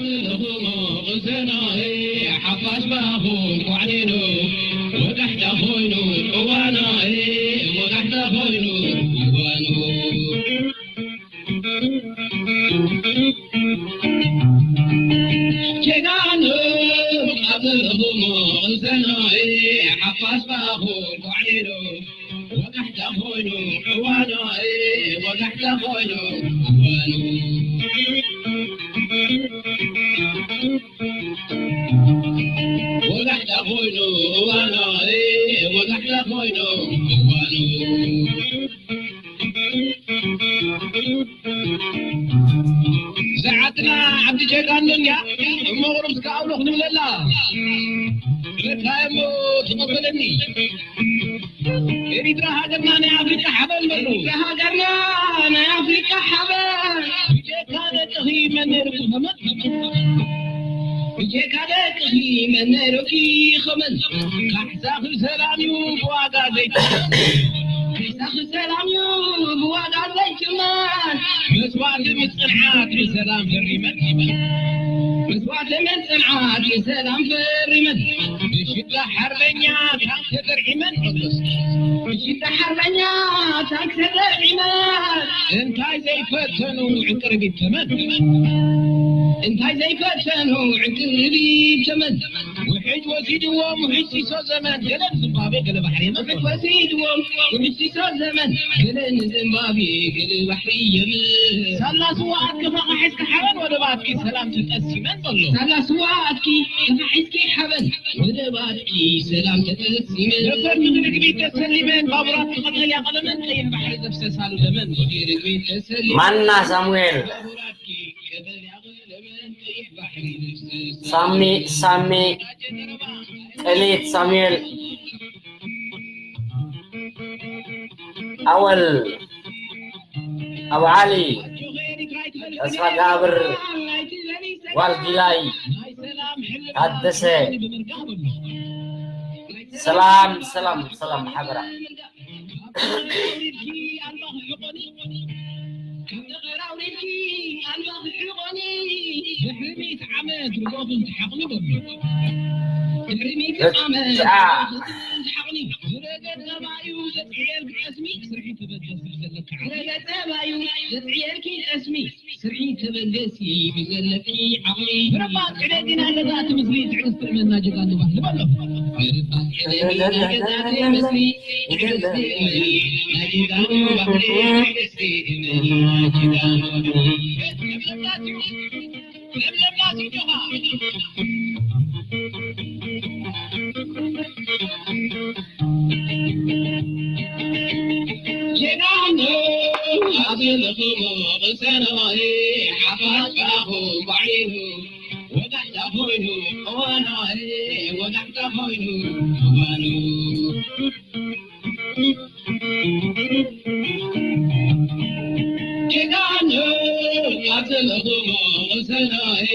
ዘለኹሞ ቅሰናይ ሓፋሽ ባኹ ኳዕሊኑ ወጋሕታ ኮይኑ እዋናይ ወጋሕታ ኮይኑ እዋኑ ጀጋኑ ኣብ ዘለኹሞ ቅሰናይ ሓፋሽ ባኹ ኳዕሊኑ ወጋሕታ ኮይኑ እዋኑ፣ ወጋሕታ ኮይኑ እዋኑ። ወጋሕታ ኮይኑ እዋኑ፣ ወጋሕታ ኮይኑ እዋኑ። ሰዓትና ዓዲ ጀጋኑ እንድያ፣ እሞ ቁሩብ እስከ ኣውሎ ክንብለላ። ረካየሞ ተቐበለኒ። ኤሪትራ ሃገርና ናይ ኣፍሪቃ ሓበን በሉ። ኤሪትራ ሃገርና ናይ ኣፍሪቃ ሓበን። ብጀካ ደቅኺ መን ነይሩ ክኸመን? ብጀካ ደቅኺ መን ነይሩ ክኸመን? ካሕሳኺ ሰላም እዩ ብዋጋ ዘይትመን። ካሕሳኺ ሰላም እዩ ብዋጋ ዘይትመን። መስዋእቲ ምጽንዓት ንሰላም ፈሪመን። መስዋእቲ ምጽንዓት ንሰላም ፈሪመን። ብሽዳ ሓርበኛ ታንክ ተደርዒመን። ብሽዳ ሓርበኛ ታንክ ተደርዒመን። እንታይ ዘይፈተኑ ዕንቅርቢት ተመን። እንታይ ዘይፈተኑ ዕንቅርቢት ተመን። ውሕጅ ወሲድዎም ውሕጅ ሲሶ ዘመን። ገለ ንዝምባብዌ ገለ ባሕሪ የመን። ውሕጅ ወሲድዎም ውሕጅ ሲሶ ዘመን። ገለ ንዝምባብዌ ገለ ባሕሪ የመን። ሳላ ስዋ ኣትኪ ኸኻ ሒዝኪ ሓበን ወደባትኪ ሰላም ተጠሲመን ዘሎ። ሳላ ስዋ ኣትኪ ኸኻ ሒዝኪ ሓበን ወደባትኪ ሰላም ተጠሲመን። ነበርቲ ብርግቢት ተሰሊመን ባቡራት ክቐተልያ ቀለመን ቀይሕ ባሕሪ ዘፍሰሳሉ ደመን። ብርግቢት ተሰሊመን ማና ሳሙኤል። ባቡራትኪ ቀተልያ ቀለመን ቀይሕ ባሕሪ ዘፍሰሳሉ ሳሚ፣ ሳሚ፣ ቅሊት፣ ሳሙኤል፣ ኣወል፣ ኣቡ ዓሊ፣ ተስፋ ጋብር፣ ጓል ጊላይ፣ ታደሰ፣ ሰላም፣ ሰላም፣ ሰላም፣ ሓበራ። ካብ ጠቐራ ኣውሪድኪ ኣልማኽ ሕቖኒ። ካብ ጠቐራ ኣውሪድኪ ኣልማኽ ሕቖኒ። ድሕሪ ሚእቲ ዓመት ርጎኽን ትሓቕኒ በሉ። ድሕሪ ሚእቲ ዓመት ርጎኽን ትሓቕኒ። ዝረገ ተባዩ ዘጥዕየልኪ ጠስሚ ስርሒ ተበገስ ብዘለካ ዓቕሊ። ዝረገ ተባዩ ዘጥዕየልኪ ጠስሚ ስርሒ ተበገሲ ብዘለኪ ዓቕሊ። ምርባጥ ዕደጊና ገዛ እቲ ምስሊ ትዕግስቲ እመና ጀጋኑ ባህሊ በሎ። ምርባጥ ዕደጊና ገዛ እቲ ምስሊ ትዕግስቲ እመኒ ናይ ጀጋኑ ባህሊ ትዕግስቲ እመኒ ናይ ጀጋኑ ባህሊ። ለምለምና እዩ፣ ለምለምና እዩ ጆኻ። ጀጋኑ ኣብ ዘለኹሞ ቅሰናይ ሓፋሽ ባኹ ባዕሊኑ ወጋሕታ ኮይኑ እዋናይ ወጋሕታ ኮይኑ እዋኑ ጀጋኑ ኣብ ዘለኹሞ ቅሰናይ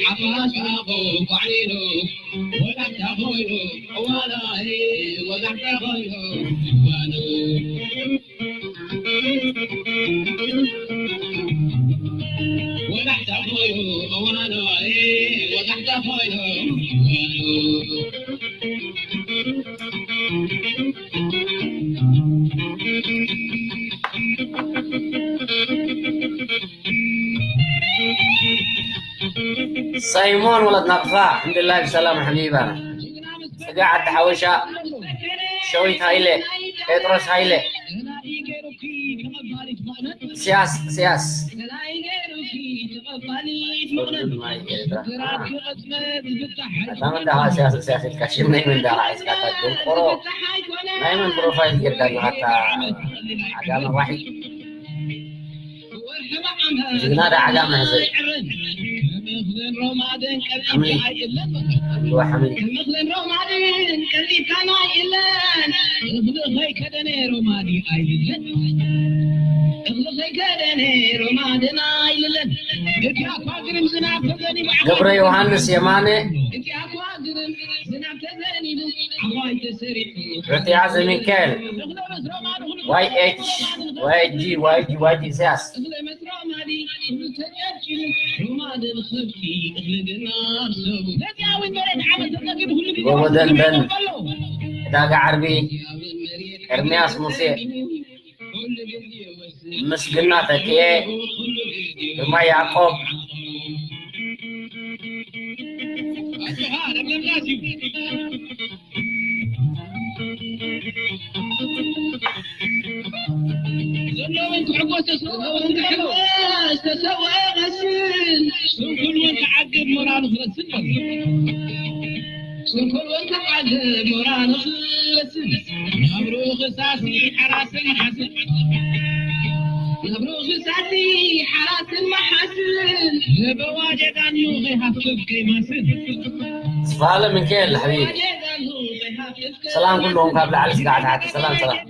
ሓፋሽ ባኹ ባዕሊኑ ወጋሕታ ኮይኑ እዋናይ ወጋሕታ ኮይኑ እዋኑ ወጋሕታ ኮይኑ እዋኑ ወጋሕታ ኮይኑ እዋኑ ሳይሞን ወለት ናቕፋ፣ ኣልሓምዱሊላህ ብሰላም ሓቢባና። ጽጋዕ ዓዲ ሓበሻ፣ ሸዊት ሃይለ፣ ጴጥሮስ ሃይለ፣ ስያስ፣ ስያስ። ኣታ መን ደኻ ስያስ፣ ስያስ ኢልካ ሽም ናይ መን ደኻ ሒዝካ ኣታ ደንቆሮ? ናይ መን ፕሮፋይል ጌርካ ኣለኻ ኣታ ዓጋመ ዋሒድ? ጅግና ዳ ዓጋመ ህዝብ። ሓምሊ። ሓምሊ። ገብረ ዮሃንስ የማነ። ርትያ ዘሚካኤል። ዋይ ኤች፣ ዋይ ጂ፣ ዋይ ጂ፣ ዋይ ጂ ኢሳያስ። ጎቦ ደንደን፣ ዕዳጋ ዓርቢ፣ ኤርምያስ ሙሴ፣ ምስግና ተክኤ፣ ግርማይ ያዕቆብ፣ ዘለውን ክሕጎስ ተሰውኦ ክሕጎስ ተሰውኦ ይመስል። ስንኩል እውን ክዓግብ ሞራሉ ክረስን በሎ። ስንኩል እውን ክዓግብ ሞራሉ ክረስን። ናብሩ ክሳሲ ሓራስን ሓስን። ናብሩ ክሳሲ ሓራስን መሓስን። ለበዋ ጀጋኑ ከይሃፍፍ ከይማስን። ስፋለ ምንካኤል ሓቢቢ። ሰላም ኩሎም ካብ ላዕሊ ስጋዕ ታሕቲ። ሰላም ሰላም።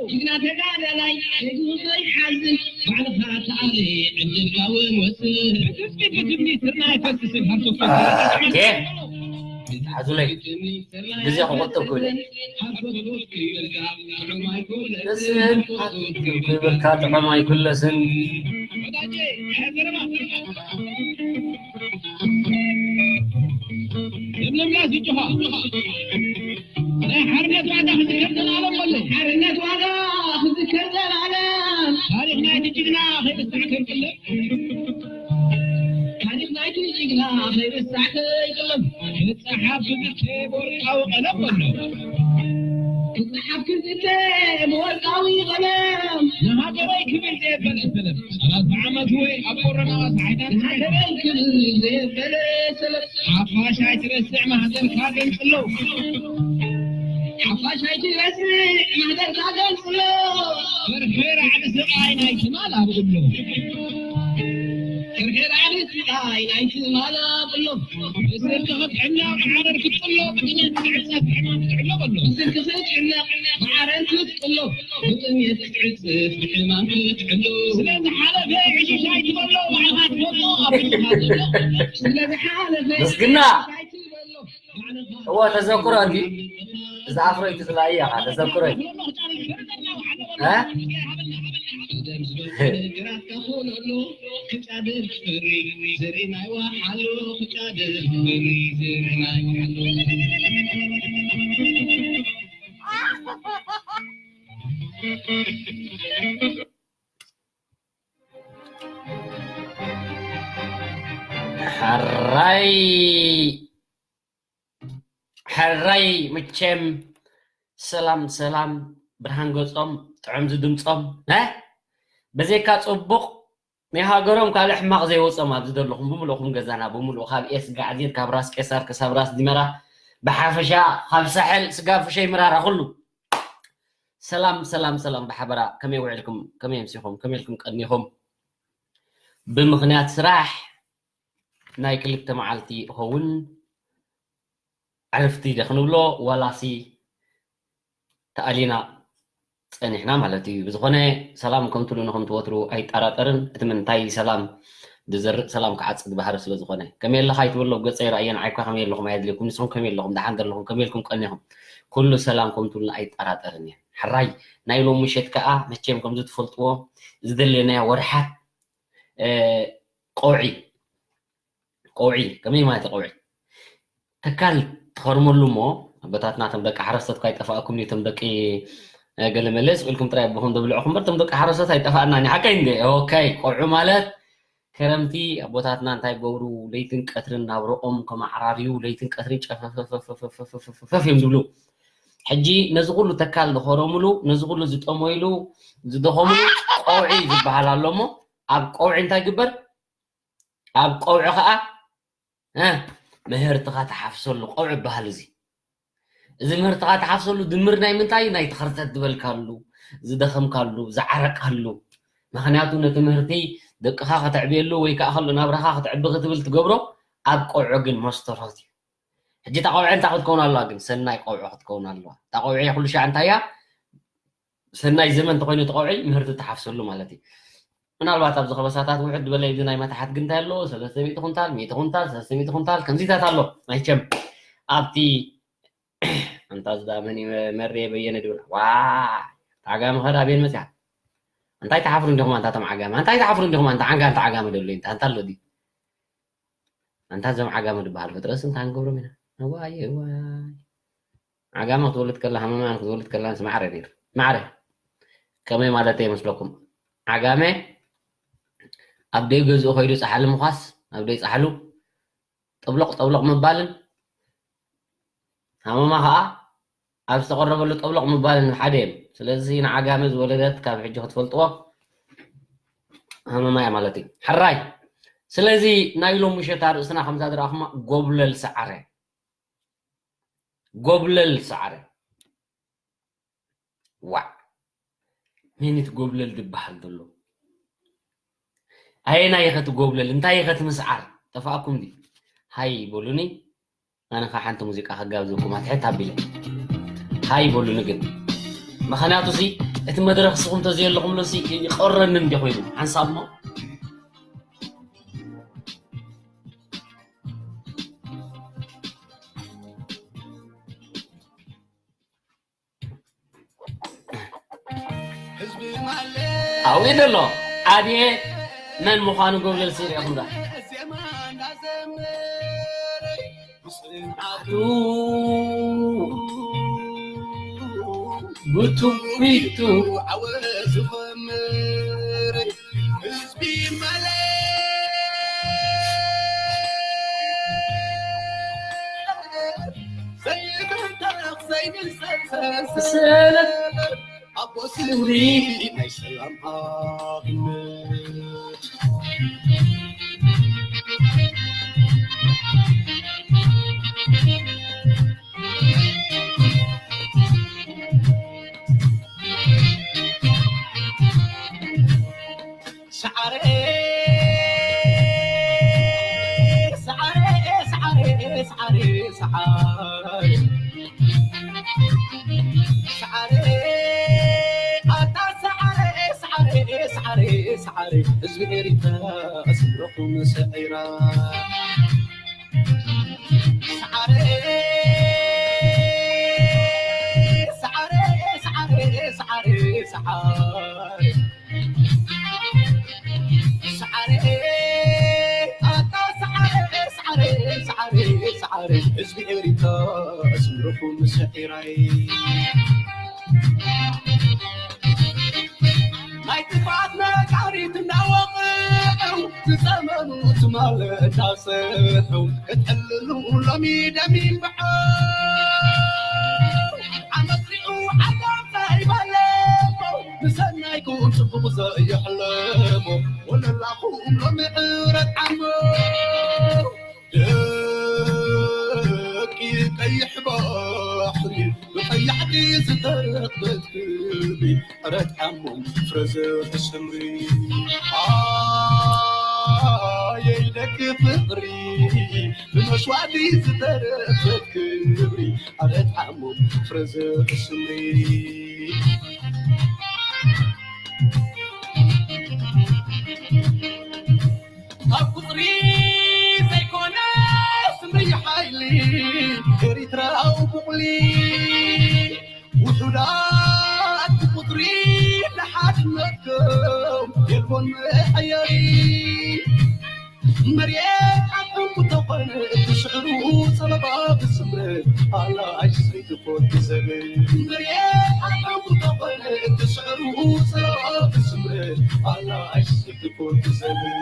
ጅግና ተጋዳላይ፣ ጀግኑ ዘይሓዝን፣ ባዕልኻ ተኣለ፣ ዕድልካ እውን ወስን። ብትጽቢት ብትምኒት ስርናይ ኣይፈስስን፣ ሃርቶ ኦኬ። ሓዙለይ፣ ግዜ ክቑጥብ ክብል። እስን ክብልካ ጥዑም ኣይኩለስን። ለምለምና ዝጅኻ። ናይ ሓርነት ዋጋ ክዝከር ዘላለም በሎ። ሓርነት ዋጋ ክዝከር ዘላለም። ታሪኽ ናይቲ ጅግና ከይርሳዕ ከይቅለም። ታሪኽ ናይቲ ጅግና ከይርሳዕ ከይቅለም። ክጸሓፍ ክዝተ ብወርቃዊ ቀለም በሎ። ክጸሓፍ ክዝተ ብወርቃዊ ቀለም። ንሃገረይ ክብል ዘየበለ ሰለፍ። ሰላሳ ዓመት ወይ ኣብ ኮሮና ሰዓታት። ንሃገረይ ክብል ዘየበለ ሰለፍ። ሓፋሽ ኣይትረስዕ ማህደርካ ገንጽሎ። ሓፋሽ ኣይትረስዕ ማህደርካ ገንጽሎ። ፍርሒ ራዕዲ ስቓይ ናይ ትማል ኣብሎ። ፍርሒ ራዕዲ ስቓይ ናይ ትማል ኣብሎ። ብስርቂ ክትሕነቕ ዓረር ክትጥሎ፣ ብጥሜት ክትዕጸፍ ሕማም ክትዕሎ በሎ። ብስርቂ ክትሕነቕ ብዓረር ክትጥሎ፣ ብጥሜት ክትዕጸፍ ብሕማም ክትዕሎ። ስለ ዝሓለፈ ዕሽሽ ኣይትበሎ፣ ባዕልኻ ትፈልጦ ኣብ ውሽጥኻ ዘሎ። ስለ ዝሓለፈ ምስግና። ዕሽሽ ኣይትበሎ፣ ባዕልኻ እወ፣ ተዘክሮ እንዲ። እዚ ኣፍሮ እዩ ትኽላ እያ፣ ተዘክሮ እዩ። እ? ሕራይ፣ ሕራይ፣ መቸም ሰላም ሰላም፣ ብርሃን ገጾም፣ ጥዑም ዝድምጾም፣ እ? በዘይካ ጽቡቕ ናይ ሃገሮም ካልእ ሕማቕ ዘይወጾም ኣብዚ ዘለኹም ብምልእኹም ገዛና ብምልኡ ካብ ኤስ ጋዕዜን ካብ ራስ ቄሳር ክሳብ ራስ ዲመራ ብሓፈሻ ካብ ሳሕል ስጋብ ፍሸይ ምራራ ኩሉ ሰላም ሰላም ሰላም ብሓበራ ከመይ ውዕልኩም ከመይ ኣምሲኹም ከመይ ኢልኩም ቀኒኹም ብምኽንያት ስራሕ ናይ ክልተ መዓልቲ ይኸውን ዕርፍቲ ደ ክንብሎ ዋላሲ ተኣሊና ጸኒሕና ማለት እዩ። ብዝኾነ ሰላም ከም ትብሉ ንኹም ትወትሩ ኣይጠራጠርን። እቲ ምንታይ ሰላም ዝዘርእ ሰላም ክዓጽድ ባህሪ ስለ ዝኾነ። ከመይ ኣለኻ ኣይትበሎ፣ ገጸይ ረኣየ ንዓይኳ ከመይ ኣለኹም ኣየድልየኩም። ንስኹም ከመይ ኣለኹም፣ ደሓን ዶ ኣለኹም፣ ከመይ ኢልኩም ቀኒኹም። ኩሉ ሰላም ከም ትብሉና ኣይጠራጠርን እየ። ሕራይ ናይ ሎም ምሸት ከኣ መቸም ከምዚ ትፈልጥዎ ዝደለናዮ ወርሓት፣ እ፣ ቀውዒ፣ ቀውዒ፣ ከመይ ማለት እዩ ቀውዒ? ተካል ትኸርመሉ እሞ ኣቦታትና እቶም ደቂ ሓረስቶት እኳ ኣይጠፋእኩም እዩ፣ እቶም ደቂ፣ እ፣ ገለ መለ ስቕ ኢልኩም ጥራይ ኣቦኹም ዘብልዕኹም እምበር እቶም ደቂ ሓረስቶት ኣይጠፋእናን እዩ። ሓቀይ እንደ፣ ኦኬ፣ ቀውዒ ማለት ክረምቲ ኣቦታትና እንታይ ገብሩ፣ ለይትን ቀትርን ናብረኦም ከመዓራርዩ ለይትን ቀትርን ጨፈፈፈፈፍ እዮም ዝብሉ። ሕጂ ነዚ ኩሉ ተካል ዝኸረምሉ፣ ነዚ ኩሉ ዝጠመይሉ፣ ዝደኸምሉ ቀውዒ ዝበሃል ኣሎ እሞ ኣብ ቀውዒ እንታይ ይግበር? ኣብ ቀውዒ ኸዓ፣ እ፣ ምህርትኻ ትሓፍሰሉ ቀውዒ ይበሃል እዚ። እዚ ምህርትኻ ትሓፍሰሉ ድምር ናይ ምንታይ? ናይ ተኸርተት ዝበልካሉ፣ ዝደኸምካሉ፣ ዝዓረቕካሉ። ምኽንያቱ ነቲ ምህርቲ ደቅኻ ከተዕብየሉ ወይ ከዓ ከሎ ናብራኻ ክትዕቢ ክትብል ትገብሮ ኣብ ቀውዒ ግን መስተርሆት እዩ። ሕጂ እታ ቀውዒ እንታይ ክትከውን ኣለዋ ግን? ሰናይ ቀውዒ ክትከውን ኣለዋ። እታ ቀውዒ ኩሉ ሻዕ እንታይ እያ? ሰናይ ዘመን እንተኾይኑ እቲ ቀውዒ ምህርቲ ትሓፍሰሉ ማለት እዩ። ምናልባት ኣብዚ ከበሳታት ውሕድ ዝበለ እዚ ናይ መታሕት ግን እንታይ ኣለዎ? ሰለስተ ሚእቲ ኩንታል፣ ሚእቲ ኩንታል፣ ሰለስተ ሚእቲ ኩንታል ከምዚታት ኣሎ። መቸም ኣብቲ ኣንታ እዚ ደኣ መን እዩ? መሬ በየነ ድብል። ዋ፣ ታጋ መኸዳ ኣበየን መጽያ? እንታይ ትሓፍሩ እንዲኹም ኣንታ ቶም ዓጋመ? እንታይ ትሓፍሩ እንዲኹም ኣንታ ዓንጋ ኣንታ ዓጋመ ደሎ እንታ ኣንታ ኣሎ ድዩ? ኣንታ እዞም ዓጋመ ዝበሃል ፍጥረስ እንታይ ክንገብሮም ኢና? እዋይ እዋይ። ዓጋመ ክትወልድ ከላ ሃመማን ክትወልድ ከላ ምስ ማዕረ ነይሩ። ማዕረ ከመይ ማለት ይመስለኩም? ዓጋመ ኣብ ደይ ገዝኡ ከይዱ ጻሕሊ ምዃስ ኣብ ደይ ጻሕሉ ጠብሎቕ ጠብሎቕ ምባልን ሃመማ ኸዓ ኣብ ዝተቐረበሉ ጠብሎቕ ምባልን ሓደ እዮም። ስለዚ ንዓጋመ ዝወለደት ካብ ሕጂ ክትፈልጥዎ ሃመማ እያ ማለት እዩ። ሕራይ። ስለዚ ናይ ሎም ምሸት ኣርእስትና ከምዛ ዝረኣኹማ ጎብለል ሰዓረ። ጎብለል ሰዓረ። ዋዕ። መን እቲ ጎብለል ዝበሃል ዘሎ? ኣየናይ ኢኸ እቲ ጎብለል? እንታይ ኢኸ እቲ ምስዓር? ጠፋእኩም ድዩ? ሃይ በሉኒ። ኣነ ኸዓ ሓንቲ ሙዚቃ ከጋብዘኩም ኣትሕት ኣቢለ። ሃይ በሉኒ ግን። ምኽንያቱ ሲ እቲ መድረኽ ንስኹም ተዘየለኹምሉ ሲ ይቐረኒ እንዲ ኮይኑ። ሓንሳብ እሞ። ኣብኡ ዘሎ ዓብየ መን ምዃኑ ጎብለል ሲ ሪኢኹም ዶ? ብትውፊቱ ዓወት ዝኸምር ህዝቢ ማለት ዘይብተኽ ዘይንሰሰሰ ሰላም ኣቦ ስምሪ ናይ ሰላም ኣብነት። ሰዓረ፣ ሰዓረ፣ ሰዓረ፣ ሰዓረ፣ ሰዓረ። ሰዓረ፣ ኣታ ሰዓረ፣ ሰዓረ፣ ሰዓረ፣ ሰዓረ። ህዝቢ ኤሪትራ ስምረኹም ሰዒራ። ሰዓረ፣ ሰዓረ፣ ሰዓረ፣ ሰዓረ፣ ሰዓረ። ሰዓረ፣ ኣታ ሰዓረ፣ ሰዓረ፣ ሰዓረ፣ ሰዓረ። ህዝቢ ኤሪትራ ስምረኹም ሰዒራይ። ናይ ጥፍኣት ነጋሪት እናወቕዑ ዝጸመሙ ትማል እናሰሑ ክትዕልሉ ሎሚ ደም ይንብዖ። ዓመት ሪኡ ዓጋም ዘይበለቦ ንሰናይኩም ጽቡቕ ዘየሕለቦ ወለላኹም ሎሚ ዕረት ዓሞ። ደቂ ቀይሕ ባሕሪ ብቐያሕቲ ዝተረኽበት ክብሪ ዕረት ዓሞም ፍረ ዘርኢ ሰምሪ። ኣየይ ደቂ ፍቕሪ ብመስዋእቲ ዝተረኽበት ክብሪ ዕረት ዓሞም ፍረ ዘርኢ ሰምሪ። ካብ ቁጽሪ ዘይኮነ ስምሪ ሓይሊ ኤሪትራዊ ቡቕሊ ውሑዳት ብቁጽሪ ንሓድነትኩም የልቦን መሐየሪ። መርየት ዓቕሙ ተኾነ እቲ ስዕሩ ጸበባ ብስምረት ኣላ ኣይስሕቱ ኮቲ ዘብል መርየት ዓቕሙ ተኾነ እቲ ስዕሩ ጸበባ ብስምረት ኣላ ኣይስሕቱ ኮቲ ዘብል።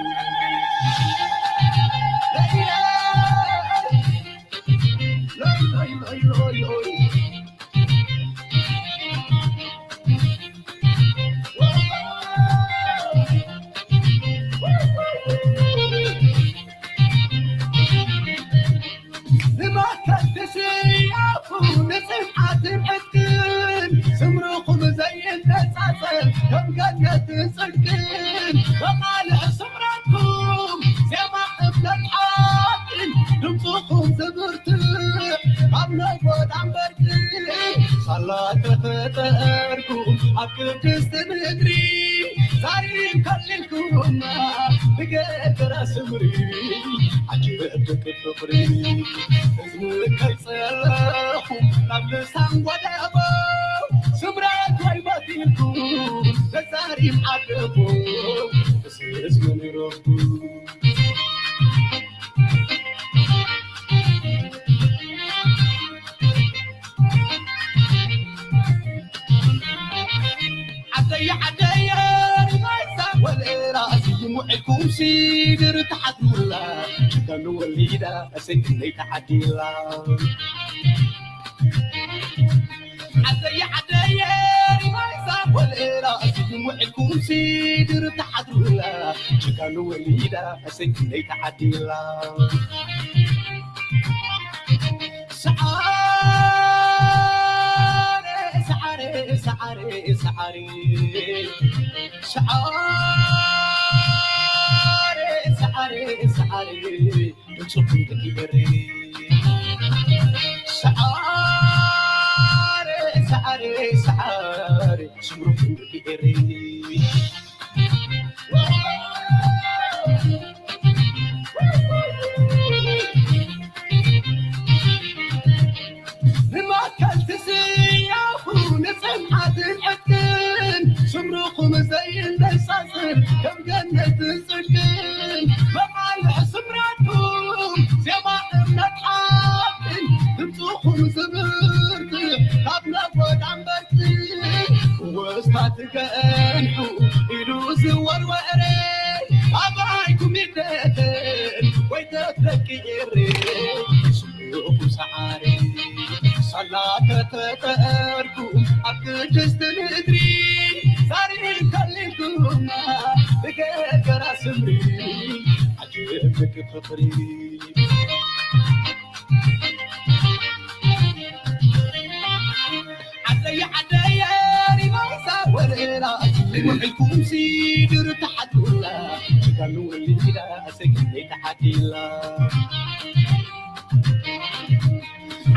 ንመከት ትስያፉ ንጽንዓትን ዕጥቅን ስምርኹም ዘይነጻጸል ከም ገነትን ጽድቅን በቓልዕ ስምረትኩም ዜማ እምነት ሓቅን ድምፅኹም ዝብርትዕ ካብ ናይ ጎዳም በርቂ ሳላ ተፈጠርኩም ኣብ ቅድስቲ ምድሪ ዛሪም ከሊልኩምና ብገደራ ስምሪ ዓጅበ ደቂ ፍቕሪ እዝኒ ከይጸለኹም ናብ ልሳን ጎደቦ ክብረት ወይ መቲልኩ ተዛሪብ ዓደቦ እስስ ምንረብኩ። ዓደየ ዓደየ ሪማይሳ ወለራ ስይሙ ዕኩም ሲድር ተሓትሙላ ጅጋኑ ወሊዳ እሰይ ክንደይ ተዓዲላ። ዓደየ ዓደየ ሪማይሳ ወለራ ስይሙ ዕኩም ሲድር ተሓትሙላ ጅጋኑ ወሊዳ እሰይ ክንደይ ተዓዲላ። ሰዓረ ሰዓረ ሰዓረ ሰዓረ ሰዓረ ሰዓረ ሰዓረ ድምፅኹም ደቂ ኤሪ ሰዓረ ሰዓረ ሰዓረ ስምርኹም ደቂ ኤሪ። ንማእከል ትስያፉ ንጽምዓትን ዕድል ስምርኹም ዘይነጻጽል ከም ገነትን ጽድቅን መቓልሕ ስምረትኩም ዜማ እምነት ሓቅን ድምፅኹም ዝብርትዕ ካብ ነጎዳ እምበር ወስታ ትገንሑ ኢሉ ዝወርወረ ኣባይኩም ይደተን ወይ ተትረቂ ኤሬ ስሉኹ ሰዓሪ ሳላ ከተጠርኩ ኣብ ቅድስቲ ምድሪ ዛሪ ከሊልኩማ ብገገራ ስምሪ ዓጀብ ደቂ ፍቕሪ ዓደየ ዓደየ ሪማይሳ ወለላ ውዕልኩም ሲድር ተሓትላ ጅጋኑ ወሊዳ ሰጊደ ተሓቲላ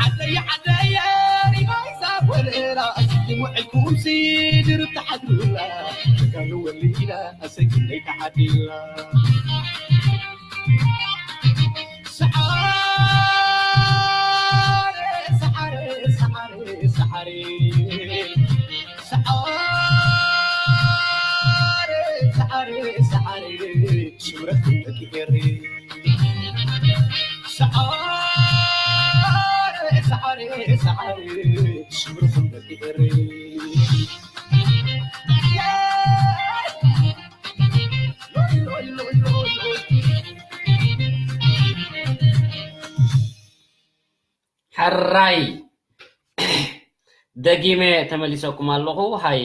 ዓደየ ዓደየ ሪማይሳ ወለላ ውዕልኩም ሲድር ተሓትላ ጅጋኑ ወሊዳ ሰጊደ ተሓቲላ ሰዓረ ሰዓረ ሰዓረ ሰዓረ ሰዓረ ሰዓረ ሰዓረ ሽብረት ደቂ ኤሪ ሰዓረ ሰዓረ ሰዓረ ሽብረት ደቂ ኤሪ ሕራይ ደጊመ ተመሊሰኩም ኣለኹ። ሃይ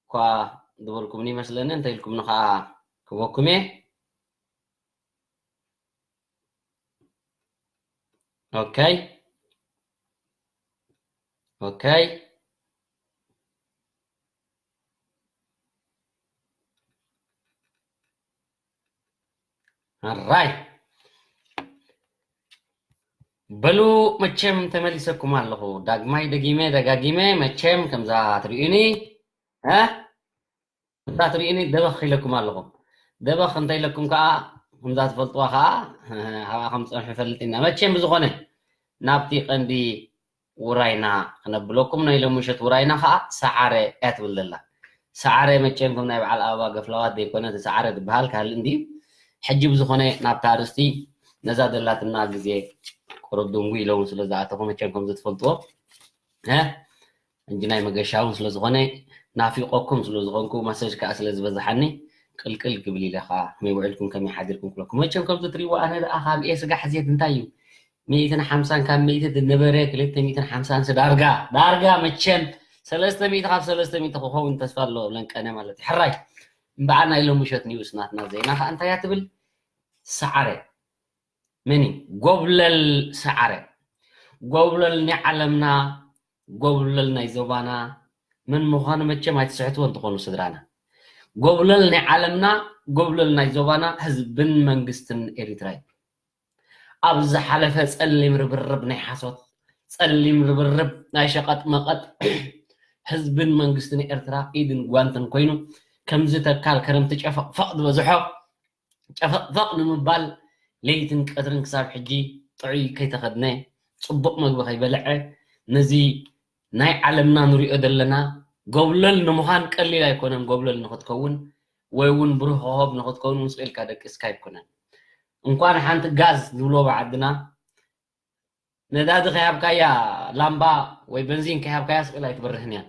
እኳ ዝበልኩምኒ ይመስለኒ፣ እንተ ኢልኩምኒ ከዓ ክበኩም እየ። ኦኬ ኦኬ። ኣራይ በሉ መቸም ተመሊሰኩም ኣለኹ ዳግማይ ደጊመ ደጋጊመ መቸም ከምዛ ትርእዩኒ እ ከምዛ ትርእዩኒ ደበኽ ኢለኩም ኣለኹ ደበኽ እንተ ኢለኩም ከዓ ከምዛ ትፈልጥዋ ከዓ ኣብኣ ከም ዝፀንሑ ይፈልጥ ኢና መቸም ብዝኾነ ናብቲ ቀንዲ ውራይና ክነብለኩም ናይ ሎሚ ምሸት ውራይና ከዓ ሰዓረ እያ ትብል ዘላ ሰዓረ መቸም ከም ናይ በዓል ኣበባ ገፍላዋት ዘይኮነ እቲ ሰዓረ ዝበሃል ካልእ እንድዩ ሕጂ ብዝኾነ ናብታ ኣርእስቲ ነዛ ዘላትና ግዜ ቁሩብ ድንጉ ኢሎም ስለ ዝኣተኹ መቸም ከም ዝትፈልጥዎ እ እንጂ ናይ መገሻ እውን ስለ ዝኾነ ናፊቆኩም ስለ ዝኾንኩ መሰጅ ከዓ ስለ ዝበዝሓኒ ቅልቅል ክብል ኢለ ከዓ ከመይ ውዕልኩም ከመይ ሓዲርኩም ክብለኩም መቸም ከምዚ ትሪእዎ ኣነ ደኣ ካብ እየ ስጋሕ ዜት እንታይ እዩ ሚእትን ሓምሳን ካብ ሚእቲ ዝነበረ ክልተ ሚእትን ሓምሳን ዳርጋ ዳርጋ መቸም ሰለስተ ሚእቲ ካብ ሰለስተ ሚእቲ ክኸውን ተስፋ ኣለዎ ብለን ቀነ ማለት እዩ ሕራይ እምበዓር ናይ ሎሚ ምሸት ኒውስ ናትና ዜና ከዓ እንታይ እያ ትብል ሰዓረ መኒ ጎብለል ሰዓረ ጎብለል ናይ ዓለምና ጎብለል ናይ ዞባና መን ምዃኑ መቸም ኣይትስሕትዎ እንትኾኑ ስድራና ጎብለል ናይ ዓለምና ጎብለል ናይ ዞባና ህዝብን መንግስትን ኤሪትራ እዩ ኣብ ዝሓለፈ ጸሊም ርብርብ ናይ ሓሶት ጸሊም ርብርብ ናይ ሸቐጥ መቐጥ ህዝብን መንግስትን ኤርትራ ኢድን ጓንትን ኮይኑ ከምዚ ተካል ከረምቲ ጨፈቕፈቕ ዝበዝሖ ጨፈቕፈቕ ንምባል ለይትን ቀትርን ክሳብ ሕጂ ጥዑይ ከይተኸድነ ጽቡቕ መግቢ ከይበልዐ ነዚ ናይ ዓለምና ንሪኦ ዘለና ጎብለል ንምዃን ቀሊል ኣይኮነን። ጎብለል ንኽትከውን ወይ እውን ብሩህ ኮኾብ ንኽትከውን ስቕ ኢልካ ደቂስካ ኣይኮነን። እንኳን ሓንቲ ጋዝ ዝብሎ ብዓድና ነዳዲ ከይሃብካያ፣ ላምባ ወይ በንዚን ከይሃብካያ ስቕ ኢላ ኣይትበርህን እያ።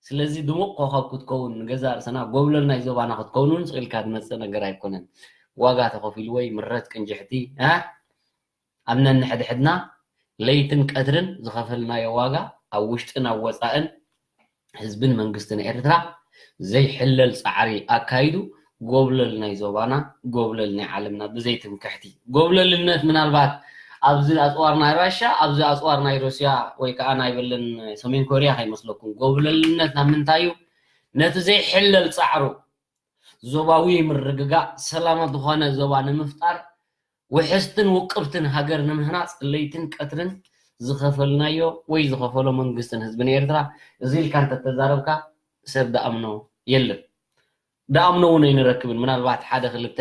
ስለዚ ድሙቕ ኮኾብ ክትከውን፣ ንገዛእ ርእስና ጎብለል ናይ ዞባና ክትከውን እውን ስቕ ኢልካ ዝመጽእ ነገር ኣይኮነን። ዋጋ ተኸፊልዎ ይምረት ቅንጅሕቲ፣ እ? ኣብ ነንሕድሕድና ለይትን ቀትርን ዝኸፈልናዮ ዋጋ፣ ኣብ ውሽጥን ኣብ ወጻእን ህዝብን መንግስትን ኤርትራ ዘይሕለል ጻዕሪ ኣካይዱ፣ ጎብለል ናይ ዞባና፣ ጎብለል ናይ ዓለምና ብዘይትምክሕቲ። ጎብለልነት ምናልባት ኣብዚ ኣጽዋር ናይ ራሻ፣ ኣብዚ ኣጽዋር ናይ ሩስያ ወይ ከኣ ናይ በለን ሰሜን ኮርያ ከይመስለኩም። ጎብለልነት ናብ ምንታይ እዩ? ነቲ ዘይሕለል ጻዕሩ፣ ዞባዊ ምርግጋእ፣ ሰላማት ዝኾነ ዞባ ንምፍጣር፣ ውሕስትን ውቅብትን ሃገር ንምህናጽ ለይትን ቀትርን ዝኸፈልናዮ ወይ ዝኸፈሎ መንግስትን ህዝብን ኤርትራ፣ እዚ ኢልካ እንተተዛረብካ ሰብ ደኣምኖ የለን። ደኣምኖ እውን ኣይንረክብን። ምናልባት ሓደ ክልተ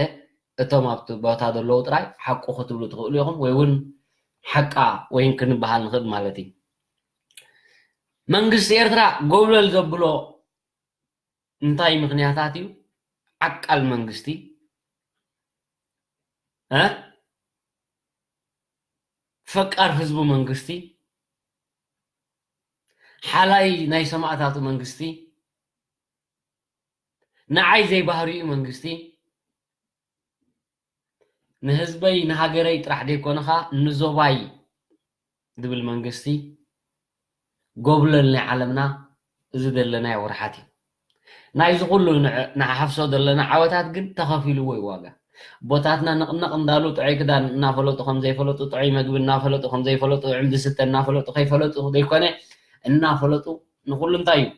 እቶም ኣብቲ ቦታ ዘለዉ ጥራይ ሓቁ ክትብሉ ትኽእሉ ኢኹም፣ ወይ እውን ሓቃ ወይን ክንበሃል ንኽእል ማለት እዩ። መንግስቲ ኤርትራ ጎብለል ዘብሎ እንታይ ምኽንያታት እዩ? ዓቃል መንግስቲ፣ እ? ፈቃር ህዝቡ መንግስቲ፣ ሓላይ ናይ ሰማእታቱ መንግስቲ፣ ንዓይ ዘይባህሪኡ መንግስቲ፣ ንህዝበይ ንሃገረይ ጥራሕ ደይኮነኻ ንዞባይ ዝብል መንግስቲ፣ ጎብለል ናይ ዓለምና፣ እዚ ዘለናዮ ወርሓት እዩ። ናይዚ ኩሉ ንዕ-፣ ንሓፍሶ ዘለና ዓወታት ግን ተኸፊልዎ እዩ ዋጋ። ኣቦታትና ንቕንቕ እንዳሉ ጥዑይ ክዳን እናፈለጡ ከም ዘይፈለጡ፣ ጥዑይ መግቢ እናፈለጡ ከም ዘይፈለጡ፣ ዕምዲ ስተ እናፈለጡ ከይፈለጡ ዘይኮነ፣ እናፈለጡ ንኹሉ እንታይ እዩ?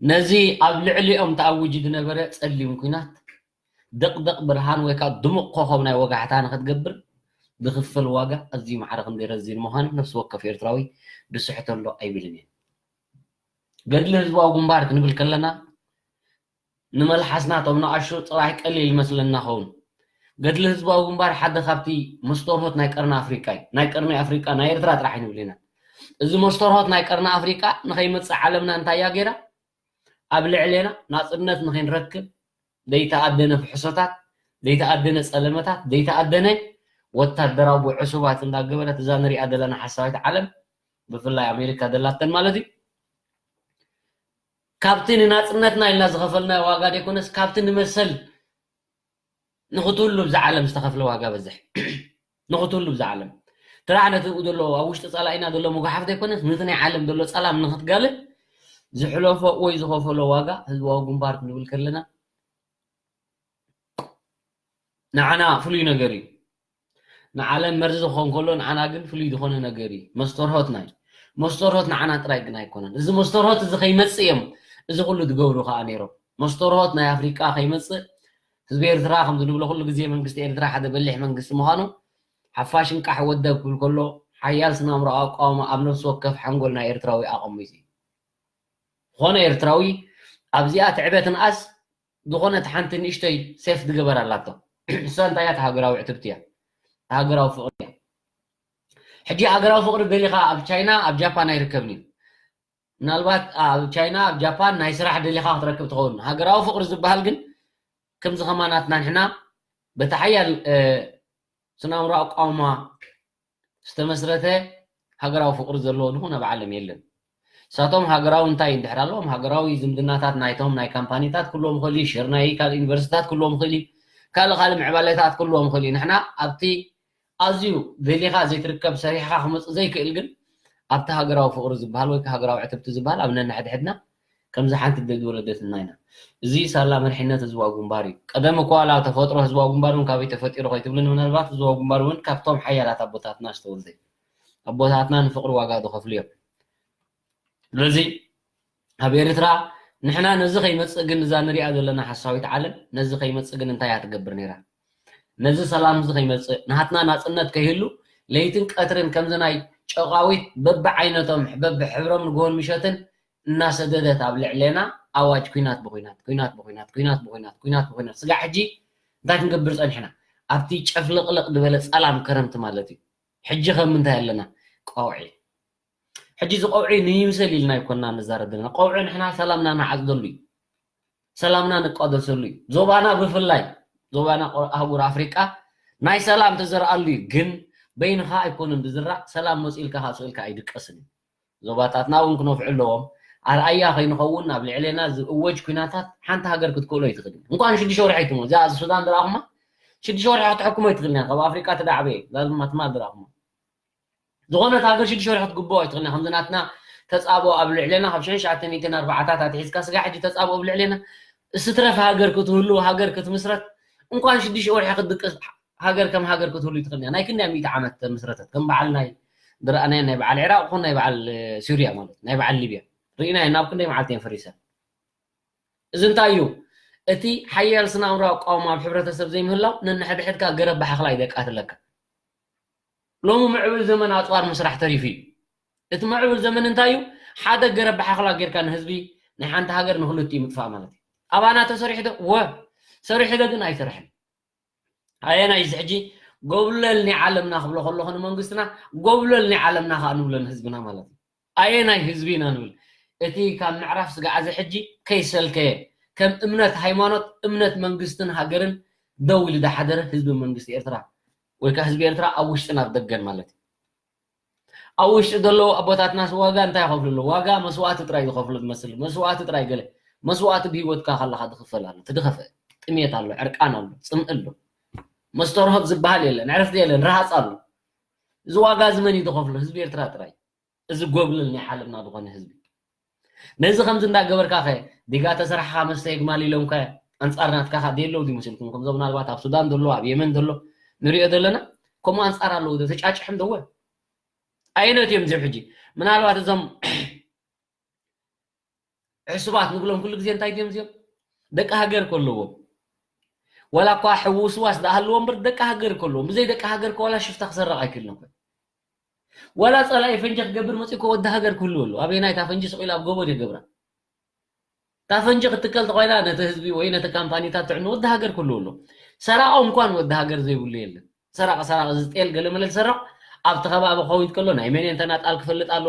ነዚ ኣብ ልዕሊኦም ተኣዊጁ ዝነበረ ጸሊም ኲናት፣ ደቕደቕ ብርሃን ወይ ከዓ ድሙቕ ኮኾብ ናይ ወጋሕታ ንኽትገብር ዝኽፈል ዋጋ ኣዝዩ ማዕረ ክንደይ ረዚን ምዃኑ ነፍሲ ወከፍ ኤርትራዊ ዝስሕተሉ ኣይብልን እየ። ገድሊ ህዝባዊ ግንባር ክንብል ከለና፣ ንመልሓስና እቶም ንኣሹ ጽባሕ ቀሊል ይመስለና ኸውን። ገድሊ ህዝባዊ ግንባር ሓደ ካብቲ መስተርሆት ናይ ቀርኒ ኣፍሪቃ እዩ። ናይ ቀርኒ ኣፍሪቃ፣ ናይ ኤርትራ ጥራሕ ኣይንብል ኢና። እዚ መስተርሆት ናይ ቀርኒ ኣፍሪቃ ንኸይመጽእ ዓለምና እንታይ እያ ገይራ? ኣብ ልዕሌና ናጽነት ንኸይንረክብ፣ ዘይተኣደነ ፍሕሶታት፣ ዘይተኣደነ ጸለመታት፣ ዘይተኣደነ ወታደራዊ ዕሱባት እንዳገበረት፣ እዛ ንሪኣ ዘለና ሓሳዊት ዓለም፣ ብፍላይ ኣሜሪካ ደላተን ማለት እዩ፣ ካብቲ ንናጽነትና ኢልና ዝኸፈልናዮ ዋጋ ዘይኮነስ፣ ካብቲ ንመሰል ንኽትህሉ ብዛ ዓለም ዝተኸፍለ ዋጋ በዝሕ። ንኽትህሉ ብዛ ዓለም። ጥራሕ ነቲ ዘሎ ኣብ ውሽጢ ጸላኢና ዘሎ ምጉሓፍ ዘይኮነስ፣ ነቲ ናይ ዓለም ዘሎ ጸላም ንኽትጋልብ ዝሕለፎ ወይ ዝኸፈሎ ዋጋ ህዝባዊ ግንባር ክንብል ከለና፣ ንዓና ፍሉይ ነገር እዩ። ንዓለም መርዚ ክኾን ከሎ፣ ንዓና ግን ፍሉይ ዝኾነ ነገር እዩ። መስተርሆትና እዩ። መስተርሆት ንዓና ጥራይ ግን ኣይኮነን። እዚ መስተርሆት እዚ ከይመጽእ እዮም እዚ ኩሉ ዝገብሩ ከኣ ነይሮም። መስተርሆት ናይ ኣፍሪቃ ከይመጽእ፣ ህዝቢ ኤርትራ ከምዚ ንብሎ ኩሉ ግዜ መንግስቲ ኤርትራ ሓደ በሊሕ መንግስቲ ምዃኑ፣ ሓፋሽ እንቃሕ ወደብ ክብል ከሎ፣ ሓያል ስነ ኣእምሮኣዊ ኣቃውማ ኣብ ነፍሲ ወከፍ ሓንጎል ናይ ኤርትራዊ ኣቐሚጡ እዩ። ዝኾነ ኤርትራዊ ኣብዚኣ ትዕበ ትንኣስ፣ ዝኾነት ሓንቲ ንእሽተይ ሴፍ ዝገበር ኣላቶ። እሳ እንታይ እያ? እቲ ሃገራዊ ዕትብቲ እያ። እቲ ሃገራዊ ፍቕሪ እያ። ሕጂ ሃገራዊ ፍቕሪ ደሊኻ ኣብ ቻይና፣ ኣብ ጃፓን ኣይርከብን እዩ። ምናልባት ኣብ ቻይና፣ ኣብ ጃፓን ናይ ስራሕ ደሊኻ ክትረክብ ትኸውን። ሃገራዊ ፍቕሪ ዝበሃል ግን ከምዚ ከማናትና ንሕና በቲ ሓያል፣ እ፣ ስነ ኣእምሮ ኣቃውማ ዝተመስረተ ሃገራዊ ፍቕሪ ዘለዎ ዝኾነ ኣብ ዓለም የለን። ንሳቶም ሃገራዊ እንታይ እንድሕር ኣለዎም፣ ሃገራዊ ዝምድናታት ናይቶም ናይ ካምፓኒታት ክህልዎም ይኽእል እዩ፣ ሸር ናይ ካልእ ዩኒቨርሲቲታት ክህልዎም ይኽእል እዩ፣ ካልእ ካልእ ምዕባለታት ክህልዎም ይኽእል እዩ። ንሕና ኣብቲ ኣዝዩ ደሊኻ ዘይትርከብ ሰሪሕኻ ክመጽእ ዘይክእል ግን ኣብቲ ሃገራዊ ፍቕሪ ዝበሃል ወይ ሃገራዊ ዕትብቲ ዝበሃል ኣብ ነንሕድሕድና ከምዚ ሓንቲ ኣደ ዝወለደትና ኢና። እዚ ሳላ መሪሕነት ህዝባዊ ግንባር እዩ። ቀደም እኮ ዋላ ተፈጥሮ ህዝባዊ ግንባር እውን ካበይ ተፈጢሩ ከይትብሉኒ፣ ምናልባት ህዝባዊ ግንባር እውን ካብቶም ሓያላት ኣቦታትና ዝተወልደ እዩ። ኣቦታትና ንፍቕሪ ዋጋ ዝኸፍሉ እዮም። ስለዚ ኣብ ኤርትራ ንሕና ነዚ ከይመጽእ ግን እዛ ንሪኣ ዘለና ሓሳዊት ዓለም ነዚ ከይመጽእ ግን እንታይ እያ ትገብር ነይራ? ነዚ ሰላም እዚ ከይመጽእ፣ ናትና ናጽነት ከይህሉ ለይትን ቀትርን ከምዚ ናይ ጨቋዊት በብዓይነቶም በብሕብሮም ንግሆን ምሸትን እናሰደደት ኣብ ልዕሌና ኣዋጅ ኲናት ብኲናት፣ ኲናት ብኲናት፣ ኲናት ብኲናት፣ ኲናት ብኲናት። ስጋዕ ሕጂ እንታይ ክንገብር ጸኒሕና? ኣብቲ ጨፍልቕልቕ ዝበለ ጸላም ከረምቲ ማለት እዩ። ሕጂ ከም ምንታይ ኣለና? ቀውዒ። ሕጂ እዚ ቀውዒ ንይምሰል ኢልና ኣይኮና ንዛረብ ዘለና። ቀውዒ ንሕና ሰላምና ንዓጽደሉ እዩ። ሰላምና ንቋደሰሉ እዩ። ዞባና ብፍላይ፣ ዞባና ኣህጉር ኣፍሪቃ ናይ ሰላም ተዘርኣሉ እዩ። ግን በይንኻ ኣይኮንን ዝዝራእ። ሰላም መፂልካ ካብ ስእልካ ኣይድቀስን እዩ። ዞባታትና እውን ክነፍዑ ኣለዎም። ኣርኣያ ከይንኸውን ኣብ ልዕሌና ዝእወጅ ኩናታት ሓንቲ ሃገር ክትክእሎ ኣይትኽእልን። እንኳን ሽዱሽተ ወርሒ ኣይትሞ እዚኣ ሱዳን ዝረኣኹማ ሽዱሽተ ወርሒ ክትሕክሞ ኣይትኽእልን እያ። ካብ ኣፍሪቃ ትዳዕበ እዛ ድማ ትማል ዝረኣኹማ ዝኾነት ሃገር ሽዱሽተ ወርሒ ክትግብኦ ኣይትኽእልን። ከምዚ ናትና ተጻብኦ ኣብ ልዕሌና ካብ ሽሕን ትሽዓተ ሚእትን ኣርባዓታት ኣትሒዝካ ስጋ ሕጂ ተጻብኦ ኣብ ልዕሌና እስትረፍ ሃገር ክትህሉ ሃገር ክትምስረት እንኳን ሽዱሽተ ወርሒ ክትድቅስ ሃገር ከም ሃገር ክትህሉ ይትኽእል እያ። ናይ ክንደይ ሚእቲ ዓመት ተመስረተት ከም በዓል ናይ ዝረኣናዮ ናይ በዓል ዒራቕ ይኹን ናይ በዓል ሱርያ ማለት ናይ በዓል ሊብያ ርኢናዮ ናብ ክንደይ መዓልቲ እየን ፈሪሰን። እዚ እንታይ እዩ? እቲ ሓያል ስነ ኣእምሮ ኣቋውማ ኣብ ሕብረተሰብ ዘይምህላው ነንሕድሕድካ ገረብ ብሓኽላ እዩ ደቃትለካ። ሎሚ ምዕብል ዘመን ኣፅዋር ምስራሕ ተሪፉ እዩ። እቲ ምዕብል ዘመን እንታይ እዩ? ሓደ ገረብ ብሓኽላ ጌርካ ንህዝቢ ናይ ሓንቲ ሃገር ንክልቲኡ ምጥፋእ ማለት እዩ። ኣባና ተሰሪሑ ዶ? ወ ሰሪሑ ዶ ግን ኣይሰርሐን። ኣየናይ እዚ ሕጂ ጎብለል ናይ ዓለምና ክብሎ ከለኹ ንመንግስትና ጎብለል ናይ ዓለምና ከዓ ንብሎ ንህዝብና ማለት እዩ። ኣየናይ ህዝቢ ኢና ንብል? እቲ ካብ ምዕራፍ ስግዓ እዚ ሕጂ ከይሰልከየ ከም እምነት ሃይማኖት እምነት መንግስትን ሃገርን ደው ኢሉ ዝሓደረ ህዝቢ መንግስቲ ኤርትራ ወይ ከዓ ህዝቢ ኤርትራ ኣብ ውሽጥን ኣብ ደገን ማለት እዩ። ኣብ ውሽጢ ዘለዉ ኣቦታትናስ ዋጋ እንታይ ይኸፍሉ ኣለዉ? ዋጋ መስዋእቲ ጥራይ ዝኸፍሉ ዝመስል መስዋእቲ ጥራይ ገለ መስዋእቲ ብሂወትካ ከለኻ ዝኽፈል ኣሎ። ትድኸፈ ጥሜት ኣሎ፣ ዕርቃን ኣሎ፣ ፅምኢ ኣሎ። መስተርሆት ዝበሃል የለን፣ ዕረፍቲ የለን፣ ረሃፅ ኣሎ። እዚ ዋጋ እዚ መን እዩ ዝኸፍሎ? ህዝቢ ኤርትራ ጥራይ። እዚ ጎብለል ናይ ዓለምና ዝኾነ ህዝቢ ነዚ ከምዚ እንዳገበርካ ኸ ዲጋ ተሰራሕኻ መስተ የግማል ኢሎም ከ ኣንጻር ናትካ ኸ ደየለው ድዩ መሲልኩም? ከምዞም ምናልባት ኣብ ሱዳን ዘሎ ኣብ የመን ዘሎ ንሪኦ ዘለና ከምኡ ኣንጻር ኣለዉ ዶ ተጫጭሖም ደወ ኣይነት እዮም እዚኦም ሕጂ ምናልባት እዞም ዕሱባት ንብሎም ኩሉ ግዜ እንታይ ድዮም እዚኦም ደቂ ሃገር ከለዎም ዋላ እኳ ሕውስዋስ ዝኣህልዎ እምበር ደቂ ሃገር ከለዎም ብዘይ ደቂ ሃገር ከ ዋላ ሽፍታ ክሰርቕ ኣይክእልን ኮ ዋላ ፀላኢ ፈንጂ ክገብር መፂኡ ኮ ወዲ ሃገር ክህልዎ ኣለዎ ኣበየናይ እታ ፈንጂ ስቕ ኢሉ ኣብ ጎቦ ድዮ ገብራ እታ ፈንጂ ክትከል ተኾይና ነቲ ህዝቢ ወይ ነቲ ካምፓኒታት ትዕኑ ወዲ ሃገር ክህልዎ ኣለዎ ሰራቒ እንኳን ወዲ ሃገር ዘይብሉ የለን ሰራቒ ሰራቒ ዝጤል ገለ መለ ዝሰርቕ ኣብቲ ከባቢ ክኸውን ከሎ ናይ መን እየን ተናጣል ክፈልጥ ኣሎ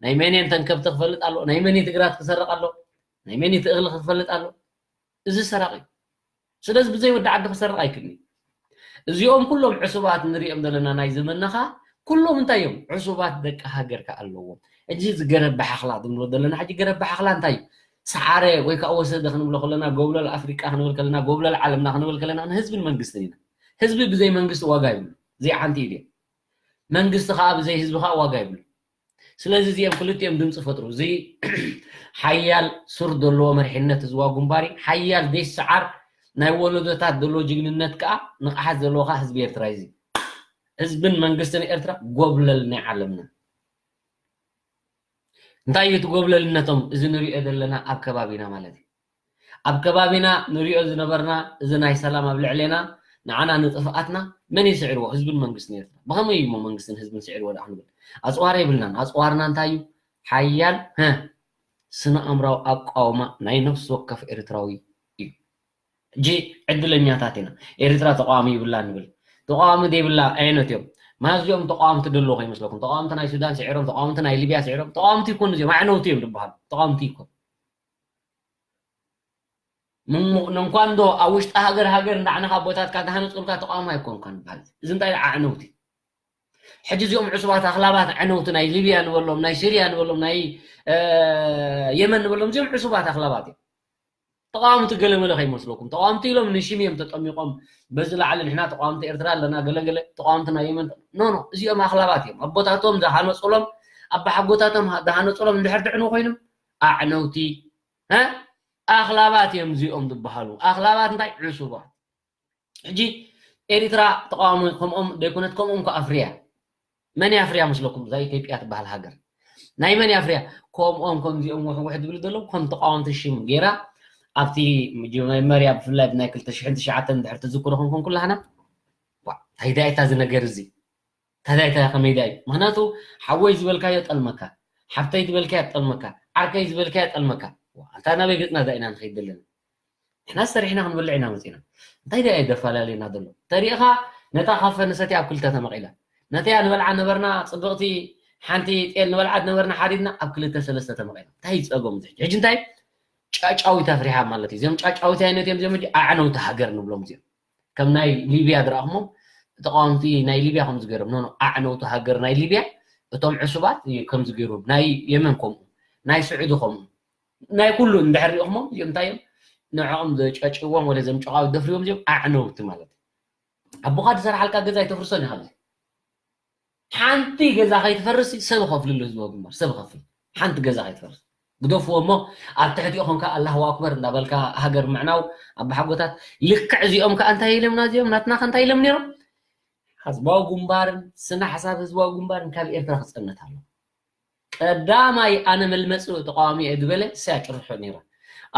ናይ መን እየን ተንከብቲ ክፈልጥ ኣሎ ናይ መን እቲ ግራት ክሰርቕ ኣሎ ናይ መን እቲ እኽሊ ክፈልጥ ኣሎ እዚ ሰራቒ እዩ ስለዚ ብዘይ ወዲ ዓዲ ክሰርቕ ኣይክእልን እዩ እዚኦም ኩሎም ዕሱባት ንሪኦም ዘለና ናይ ዘመንና ከዓ ኩሎም እንታይ እዮም ዕሱባት ደቂ ሃገር ከዓ ኣለዎም ሕጂ እዚ ገረብ ብሓኽላ ክንብሎ ዘለና ሕጂ ገረብ ብሓኽላ እንታይ እዩ ሰዓረ ወይ ከዓ ወሰደ ክንብሎ ከለና ጎብለል ኣፍሪቃ ክንብል ከለና ጎብለል ዓለምና ክንብል ከለና ንህዝብን መንግስትን ኢና ህዝቢ ብዘይ መንግስቲ ዋጋ ይብሉ ዘይሓንቲ ኢድዮ መንግስቲ ከዓ ብዘይ ህዝቢ ከዓ ዋጋ ይብሉ ስለዚ እዚኦም ክልቲኦም ድምፂ ፈጥሩ እዚ ሓያል ሱር ዘለዎ መሪሕነት ህዝባዊ ግንባሪ ሓያል ደይ ሰዓር ናይ ወለዶታት ዘሎ ጅግንነት ከዓ ንቕሓት ዘለዎ ከዓ ህዝቢ ኤርትራ እዩ ህዝብን መንግስትን ኤርትራ ጎብለል ናይ ዓለምና እንታይ እዩ እቲ ጎብለልነቶም እዚ ንሪኦ ዘለና ኣብ ከባቢና ማለት እዩ ኣብ ከባቢና ንሪኦ ዝነበርና እዚ ናይ ሰላም ኣብ ልዕሌና ንዓና ንጥፍኣትና መን እዩ ስዒርዎ ህዝብን መንግስትን ኤርትራ ብኸመይ እዩ መንግስትን ህዝብን ስዒርዎ ደኣ ክንብል ኣፅዋር የብልናን ኣፅዋርና እንታይ እዩ ሓያል ስነ ኣእምራዊ ኣቋውማ ናይ ነፍሲ ወከፍ ኤርትራዊ እዩ ሕጂ ዕድለኛታት ኢና ኤርትራ ተቃዋሚ ይብላ ንብል ተቃዋሚ ዘይብላ ዓይነት እዮም ማዝኦም ተቃዋምቲ ደለዉ ከይመስለኩም ተቃዋምቲ ናይ ሱዳን ስዒሮም ተቃዋምቲ ናይ ሊብያ ስዒሮም ተቃዋምቲ ይኮኑ እዚኦም ኣዕነውቲ እዮም ዝበሃሉ ተቃዋምቲ ይኮኑ እንኳን ዶ ኣብ ውሽጢ ሃገር ሃገር እንዳዕነኻ ኣቦታትካ ዝሃነፁልካ ተቃዋሚ ኣይኮንካን በሃል እዚ እንታይ ኣዕነውቲ ሕጂ እዚኦም ዕሱባት ኣኽላባት ኣዕነውቲ ናይ ሊብያ ንበሎም ናይ ሲርያ ንበሎም ናይ የመን ንበሎም እዚኦም ዕሱባት ኣኽላባት እዮም ተቃወምቲ ገለመለ ከይመስለኩም ተቃወምቲ ኢሎም ንሽም እዮም ተጠሚቆም በዚ ላዕሊ ንሕና ተቃወምቲ ኤርትራ ኣለና ገለገለ ተቃወምቲ ናይ የመን ኖ ኖ እዚኦም ኣኽላባት እዮም ኣቦታቶም ዝሃነፁሎም ኣባሓጎታቶም ዝሃነፁሎም እንድሕር ትዕኑ ኮይኖም ኣዕነውቲ ኣኽላባት እዮም እዚኦም ዝበሃሉ ኣኽላባት እንታይ ዕሱባት ሕጂ ኤሪትራ ተቃዋሚ ከምኦም ዘይኮነት ከምኦም ከ ኣፍርያ መን ኣፍርያ መስለኩም እዛ ኢትዮጵያ ትበሃል ሃገር ናይ መን ኣፍርያ ከምኦም ከምዚኦም ውሕውሕ ዝብል ዘለዉ ከም ተቃወምቲ ሽም ገይራ ኣብቲ መጀመርያ ብፍላይ ብናይ ክልተ ሽሕን ትሽዓተን ድሕር ትዝክሩ ኮንኩም ኩላህና እንታይ ዳይታ እዚ ነገር እዚ ታዲያ እንታይ ከመይ ዳይ ምክንያቱ ሓወይ ዝበልካዮ ጠልመካ ሓብተይ ዝበልካዮ ጠልመካ ዓርከይ ዝበልካዮ ጠልመካ ኣንታ ናበይ ገፅና ዛ ኢና ንኸይድ ዘለና ንሕና ሰሪሕና ክንበልዕ ኢና መፂና እንታይ ዳይ ደፈላለየና ዘሎ ተሪእኻ ነታ ካፈ ንሰቲ ኣብ ክልተ ተመቂላ ነተያ ንበልዓ ነበርና ፅብቕቲ ሓንቲ ጤል ንበልዓ ዝነበርና ሓሪድና ኣብ ክልተ ሰለስተ ተመቒልና። እንታይ ይጸገሙ እዚ ሕጂ? ሕጂ እንታይ? ጫጫዊት ኣፍሪሓ ማለት እዩ። እዚኦም ጫጫዊት ኣይነት እዮም። እዚኦም ሕጂ ኣዕነውቲ ሃገር ንብሎም እዚኦም። ከም ናይ ሊብያ ዝረኣኹሞም ተቃወምቲ ናይ ሊብያ ከምዚ ገይሮም። ኖ፣ ኖ፣ ኣዕነውቲ ሃገር ናይ ሊብያ እቶም ዕሱባት እዩ ከምዚ ገይሮም። ናይ የመን ከምኡ፣ ናይ ስዑዲ ከምኡ፣ ናይ ኩሉ እንድሕር ሪእኹሞም እዚኦም እንታይ እዮም? ንዕኦም ዘጨጭዎም ወለ ዘም ጨቃዊ ደፍሪዎም እዚኦም ኣዕነውቲ ማለት እዩ። ኣቦኻ ዝሰርሓልካ ገዛ ኣይተፍርሶን ኢኻ። ሓንቲ ገዛ ከይትፈርስ ሰብ ከፍልሉ ህዝባዊ ግንባር ሰብ ከፍል። ሓንቲ ገዛ ከይትፈርስ ግደፍዎ እሞ ኣብ ትሕቲ ኢኹም ከ ኣላሁ ኣክበር እንዳበልካ ሃገር ምዕናው ኣባሓጎታት። ልክዕ እዚኦም ከ እንታይ ኢለምና እዚኦም ናትና ከ እንታይ ኢሎም ነይሮም? ህዝባዊ ግንባርን ስነ ሓሳብ ህዝባዊ ግንባርን ካብ ኤርትራ ክጸነት ኣሎ። ቀዳማይ ኣነ መልመፂ ተቃዋሚ እየ ዝበለ እሰይ ኣጭርሖ ነይራ።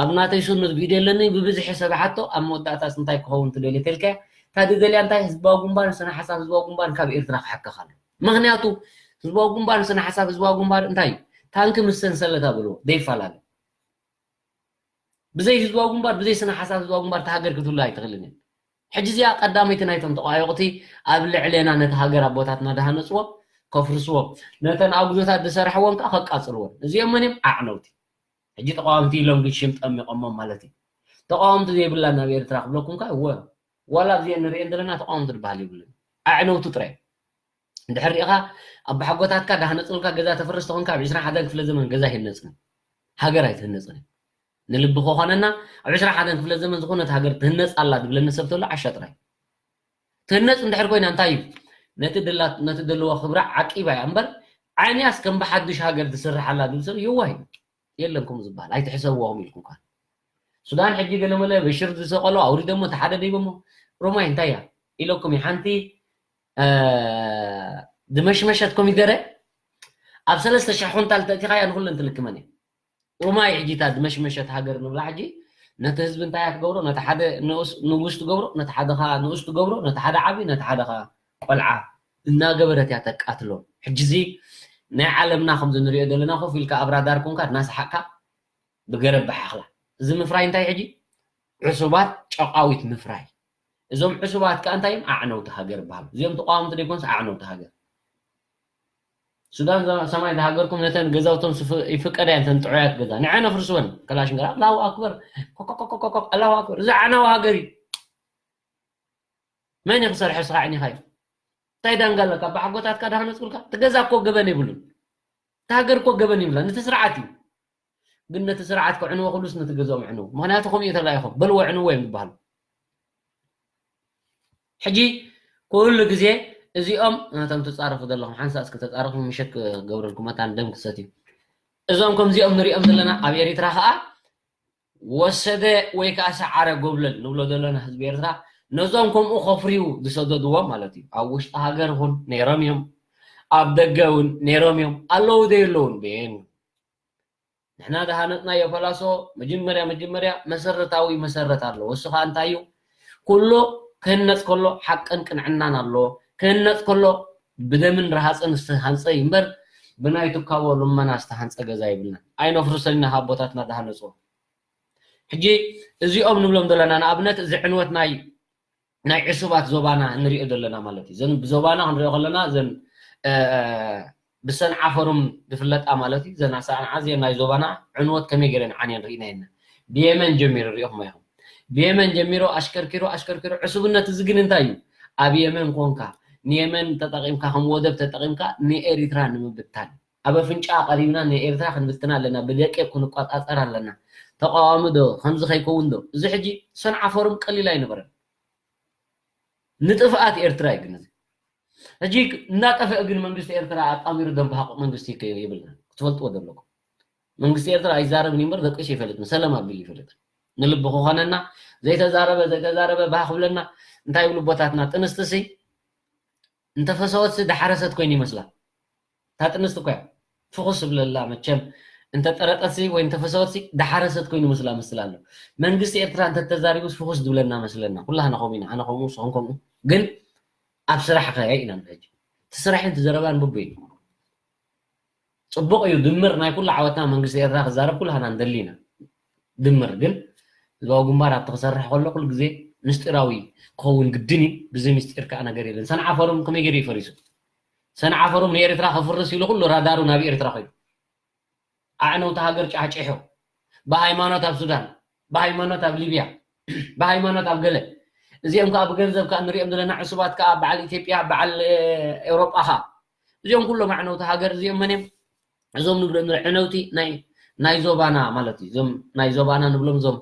ኣብ ናተይ ሱኑት ቪድዮ ኣለኒ ብብዝሒ ሰብ ሓቶ ኣብ መወዳእታስ እንታይ ክኸውን ትደልየ ተልካያ? እታ ዝደልያ እንታይ ህዝባዊ ግንባር ስነ ሓሳብ ህዝባዊ ግንባር ካብ ኤርትራ ክሕከኽ ኣሎ። ምክንያቱ ህዝባዊ ግንባር ስነ ሓሳብ ህዝባዊ ግንባር እንታይ እዩ? ታንኪ ምስ ሰንሰለት ኣብልዎ ዘይፈላለ ብዘይ ህዝባዊ ግንባር ብዘይ ስነ ሓሳብ ህዝባዊ ግንባር እታ ሃገር ክትህሉ ኣይትኽእልን እያ። ሕጂ እዚኣ ቀዳመይቲ ናይቶም ተቋየቑቲ ኣብ ልዕሌና ነቲ ሃገር ኣቦታትና ዝሃነፅዎ ከፍርስዎ ነተን ኣጉዶታት ዝሰርሕዎን ከዓ ከቃፅልዎን እዚኦም መን እዮም ኣዕነውቲ። ሕጂ ተቃወምቲ ኢሎም ግን ሽም ጠሚቆሞም ማለት እዩ። ተቃወምቲ ዘይብላ ናብ ኤርትራ ክብለኩም ከዓ እወ ዋላ ኣብዚአን ንሪኤን ዘለና ተቃወምቲ ዝበሃል የብሉን ኣዕነውቲ ጥራይ። እንድሕር ሪኢኻ ኣቦሓጎታትካ ዳህነፅልካ ገዛ ተፍርስ ተኾንካ ኣብ ዕስራን ሓደን ክፍለ ዘመን ገዛ ኣይህነፅን ሃገር ኣይትህነፅን። ንልቢ ከኾነና ኣብ ዕስራን ሓደን ክፍለ ዘመን ዝኾነት ሃገር ትህነፅ ኣላ ዝብለኒ ሰብ ተሎ ዓሻ ጥራይ። ትህነፅ እንድሕር ኮይና እንታይ እዩ ነቲ ደላ- ነቲ ደለዎ ክብራ ዓቂባ እያ እምበር ዓይንያስ ከም ብሓዱሽ ሃገር ትስርሓላ ዝብል ሰብ የዋህ እዩ። የለን ከምኡ ዝበሃል ኣይትሕሰብዎም ኢልኩም ከ ሱዳን ሕጂ ገለመለ በሽር ዝሰቀሎ ኣውሪደሞ ተሓደ ደይቦሞ ሮማይ እንታይ እያ ኢለኩም እዩ ሓንቲ ዝመሽመሸት ኮሚደረ ኣብ ሰለስተ ሽሕ ኩንታል ተእቲኻያ ንኩለን ትልክመን እየ። ሩማይ ሕጂ እታ ዝመሽመሸት ሃገር ንብላ ሕጂ ነቲ ህዝቢ እንታይ እያ ትገብሮ? ነቲ ሓደ ንኡስ ንጉስ ትገብሮ፣ ነቲ ሓደ ኸዓ ንኡስ ትገብሮ፣ ነቲ ሓደ ዓቢ፣ ነቲ ሓደ ኸዓ ቆልዓ እናገበረት እያ ተቃትሎ። ሕጂ እዚ ናይ ዓለምና ከምዚ ንሪኦ ዘለና ኮፍ ኢልካ ኣብ ራዳር ኮንካ እናሰሓቅካ ብገረብ ብሓኽላ። እዚ ምፍራይ እንታይ ሕጂ? ዕሱባት ጨቃዊት ምፍራይ። እዞም ዕሱባት ከኣ እንታይ እዮም? ኣዕነውቲ ሃገር ይበሃሉ። እዚኦም ተቃወምቲ ዘይኮኑስ ኣዕነውቲ ሃገር። ሱዳን ሰማይ ዝሃገርኩም ነተን ገዛውቶም ይፍቀዳ እየን ተን ጥዑያት ገዛ። ንዐን ኣፍርስወን ከላሽንከር ኣላሁ ኣክበር ኮኮኮኮኮ ኣላሁ ኣክበር እዚ ኣዕናዊ ሃገር እዩ። መን እዩ ክሰርሖ ስኻ ዕኒኻ እዩ? እንታይ ዳንጋ ኣለካ? ብሓጎታትካ ዳሃነፅልካ እቲ ገዛ እኮ ገበን የብሉን። እቲ ሃገር እኮ ገበን ይብላ ነቲ ስርዓት እዩ። ግን ነቲ ስርዓት ክዕንዎ ክሉስ ነቲ ገዝኦም ዕንው ምክንያቱ ከምኡ ተላኢኹም በልዎ ዕንዎ እዮም ዝበሃሉ። ሕጂ ኩሉ ግዜ እዚኦም ነቶም ትፃረፉ ዘለኹም ሓንሳ እስኪ ተፃረፉ ምሸት ክገብረልኩም መታን ደም ክሰትዩ እዞም ከምዚኦም ንሪኦም ዘለና ኣብ ኤሪትራ ከዓ ወሰደ ወይ ከዓ ሰዓረ ጎብለል ንብሎ ዘለና ህዝቢ ኤርትራ ነዞም ከምኡ ከፍርዩ ዝሰደድዎም ማለት እዩ ኣብ ውሽጢ ሃገር እውን ነይሮም እዮም ኣብ ደገ እውን ነይሮም እዮም ኣለዉ ደየለውን ቤን ንሕና ዝሃነፅናዮ ፈላሶ መጀመርያ መጀመርያ መሰረታዊ መሰረት ኣለዎ። እሱ ከዓ እንታይ እዩ? ኩሎ ክህነፅ ከሎ ሓቅን ቅንዕናን ኣለዎ። ክህነፅ ከሎ ብደምን ረሃፅን ዝተሃንፀ እዩ እምበር ብናይ ትካቦ ልመና ዝተሃንፀ ገዛ የብልናን። ኣይነፍርሰን ኢና ኣቦታትና ዝሃነፅዎ። ሕጂ እዚኦም ንብሎም ዘለና ንኣብነት እዚ ዕንወት ናይ ናይ ዕሱባት ዞባና ንሪኦ ዘለና ማለት እዩ። እዘን ብዞባና ክንሪኦ ከለና እዘን ብሰንዓ ፎርም ዝፍለጣ ማለት እዩ። እዘን ኣሰዓንዓ እዚአን ናይ ዞባና ዕንወት ከመይ ገይረን ዓንየን ርኢና የለን። ብየመን ጀሚሩ ሪኢኹሞ ኢኹም። ብየመን ጀሚሩ ኣሽከርኪሩ ኣሽከርኪሩ ዕሱብነት እዚ ግን እንታይ እዩ? ኣብ የመን ኮንካ ንየመን ተጠቒምካ ከም ወደብ ተጠቒምካ ንኤሪትራ ንምብታን ኣብ ኣፍንጫ ቀሪብና ንኤርትራ ክንብትና ኣለና፣ ብደቂቕ ክንቆጻጸር ኣለና። ተቃዋሚ ዶ ከምዚ ከይከውን ዶ? እዚ ሕጂ ሰንዓ ፎርም ቀሊል ኣይነበረን። ንጥፍኣት ኤርትራ እዩ ግን እዚ ሕጂ እንዳጠፍአ ግን መንግስቲ ኤርትራ ኣጣሚሩ ደንበሃቕ መንግስቲ ይብልና ክትፈልጥዎ ዘለኩም። መንግስቲ ኤርትራ ኣይዛረብን እዩ እምበር ደቂሱ ይፈልጥ ሰለም ኣቢሉ ይፈልጥ። ንልቢ ክኾነና ዘይተዛረበ ዘይተዛረበ ባህ ክብለና እንታይ ይብሉ ቦታትና ጥንስትሲ እንተፈሰወትሲ ዳሓረሰት ኮይኑ ይመስላ። እታ ጥንስቲ እኮ እያ ፍኹስ ዝብለላ መቸም እንተጠረጠትሲ ወይ እንተፈሰወትሲ ዳሓረሰት ኮይኑ መስላ መስል ኣሎ። መንግስቲ ኤርትራ እንተተዛሪቡስ ፍኹስ ዝብለና መስለና። ኩላህና ከምኡ ኢና። ኣነ ከምኡ፣ ንስኹም ከምኡ። ግን ኣብ ስራሕ ከ ኢና ንብል ሕጂ። እቲ ስራሕን እቲ ዘረባን ብቡይ እዩ። ፅቡቕ እዩ ድምር ናይ ኩሉ ዓወትና መንግስቲ ኤርትራ ክዛረብ ኩላህና ንደሊ ኢና። ድምር ግን ህዝባዊ ግንባር ኣብቲ ክሰርሕ ከሎ ኩሉ ግዜ ምስጢራዊ ክኸውን ግድን እዩ። ብዘይ ምስጢር ከዓ ነገር የለን። ሰንዓ ፎርም ከመይ ገይሩ እዩ ፈሪሱ? ሰንዓፈ ሩብ ንኤርትራ ከፍርስ ኢሉ ኩሉ ራዳሩ ናብ ኤርትራ ኮይኑ ኣዕነውቲ ሃገር ጫሕጪሑ፣ ብሃይማኖት ኣብ ሱዳን፣ ብሃይማኖት ኣብ ሊብያ፣ ብሃይማኖት ኣብ ገለ፣ እዚኦም ከዓ ብገንዘብ ከዓ ንሪኦም ዘለና ዕሱባት ከዓ በዓል ኢትዮጵያ፣ በዓል ኤውሮጳ ከዓ፣ እዚኦም ኩሎም ኣዕነውቲ ሃገር እዚኦም መን እዮም? እዞም ንብሎም ዕነውቲ ናይ ዞባና ማለት እዩ። እዞም ናይ ዞባና ንብሎም እዞም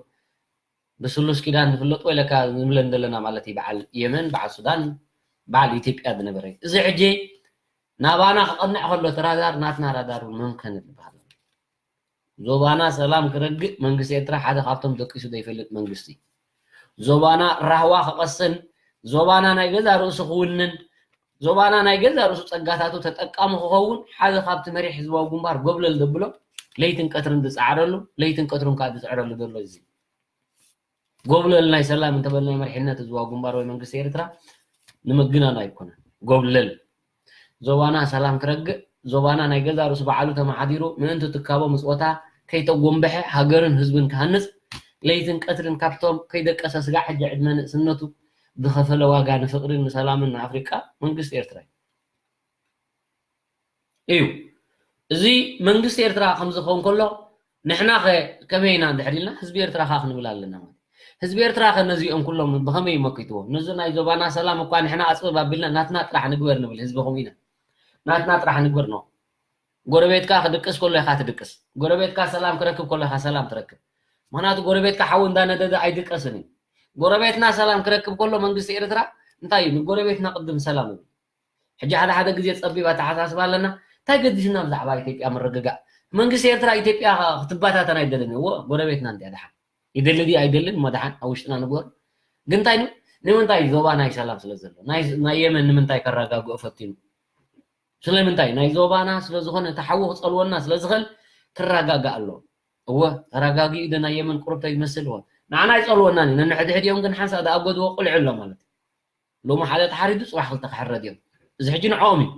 ብስሉስ ኪዳን ዝፍለጡ ወይለካ ንብለን ዘለና ማለት እዩ። በዓል የመን፣ በዓል ሱዳን፣ በዓል ኢትዮጵያ ዝነበረ እዩ። እዚ ሕጂ ናባና ክቐንዕ ከሎ እቲ ራዳር ናትና ራዳር እውን መምከኒ ዝበሃል ዞባና ሰላም ክረግእ መንግስቲ ኤርትራ ሓደ ካብቶም ደቂሱ ዘይፈልጥ መንግስቲ እዩ። ዞባና ራህዋ ክቐስን፣ ዞባና ናይ ገዛ ርእሱ ክውንን፣ ዞባና ናይ ገዛ ርእሱ ጸጋታቱ ተጠቃሚ ክኸውን ሓደ ካብቲ መሪሕ ህዝባዊ ግንባር ጎብለል ዘብሎ ለይትን ቀትርን ዝጸዓረሉ፣ ለይትን ቀትሩን ከዓ ዝጽዕረሉ ዘሎ እዚ ጎብለል ናይ ሰላም እንተበልናይ መሪሕነት ህዝባዊ ግንባር ወይ መንግስቲ ኤርትራ ንምግናን ኣይኮነን። ጎብለል ዞባና ሰላም ክረግእ፣ ዞባና ናይ ገዛ ርእሱ ባዕሉ ተመሓዲሩ ምእንቲ ትካቦ ምጽወታ ከይተጎንበሐ ሃገርን ህዝብን ክሃንጽ ለይትን ቀትርን ካብቶም ከይደቀሰ ስጋዕ ሕጂ ዕድመ ንእስነቱ ዝኸፈለ ዋጋ ንፍቕርን ንሰላምን ንኣፍሪቃ መንግስቲ ኤርትራ እዩ። እዩ። እዚ መንግስቲ ኤርትራ ከም ዝኸውን ከሎ ንሕና ኸ ከመይ ኢና እንድሕር ኢልና ህዝቢ ኤርትራ ኸ ክንብል ኣለና ማለት እዩ። ህዝቢ ኤርትራ ኸ ነዚኦም ኩሎም ብኸመይ ይመክትዎ? ነዚ ናይ ዞባና ሰላም እኳ ንሕና ኣጽብብ ኣቢልና ናትና ጥራሕ ንግበር ንብል ህዝቢ ከምኡ ኢና። ናትና ጥራሕ ንግበር ነው። ጎረቤትካ ክድቅስ ከሎ ኢኻ ትድቅስ። ጎረቤትካ ሰላም ክረክብ ከሎ ኢኻ ሰላም ትረክብ። ምኽንያቱ ጎረቤትካ ሓዊ እንዳነደደ ኣይድቀስን እዩ። ጎረቤትና ሰላም ክረክብ ከሎ መንግስቲ ኤርትራ እንታይ እዩ? ንጎረቤትና ቅድም ሰላም ይብል። ሕጂ ሓደ ሓደ ግዜ ጸቢብ ኣተሓሳስባ ኣለና። እንታይ ገዲስና ብዛዕባ ኢትዮጵያ ምርግጋእ? መንግስቲ ኤርትራ ኢትዮጵያ ክትበታተን ኣይደልን። እዎ ጎረቤትና እንድያ ደሓን። ይደሊ ድዩ ኣይደልን እሞ ደሓን ኣብ ውሽጥና ንግበር። ግን እንታይ ን-፣ ንምንታይ ዞባ ናይ ሰላም ስለ ዘሎ? ናይ፣ ናይ የመን ንምንታይ ከረጋግኦ ፈቲኑ? ስለምንታይ? ናይ ዞባና ስለ ዝኾነ እቲ ሓዊ ክጸልወና ስለ ዝኽእል ክረጋጋእ ኣለዎ። እወ ተረጋጊኡ ዶ ናይ የመን ቁሩብ ተይመስል እወ። ንዓና ኣይጸልወናን እዩ። ነንሕድሕዲኦም ግን ሓንሳእ ደኣ ጎድዎ ቁልዒ ኣሎ ማለት እዩ። ሎሚ ሓደ ተሓሪዱ ጽባሕ ክልተ ክሕረድ እዮም። እዚ ሕጂ ንዕኦም እዩ።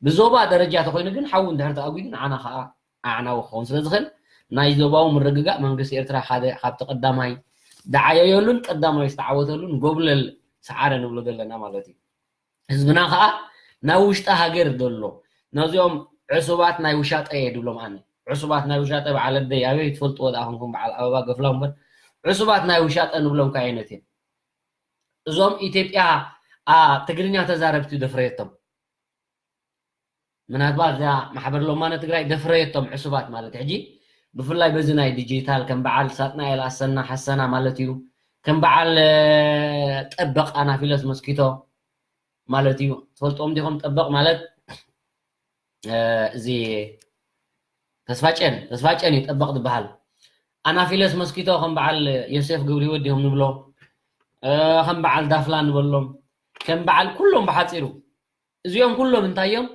ብዞባ ደረጃ ተኾይኑ ግን ሓዊ እንድሕር ተኣጒዱ ንዓና ኸኣ ኣዕናዊ ክኸውን ስለ ዝኽእል ናይ ዞባዊ ምርግጋእ መንግስቲ ኤርትራ ሓደ ካብቲ ቀዳማይ ዝዓየየሉን ቀዳማይ ዝተዓወተሉን ጎብለል ሰዓረ ንብሎ ዘለና ማለት እዩ። ህዝብና ኸኣ ናብ ውሽጢ ሃገር ዘሎ ነዚኦም ዕሱባት ናይ ውሻጠ እየ ድብሎም ኣነ። ዕሱባት ናይ ውሻጠ በዓል ኣደይ ኣበይ ትፈልጥዎ ደኣ ኮንኩም በዓል ኣበባ ገፍላው እምበር ዕሱባት ናይ ውሻጠ ንብሎም ከ ዓይነት እዮም። እዞም ኢትዮጵያ ኣ፣ ትግርኛ ተዛረብቲ ደፍረየቶም። ምናልባት እዛ ማሕበር ሎማነ ትግራይ ደፍረየቶም ዕሱባት ማለት ሕጂ ብፍላይ በዚ ናይ ዲጂታል ከም በዓል ሳጥናኤል ኣሰና ሓሰና ማለት እዩ። ከም በዓል፣ እ፣ ጠበቕ ኣናፊለስ መስኪቶ ማለት እዩ። ትፈልጥዎም ዲኹም? ጠበቕ ማለት፣ እ፣ እዚ ተስፋጨን፣ ተስፋጨን እዩ ጠበቕ ዝበሃል። ኣናፊለስ መስኪቶ ከም በዓል ዮሴፍ ገብረህይወት ዲኹም ንብሎ? እ፣ ከም በዓል ዳፍላ ንበሎም? ከም በዓል ኩሎም ብሓጺሩ እዚኦም ኩሎም እንታይ እዮም?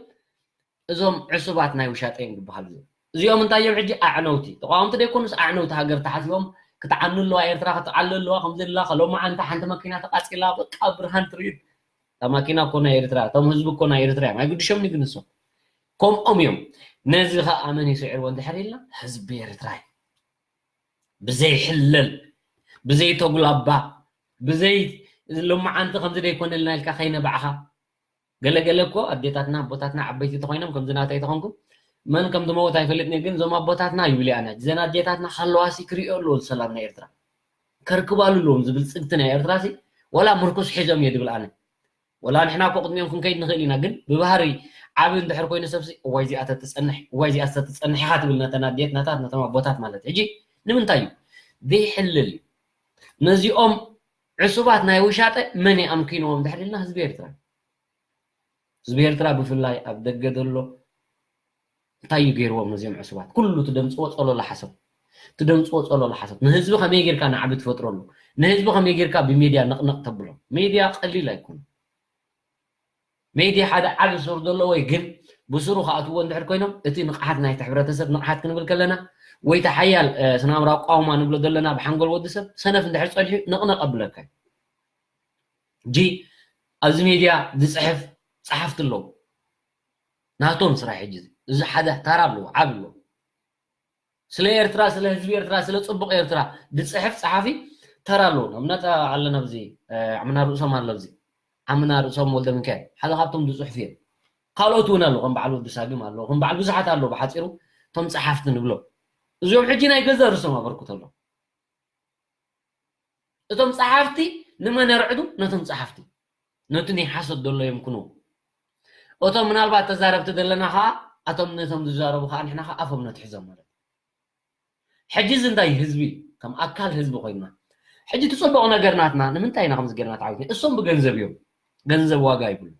እዞም ዕሱባት ናይ ውሻጠ እዮም ዝበሃሉ። እዚኦም እንታይ እዮም ሕጂ? ኣዕነውቲ። ተቃወምቲ ደይኮኑስ ኣዕነውቲ ሃገር ተሓሲቦም ክትዓኑ ኣለዋ ኤርትራ፣ ክትዓሉ ኣለዋ፣ ከምዚ ኢላ፣ ከሎማዓንቲ ሓንቲ መኪና ተቃጺላ፣ በቃ ብርሃን ትርኢት። እታ ማኪና እኮ ናይ ኤርትራ፣ እቶም ህዝቢ እኮ ናይ ኤርትራ እዮም። ኣይግድሾምን እዩ ግን ንሶም። ከምኦም እዮም። ነዚ ኸኣ መን እዩ ስዒርዎ እንድሕር ኢልና? ህዝቢ ኤርትራ እዩ። ብዘይ ሕለል፣ ብዘይ ተጉላባ፣ ብዘይ ሎማዓንቲ ከምዚ ደይኮነልና ኢልካ ከይነባዕኻ። ገለ ገለ እኮ ኣዴታትና፣ ኣቦታትና፣ ዓበይቲ ተኾይኖም ከምዚ ናተይ ተኾንኩም መን ከም ዝመውት ኣይፈልጥን እየ፣ ግን እዞም ኣቦታትና ይብሉ ኣነ። እዘን ኣዴታትና ሃለዋሲ ክርእዮ ኣለዎ ሰላም ናይ ኤርትራ። ከርክባሉ ኣለዎም ዝብል ጽግቲ ናይ ኤርትራ ሲ፣ ወላ ምርኩስ ሒዞም እየ ድብል ኣነ። ወላ ንሕና እኮ ቅድሚኦም ክንከይድ ንኽእል ኢና፣ ግን ብባህሪ ዓቢ እንድሕር ኮይኑ ሰብሲ፣ እዋይ እዚኣ ተትጸንሕ፣ እዋይ እዚኣ ተትጸንሕ ኢኻ ትብል ነተን ኣዴትናታት፣ ነቶም ኣቦታት ማለት። ሕጂ ንምንታይ እዩ? ዘይሕልል እዩ። ነዚኦም ዕሱባት ናይ ውሻጠ መን እዩ ኣምኪንዎም እንድሕር ኢልና ህዝቢ ኤርትራ። ህዝቢ ኤርትራ ብፍላይ ኣብ ደገ ዘሎ እንታይ እዩ ገይርዎም ነዚኦም ዕሱባት? ኩሉ ትደምጽዎ ጸሎሎ ሓሶት። ትደምጽዎ ጸሎሎ ሓሶት። ንህዝቢ ከመይ ጌርካ ንዓቢ ትፈጥረሉ? ንህዝቢ ከመይ ጌርካ ብሜድያ ነቕነቕ ተብሎ? ሜድያ ቀሊል ኣይኮነን። ሜድያ ሓደ ዓቢ ሱር ዘለዎ እዩ፣ ግን ብስሩ ክኣትዎ እንድሕር ኮይኖም እቲ ንቕሓት ናይቲ ሕብረተሰብ ንቕሓት ክንብል ከለና ወይ እቲ ሓያል፣ እ፣ ስነ ኣእምራዊ ኣቋውማ ንብሎ ዘለና ብሓንጎል ወዲ ሰብ ሰነፍ እንድሕር ጸኒሑ ነቕነቕ ኣብለካ እዩ። ሕጂ ኣብዚ ሜድያ ዝጽሕፍ ጸሓፍቲ ኣለዉ። ናቶም ስራሕ ሕጂ እዚ። እዚ ሓደ ታራ ኣለዎ፣ ዓቢ ኣለዎ። ስለ ኤርትራ፣ ስለ ህዝቢ ኤርትራ፣ ስለ ጽቡቕ ኤርትራ ዝጽሕፍ ጸሓፊ ተራ ኣለዎ። ንኣብነት ኣለና ኣብዚ፣ እ፣ ዓምና ርእሶም ኣሎ ኣብዚ። ዓምና ርእሶም ወልደ ሚካኤል ሓደ ካብቶም ዝጽሕፉ እዮም። ካልኦት እውን ኣለዉ፣ ከም በዓል ወዲ ሳግም ኣለዉ፣ ከም በዓል ብዙሓት ኣለዉ። ብሓፂሩ እቶም ፀሓፍቲ ንብሎም እዚኦም ሕጂ ናይ ገዛ ርእሶም ኣበርክቶ ኣለዎም። እቶም ፀሓፍቲ ንመን የርዕዱ? ነቶም ፀሓፍቲ፣ ነቲ ናይ ሓሶት ዘሎ የምክንዎ። እቶም ምናልባት ተዛረብቲ ዘለና ከዓ፣ ኣቶም ነቶም ዝዛረቡ ከዓ ንሕና ከዓ ኣፎም ነትሕዞም ማለት እዩ። ሕጂ እዚ እንታይ ህዝቢ፣ ከም ኣካል ህዝቢ ኮይንና፣ ሕጂ እቲ ፅቡቕ ነገር ናትና ንምንታይ ኢና ከምዚ ጌርና ተዓዊትና? እሶም ብገንዘብ እዮም፣ ገንዘብ ዋጋ ይብሉ።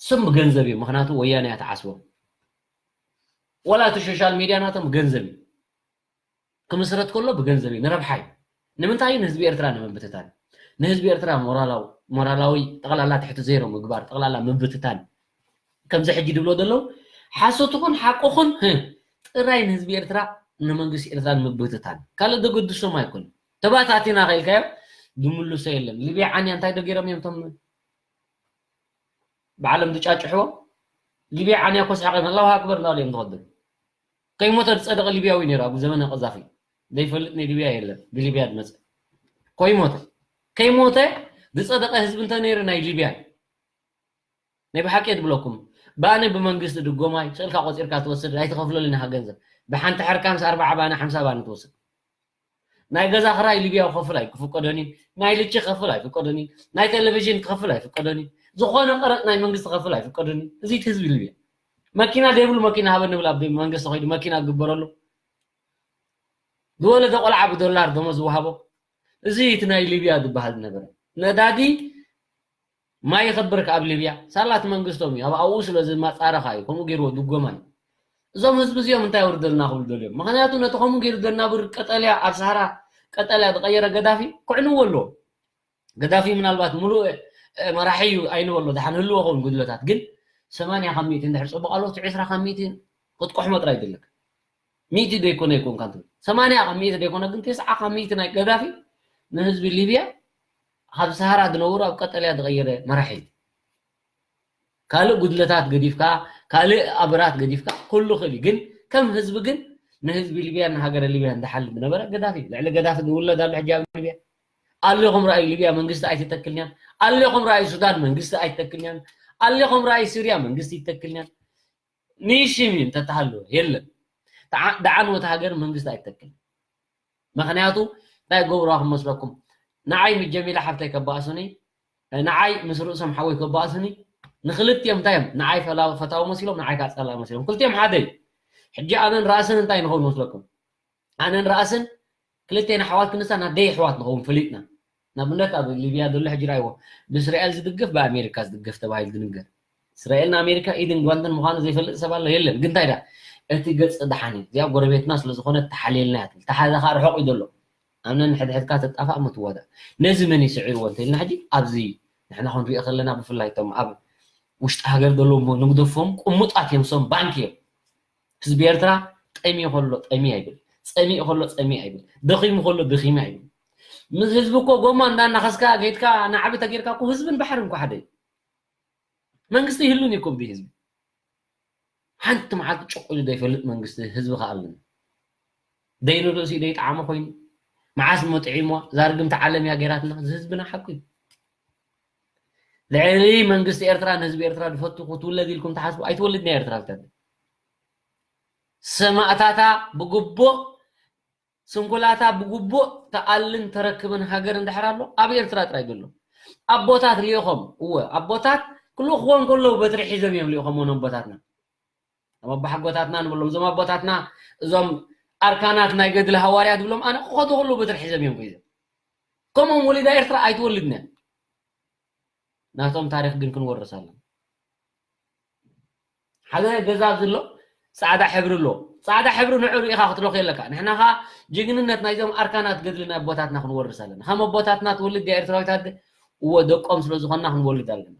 እሶም ብገንዘብ እዮም፣ ምክንያቱ ወያነ እያ ተዓስቦም። ወላ እቲ ሶሻል ሚድያ ናቶም ብገንዘብ እዩ። ክምስረት ከሎ ብገንዘብ እዩ፣ ንረብሓ እዩ። ንምንታይ? ንህዝቢ ኤርትራ ንምብትታን፣ ንህዝቢ ኤርትራ ሞራላዊ ሞራላዊ ጠቕላላ ትሕቲ ዜሮ ምግባር፣ ጠቕላላ ምብትታን። ከምዚ ሕጂ ድብሎ ዘለዉ ሓሶት ኹን ሓቂ ኹን፣ ህ፣ ጥራይ ንህዝቢ ኤርትራ ንመንግስቲ ኤርትራ ንምብትታን፣ ካልእ ዘገድሶም ኣይኮነን። ተባታቲና ከኢልካዮ ዝምልሶ የለን። ሊብያ ዓንያ እንታይ ዶ ገይሮም እዮም እቶም ብዓለም ዝጫጭሕዎ? ሊብያ ዓንያ ኮስሓቀ ኣላሁ ኣክበር እናበሉ እዮም ዝኸዱ። ከይሞተ ዝፀደቐ ሊብያዊ ነይሩ ኣብ ዘመነ ቀዛፊ። ዘይፈልጥ ናይ ሊብያ የለን፣ ብሊብያ ዝመፀ። ከይሞተ፣ ከይሞተ ዝፀደቐ ህዝቢ እንተ ነይሩ ናይ ሊብያ። ናይ ብሓቂ እየ ዝብለኩም። ባኒ ብመንግስቲ ድጎማይ ስእልካ ቆፂርካ ትወስድ፣ ኣይትኸፍለሉን ኢኻ ገንዘብ። ብሓንቲ ሕርካ ምስ ኣርባዓ ባኒ ሓምሳ ባኒ ትወስድ። ናይ ገዛ ክራይ ሊብያዊ ክኸፍል ኣይክፍቀዶን እዩ። ናይ ልቺ ክኸፍል ኣይፍቀዶን እዩ። ናይ ቴሌቪዥን ክኸፍል ኣይፍቀዶን እዩ። ዝኾነ ቀረጥ ናይ መንግስቲ ክኸፍል ኣይፍቀዶን እዩ። እዚ እቲ ህዝቢ ሊብያ። መኪና ዘይብሉ መኪና ሃበኒ ብል ኣብ መንግስቲ ከይዱ መኪና ክግበረሉ። ዝወለደ ቆልዓ ብዶላር ደሞዝ ዝወሃቦ። እዚ እቲ ናይ ሊብያ ዝበሃል ዝነበረ። ነዳዲ ማይ ይኸብር ከኣ ኣብ ሊብያ። ሳላ እቲ መንግስቶም እዩ። ኣብ ኣብኡ ስለ ዝማጻረኻ እዩ። ከምኡ ገይርዎ ድጎማ እዩ። እዞም ህዝቢ እዚኦም እንታይ የውርደልና ክብሉ ደልዮም? ምኽንያቱ ነቲ ከምኡ ገይሩ ዘናብር ቀጠልያ፣ ኣብ ሰሃራ ቀጠልያ ዝቐየረ ገዳፊ ክዕንዎ ኣለዎ። ገዳፊ ምናልባት ሙሉእ፣ እ፣ መራሒ እዩ ኣይንበሎ፣ ደሓን ህልዎ ኸውን ጉድለታት። ግን ሰማንያ ካብ ሚእቲ እንድሕር ጽቡቕ ኣሎ፣ እቲ ዕስራ ካብ ሚእቲ ክትቆሕሞ ጥራይ ይድለክ። ሚእቲ ዘይኮነ ኣይኮንካን ትብል። ሰማንያ ካብ ሚእቲ ዘይኮነ ግን፣ ተስዓ ካብ ሚእቲ ናይ ገዳፊ ንህዝቢ ሊብያ ካብ ሰሃራ ዝነብሩ ኣብ ቀጠልያ ዝቐየረ መራሒ እዩ። ካልእ ጉድለታት ገዲፍካ፣ ካልእ ኣብራት ገዲፍካ፣ ኩሉ ክእል እዩ። ግን ከም ህዝቢ ግን ንህዝቢ ሊብያን ንሃገረ ሊብያን ዝሓልም ዝነበረ ገዳፊ እዩ። ልዕሊ ገዳፊ ዝውለድ ኣሎ ሕጂ ኣብ ሊብያ? ኣሊኹም ረኣዩ፣ ሊብያ መንግስቲ ኣይትተክልንያን። ኣሊኹም ረኣዩ፣ ሱዳን መንግስቲ ኣይትተክልንያን። ኣሊኹም ረኣዩ፣ ሲርያ መንግስቲ ኣይትተክልንያን። ንሽም እዩ እንተተሃለወ፣ የለን። ደዓ-፣ ደዓን ወተ ሃገር መንግስቲ ኣይትተክልን። ምኽንያቱ እንታይ ገብሩዋ ክመስለኩም? ንዓይ ምስ ጀሚላ ሓብተይ ከባእሱኒ፣ ንዓይ ምስ ርእሶም ሓወይ ከባእሱኒ፣ ንክልቲኦም እንታይ እዮም? ንዓይ ፈላ-፣ ፈታዊ መሲሎም፣ ንዓይ ከዓ ጸላኢ መሲሎም። ክልቲኦም ሓደ እዩ። ሕጂ ኣነን ራእስን እንታይ ንኸውን መስለኩም? ኣነን ራእስን ክልቴና ኣሕዋት ክንሳ፣ ናደይ ኣሕዋት ንኸውን ፈሊጥና። ንኣብነት ኣብ ሊብያ ዘሎ ሕጂ ራእይዎ፣ ብእስራኤል ዝድግፍ፣ ብኣሜሪካ ዝድግፍ ተባሂሉ ዝንገር። እስራኤል ንኣሜሪካ ኢድን ጓንትን ምዃኑ ዘይፈልጥ ሰብ ኣሎ? የለን። ግን እንታይ ዳ? እቲ ገጽ ደሓን እዩ። እዚኣ ጎረቤትና ስለ ዝኾነት ተሓልየልና እያ ትብል። ተሓዛ ኸኣ ርሑቕ እዩ ዘሎ። ኣነ ንሕድሕድካ ተጣፋእ ምትዋዳእ። ነዚ መን እዩ ስዒርዎ እንተኢልና ሕጂ ኣብዚ ንሕና ክንሪኦ ከለና ብፍላይ እቶም ኣብ ውሽጢ ሃገር ዘለዉ እሞ ንግደፎም ቅሙጣት እዮም፣ ሶም ባንክ እዮም። ህዝቢ ኤርትራ ጠምዩ ከሎ ጠምዩ ኣይብል፣ ጸሚኡ ከሎ ጸሚኡ ኣይብል፣ ደኺሙ ከሎ ደኺሙ ኣይብል። ምስ ህዝቢ እኮ ጎማ እንዳናኸስካ ከይድካ ናዕቢ ተጌርካ እኮ ህዝብን ባሕርን እኮ ሓደ እዩ። መንግስቲ ይህሉን እዩ እኮ ብዘይ ህዝቢ። ሓንቲ መዓልቲ ጨቕ ኢሉ ዘይፈልጥ መንግስቲ ህዝቢ ከኣ ኣለና። ደይኑ ርእሲኡ ደይጠዓሞ ኮይኑ፣ መዓስ እሞ ጥዒምዋ፣ እዛ ርግምቲ ዓለም እያ ገይራትና፣ እዚ ህዝብና ሓቁ እዩ። ልዕሊ መንግስቲ ኤርትራ ንህዝቢ ኤርትራ ዝፈቱ ክትውለድ ኢልኩም ትሓስቡ? ኣይትወልድን እያ ኤርትራ ብታትል። ሰማእታታ ብግቡእ፣ ስንኩላታ ብግቡእ ተኣልን ተረክብን ሃገር እንድሕር ኣሎ፣ ኣብ ኤርትራ ጥራይ ዘሎ። ኣቦታት ልኢኾም፣ እወ፣ ኣቦታት ክልእኽዎ እንከለዉ በትሪ ሒዞም እዮም ልኢኾምዎ ነቦታትና። እዞም ኣቦሓጎታትና ንብሎም፣ እዞም ኣቦታትና፣ እዞም ኣርካናት ናይ ገድሊ ሃዋርያ ዝብሎም፣ ኣነ ክኸዱ ከለዉ በትሪ ሒዞም እዮም ከይዞም። ከምኦም ወሊዳ ኤርትራ ኣይትወልድን እያ። ናቶም ታሪኽ ግን ክንወርስ ኣለና። ሓደ ገዛ ኣብዚ ኣሎ፣ ጻዕዳ ሕብሪ ኣሎ። ጻዕዳ ሕብሪ ንዑ ርኢኻ ክትለኽዮ ኣለካ። ንሕና ኸኣ ጅግንነት ናይዞም ኣርካናት ገድሊ ናይ ኣቦታትና ክንወርስ ኣለና። ከም ኣቦታትና ትወልድ እያ ኤርትራዊት ኣደ፣ እወ፣ ደቆም ስለ ዝኾንና ክንወልድ ኣለና።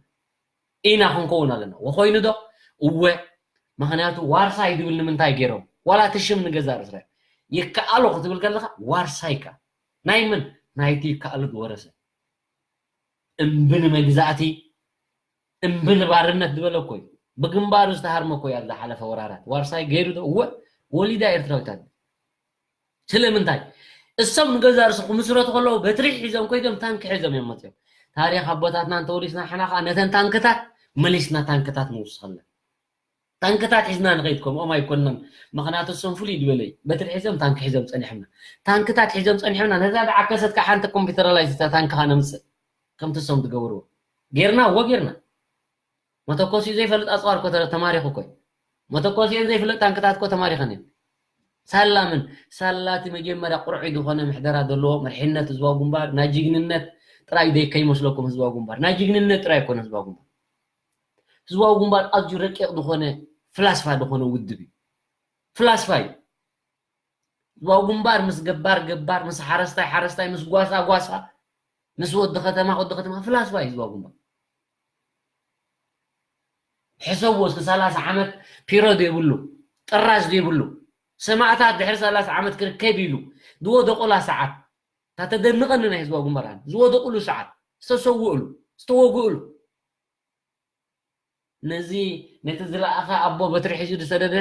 ኢና ክንከውን ኣለና። ወኮይኑ ዶ? እወ። ምኽንያቱ ዋርሳይ ዝብል ንምንታይ ገይሮም? ዋላ እቲ ሽም ንገዛእ ርእስኻ ይከኣሎ ክትብል ከለኻ ዋርሳይ ከ ናይ መን? ናይቲ ይከኣሎ ዝወረሰ። እምቢ ንመግዛእቲ፣ እምቢ ንባርነት ዝበለ እኮ እዩ። ብግንባሩ ዝተሃርመ እኮ እዩ ኣብ ዝሓለፈ ወራራት። ዋርሳይ ገይሩ ዶ? እወ። ወሊዳ ኤርትራዊት ኣደ። ስለምንታይ? እሶም ንገዛ ርእሶም ክምስረቱ ከለዉ በትሪ ሒዞም ኮይዶም ታንኪ ሒዞም እዮም መፅዮም። ታሪኽ ኣቦታትና እንተወሪስና ንሕና ከዓ ነተን ታንክታት መሊስና ታንክታት ንውስኸለን። ታንክታት ሒዝና ንኸይድ ከምኦም ኣይኮንናን። ምኽንያቱ እሶም ፍሉይ ዝበለ እዩ። በትሪ ሒዞም ታንኪ ሒዞም ጸኒሖምና። ታንክታት ሒዞም ጸኒሖምና። ነዛ ዝዓከሰት ከዓ ሓንቲ ኮምፒውተር ኣላ እታ ታንክኻ ነምጽእ። ከምቲ እሶም ዝገብርዎ። ጌርና፣ እዎ ጌርና። መተኮሲኡ ዘይፈልጥ ኣጽዋር እኮ ተ-፣ ተማሪኹ እኮ እዩ። መተኮሲኡ ዘይፍለጥ ታንክታት እኮ ተማሪኸን እየን። ሳላ ምን? ሳላ እቲ መጀመርያ ቁርዒ ዝኾነ ምሕደራ ዘለዎ መርሒነት ህዝባዊ ግንባር፣ ናይ ጅግንነት ጥራይ ደይ ከይመስለኩም ህዝባዊ ግንባር። ናይ ጅግንነት ጥራይ ኣይኮነ ህዝባዊ ግንባር። ህዝባዊ ግንባር ኣዝዩ ረቂቕ ዝኾነ ፍላስፋ ዝኾነ ውድብ እዩ። ፍላስፋ እዩ። ህዝባዊ ግንባር ምስ ገባር ገባር፣ ምስ ሓረስታይ ሓረስታይ፣ ምስ ጓሳ ጓሳ፣ ምስ ወዲ ከተማ ወዲ ከተማ፣ ፍላስፋ እዩ ህዝባዊ ግንባር። ሕሰብዎ እስኪ፣ ሰላሳ ዓመት ፒሮ ዘይብሉ፣ ጥራዝ ዘይብሉ፣ ሰማእታት ድሕሪ ሰላሳ ዓመት ክርከብ ኢሉ ዝወደቑላ ሰዓት፣ እታ ተደንቐኒ ናይ ህዝባዊ ግንባር ኣነ፣ ዝወደቑሉ ሰዓት፣ ዝተሰውእሉ፣ ዝተወግእሉ። ነዚ ነቲ ዝለኣኸ ኣቦ በትሪ ሒዙ ዝሰደደ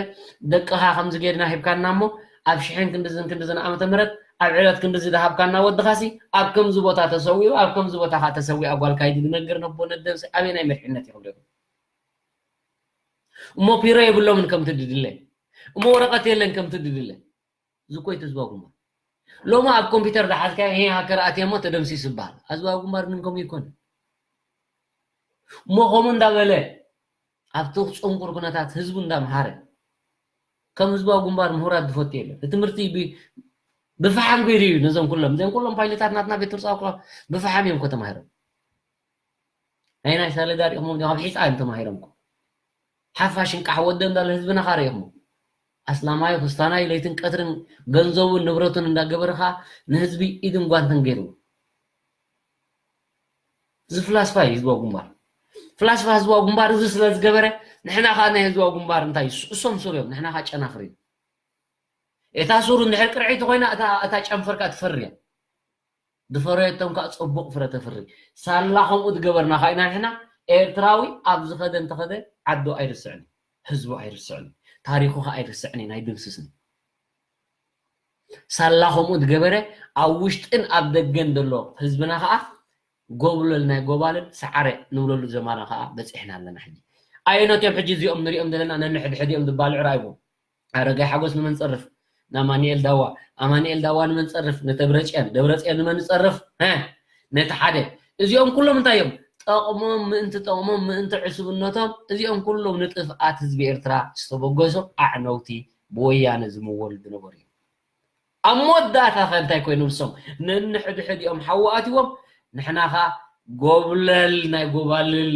ደቅኻ ከምዚ ጌርና ሂብካና እሞ፣ ኣብ ሽሕን ክንድዝን ክንድዝን ዓመተ ምህረት ኣብ ዕለት ክንድዚ ዝሃብካና ወድኻሲ ኣብ ከምዚ ቦታ ተሰዊኡ፣ ኣብ ከምዚ ቦታ ኸዓ ተሰዊኣ ጓልካ ኢሉ ዝነግር ነቦ ነደንሲ ኣበየናይ መርሒነት እዩ ክብለኩም? እሞ ፒሮ የብሎምን ከምቲ ድድለ፣ እሞ ወረቐት የለን ከምቲ ድድለ። ዝኮይቱ ህዝባዊ ግንባር ሎሚ ኣብ ኮምፒውተር ዝሓዝካዮ፣ "ሄ ሃከር ኣትየ እሞ ተደምሲሱ" ይበሃል። ህዝባዊ ግንባር ግን ከምኡ ይኮን። እሞ ከምኡ እንዳበለ ኣብቲ ጽንኩር ኩነታት ህዝቡ እንዳምሃረ፣ ከም ህዝባዊ ግንባር ምሁራት ዝፈቱ የለን። እቲ ትምህርቲ ብ-፣ ብፈሓም ገይሩ እዩ ነዞም ኩሎም፣ እዚኦም ኩሎም ፓይለታት ናትና ቤት ትምህርቲ እኮ ብፈሓም እዮም እኮ ተማሂሮም። ናይ ናይ ሳለዳ ሪእኹም፣ ካብ ሒፃ እዮም ተማሂሮም እኮ። ሓፋሽ እንቃሕ ወደ እንዳለ ህዝብና ኻሪእኹም። ኣስላማይ፣ ክስታናይ፣ ለይትን ቀትርን ገንዘቡን ንብረቱን እንዳገበረ ኸዓ ንህዝቢ ኢድን ጓንትን ገይርዎ። እዚ ፍላስፋ እዩ ህዝባዊ ግንባር። ፍላስፋ ህዝባዊ ግንባር እዚ ስለ ዝገበረ፣ ንሕና ኸዓ ናይ ህዝባዊ ግንባር እንታይ እሱ-፣ እሶም ሱር እዮም፣ ንሕና ኸዓ ጨናፍር እዮም። እታ ሱር እንድሕር ቅርዒቲ ኮይና፣ እታ፣ እታ ጨንፈር ከኣ ትፈሪ እያ። ዝፈረየቶም ከኣ ጽቡቕ ፍረ ተፍሪ። ሳላ ከምኡ ዝገበርና ከኣ ኢና ንሕና፣ ኤርትራዊ ኣብ ዝኸደ እንተኸደ ዓዱ ኣይርስዕን እዩ። ህዝቡ ኣይርስዕን እዩ። ታሪኹ ከኣ ኣይርስዕን እዩ፣ ኣይድምስስን እዩ። ሳላ ከምኡ ዝገበረ ኣብ ውሽጥን ኣብ ደገን ዘሎ ህዝብና ከኣ ጎብለል ናይ ጎባልል ሰዓረ ንብለሉ ዘማና ከኣ በጺሕና ኣለና። ሕጂ ኣየኖት እዮም ሕጂ እዚኦም ንሪኦም ዘለና ነንሕድሕድ እዮም ዝባልዑ? ርኣይዎም። ኣረጋይ ሓጎስ ንመን ጸርፍ? ንኣማኑኤል ዳዋ። ኣማኑኤል ዳዋ ንመን ጸርፍ? ንደብረጽዮን። ደብረጽዮን ንመን ጸርፍ? ሀ፣ ነቲ ሓደ። እዚኦም ኩሎም እንታይ እዮም? ጠቕሞም ምእንቲ ጠቕሞም፣ ምእንቲ ዕሱብነቶም፣ እዚኦም ኩሎም ንጥፍኣት ህዝቢ ኤርትራ ዝተበገሱ ኣዕነውቲ ብወያነ ዝምወሉ ዝነበሩ እዮም። ኣብ መወዳእታ ኸ እንታይ ኮይኖም ንሶም? ነንሕድሕዲኦም ሓዊ ኣትዎም፣ ንሕና ኸኣ ጎብለል ናይ ጎባልል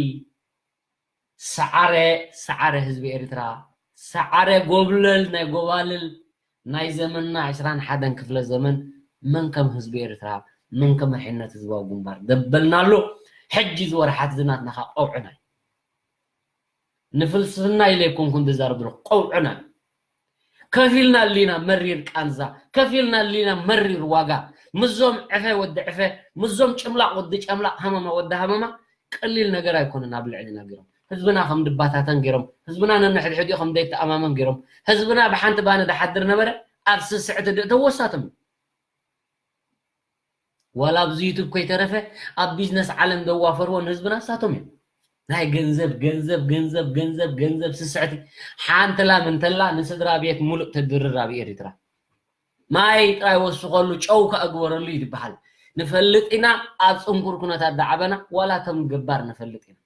ሰዓረ፣ ሰዓረ ህዝቢ ኤርትራ፣ ሰዓረ ጎብለል ናይ ጎባልል ናይ ዘመንና ዕስራን ሓደን ክፍለ ዘመን መን ከም ህዝቢ ኤርትራ፣ መን ከም መሪሕነት ህዝባዊ ግንባር ዘበልናሉ፣ ሕጂ እዚ ወርሓት እዚ ናትና ኸኣ ቀውዕና እዩ። ንፍልስፍና ኢለ ኣይኮንኩን ዝዛረብ ዘለኹ፣ ቀውዕና እዩ። ከፊልና ኣሊና መሪር ቃንዛ፣ ከፊልና ኣሊና መሪር ዋጋ። ምስዞም ዕፈ ወዲ ዕፈ፣ ምስዞም ጭምላቕ ወዲ ጨምላቕ፣ ሃመማ ወዲ ሃመማ፣ ቀሊል ነገር ኣይኮነን ኣብ ልዕሊና ገይሮም። ህዝብና ከም ድባታተን ገይሮም፣ ህዝብና ነንሕድሕዲኡ ከም ዘይተኣማመን ገይሮም፣ ህዝብና ብሓንቲ ባኒ ዝሓድር ነበረ፣ ኣብ ስስዕቲ ድእተዎ ንሳቶም እዮም። ዋላ ኣብዚ ዩቱብ ከይተረፈ ኣብ ቢዝነስ ዓለም ዘዋፈርዎ ንህዝብና ንሳቶም እዮም። ናይ ገንዘብ፣ ገንዘብ፣ ገንዘብ፣ ገንዘብ፣ ገንዘብ ስስዕቲ። ሓንቲ ላም እንተላ ንስድራ ቤት ሙሉእ ተድርር ኣብ ኤሪትራ። ማይ ጥራይ ወስኸሉ፣ ጨው ከኣ ግበረሉ እዩ ዝበሃል። ንፈልጥ ኢና፣ ኣብ ጽንኩር ኩነታት ዝዓበና፣ ዋላ እቶም ገባር ንፈልጥ ኢና።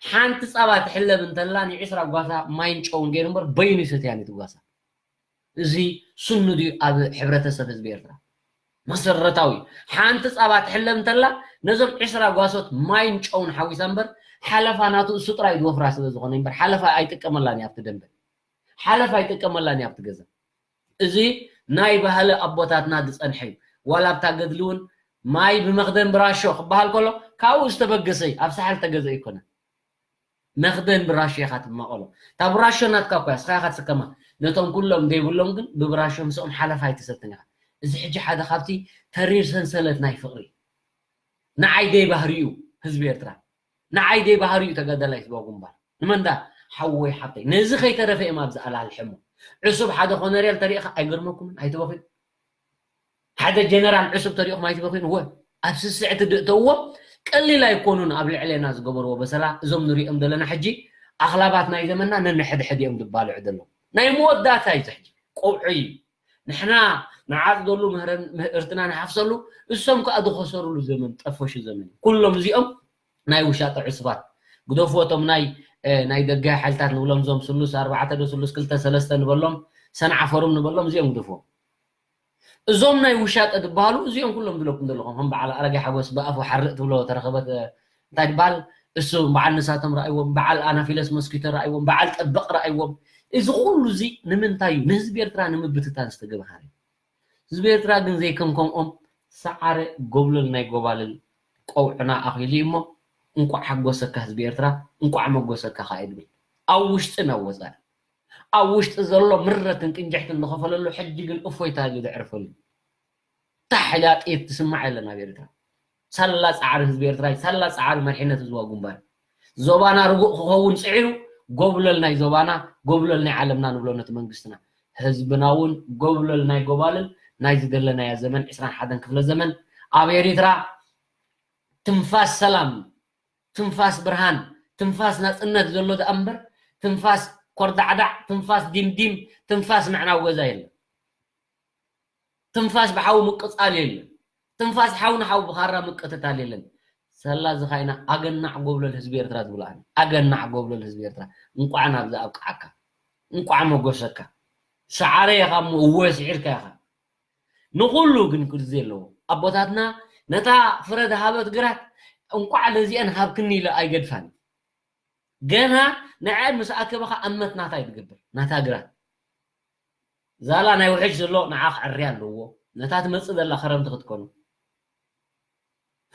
ሓንቲ ጻባ ትሕለብ እንተላ ንዒስራ ጓሳ ማይን ጨውን ገይሩ እምበር በይኑ ይሰትያ ነቲ ጓሳ። እዚ ስኑ ድዩ ኣብ ሕብረተሰብ ህዝቢ ኤርትራ? መሰረታዊ። ሓንቲ ጻባ ትሕለብ እንተላ ነዞም ዒስራ ጓሶት ማይን ጨውን ሓዊሳ እምበር ሓለፋ ናቱ እሱ ጥራይ ዝወፍራ ስለ ዝኾነ እምበር ሓለፋ ኣይጥቀመላን እዩ ኣብቲ ደንበ። ሓለፋ ኣይጥቀመላን እዩ ኣብቲ ገዛ። እዚ ናይ ባህሊ ኣቦታትና ዝጸንሐ እዩ። ዋላ ኣብታ ገድሊ እውን ማይ ብመኽደን ብራሾ ክበሃል ከሎ ካብኡ ዝተበገሰ እዩ፣ ኣብ ሳሕል ተገዘ ኣይኮነን። መኽደን ብራሾ ኢኻ ትማቐሎ። እታ ብራሾ ናትካ እኮ እያ፣ እስኻ ኢኻ ትስከማ። ነቶም ኩሎም ዘይብሎም ግን ብብራሾ ምስኦም ሓለፋ ኣይትሰትን ኢኻ። እዚ ሕጂ ሓደ ካብቲ ተሪር ሰንሰለት ናይ ፍቕሪ። ንዓይ ደይ ባህሪኡ ህዝቢ ኤርትራ። ንዓይ ደይ ባህሪኡ ተጋዳላይ ህዝባዊ ግንባር። ንመንዳ ሓወይ ሓብተይ። ነዚ ከይተረፈ እዮም ኣብዚ ኣላልሐሞ። ዕሱብ ሓደ ኮነሬል ተሪእኻ ኣይገርመኩምን? ኣይትበኽዩ? ሓደ ጀነራል ዕሱብ ተሪእኹም ኣይትበኽዩን? እወ። ኣብ ስስዕቲ ድእተውዎ ቀሊል ኣይኮኑን ኣብ ልዕሌና ዝገበርዎ በሰላ። እዞም ንሪኦም ዘለና ሕጂ ኣኽላባት ናይ ዘመንና ነንሕድሕድ እዮም ዝባልዑ ዘለዉ። ናይ መወዳእታ እዩ እዚ ሕጂ፣ ቀውዒ እዩ። ንሕና ንዓጽደሉ ምህረን-፣ ምህርትና ንሓፍሰሉ፣ እሶም ከኣ ዝኸሰርሉ ዘመን፣ ጠፈሹ ዘመን እዩ። ኩሎም እዚኦም ናይ ውሻጠ ዕሱባት፣ ግደፉ፣ እቶም ናይ፣ እ፣ ናይ ደገ ሓይልታት ንብሎም፣ እዞም ስሉስ ኣርባዕተ ዶ ስሉስ ክልተ ሰለስተ ንበሎም፣ ሰንዓፈሩም ንበሎም፣ እዚኦም ግደፍዎም። እዞም ናይ ውሻጠ ዝበሃሉ እዚኦም ኩሎም ዝብለኩም ዘለኹም፣ ከም በዓል ኣረጋይ ሓጎስ ብኣፉ ሓርእ ትብሎ ተረኸበት፣ እ፣ እንታይ ዝበሃል፣ እሱ በዓል ንሳቶም ረኣይዎም፣ በዓል ኣናፊለስ መስኪቶ ረኣይዎም፣ በዓል ጠበቕ ረኣይዎም። እዚ ኩሉ እዚ ንምንታይ እዩ? ንህዝቢ ኤርትራ ንምብትታን ዝተገብሃረ እዩ። ህዝቢ ኤርትራ ግን ዘይከም ከምኦም ሰዓረ ጎብለል ናይ ጎባልል ቀውዕና ኣኺሉ እዩ እሞ፣ እንቋዕ ሓጎሰካ ህዝቢ ኤርትራ፣ እንቋዕ መጎሰካ ከኣ ይብል። ኣብ ውሽጥን ኣብ ወጻኢ። ኣብ ውሽጢ ዘሎ ምረትን ቅንጅሕትን ዝኸፈለሉ፣ ሕጂ ግን እፎይታ ኢሉ ዘዕርፈሉ። ታሕ ኢላ ጥይት ትስማዕ የለን ኣብ ኤርትራ። ሳላ ጻዕሪ ህዝቢ ኤርትራ፣ ሳላ ጻዕሪ መሪሕነት ህዝባዊ ግንባር። ዞባና ርጉእ ክኸውን ጽዒሩ፣ ጎብለል ናይ ዞባና፣ ጎብለል ናይ ዓለምና ንብሎ ነቲ መንግስትና። ህዝብና እውን ጎብለል ናይ ጎባልል ናይ ዝደለናያ ዘመን፣ ዕስራን ሓደን ክፍለ ዘመን ኣብ ኤርትራ ትንፋስ ሰላም፣ ትንፋስ ብርሃን፣ ትንፋስ ናጽነት ዘሎ ደኣ እምበር፣ ትንፋስ ኮርዳዕዳዕ፣ ትንፋስ ዲምዲም፣ ትንፋስ ምዕናው ገዛ የለን። ትንፋስ ብሓዊ ምቅጻል የለን። ትንፋስ ሓው ንሓው ብኻራ ምቅትታል የለን። ሰላ ዝኻይና ኣገናዕ ጎብለል ህዝቢ ኤርትራ ዝብሎ ኣነ። ኣገናዕ ጎብለል ህዝቢ ኤርትራ። እንቋዕ ናብዚ ኣብቅዓካ። እንቋዕ መጎሰካ። ሰዓረ ኢኻ እሞ እወ ስዒርካ ኢኻ። ንኹሉ ግን ግዜ ኣለዎ። ኣቦታትና ነታ ፍረ ዝሃበት ግራት እንቋዕ ለዚአን ሃብክኒ ኢለ ኣይገድፋን። ገና ንዐ ምስ ኣከበኻ ኣመት ናታ እዩ ትገብር። ናታ ግራት። ዛላ ናይ ውሕጅ ዘሎ ንዓ ክዕርያ ኣለዎ። ነታ ትመጽእ ዘላ ክረምቲ ክትኮኑ።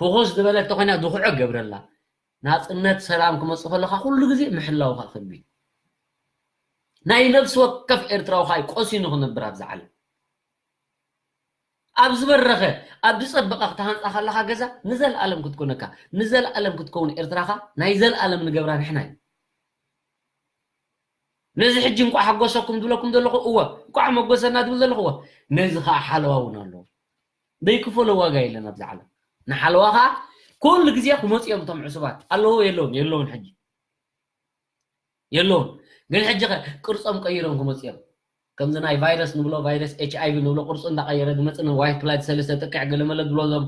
ፍኹስ ዝበለት ተኾይና ድኹዖ ገብረላ። ናጽነት ሰላም ክመጽእ ከለኻ ኩሉ ግዜ ምሕላውኻ ከቢድ። ናይ ነፍሲ ወከፍ ኤርትራዊ ኸኣ እዩ ቆሲኑ ክነብር ኣብዛ ዓለም። ኣብ ዝበረኸ፣ ኣብ ዝጸበቐ ክትሃንጻ ከለኻ ገዛ ንዘለኣለም ክትኮነካ፣ ንዘለኣለም ክትከውን ኤርትራኻ ናይ ዘለኣለም ንገብራ ንሕና እዩ። ነዚ ሕጂ እንቋዕ ሓጎሰኩም ዝብለኩም ዘለኹ፣ እወ፣ እንቋዕ መጎሰና ዝብል ዘለኹ፣ እወ፣ ነዚ ኸኣ ሓለዋ እውን ኣለዎ። ዘይክፈሎ ዋጋ የለን ኣብዚ ዓለም። ንሓለዋ ኸኣ ኩሉ ግዜ ክመጹ እዮም እቶም ዕሱባት። ኣለዉ የለውን? የለውን ሕጂ። የለውን። ግን ሕጂ ኸ ቅርጾም ቀይሮም ክመጹ እዮም። ከምዚ ናይ ቫይረስ ንብሎ፣ ቫይረስ ኤች ኣይ ቪ ንብሎ፣ ቅርጹ እንዳቐየረ ዝመጽእ፣ ን ዋይት ፕላይት ሰለስተ ጥቅዕ ገለመለ ዝብሎ፣ እዞም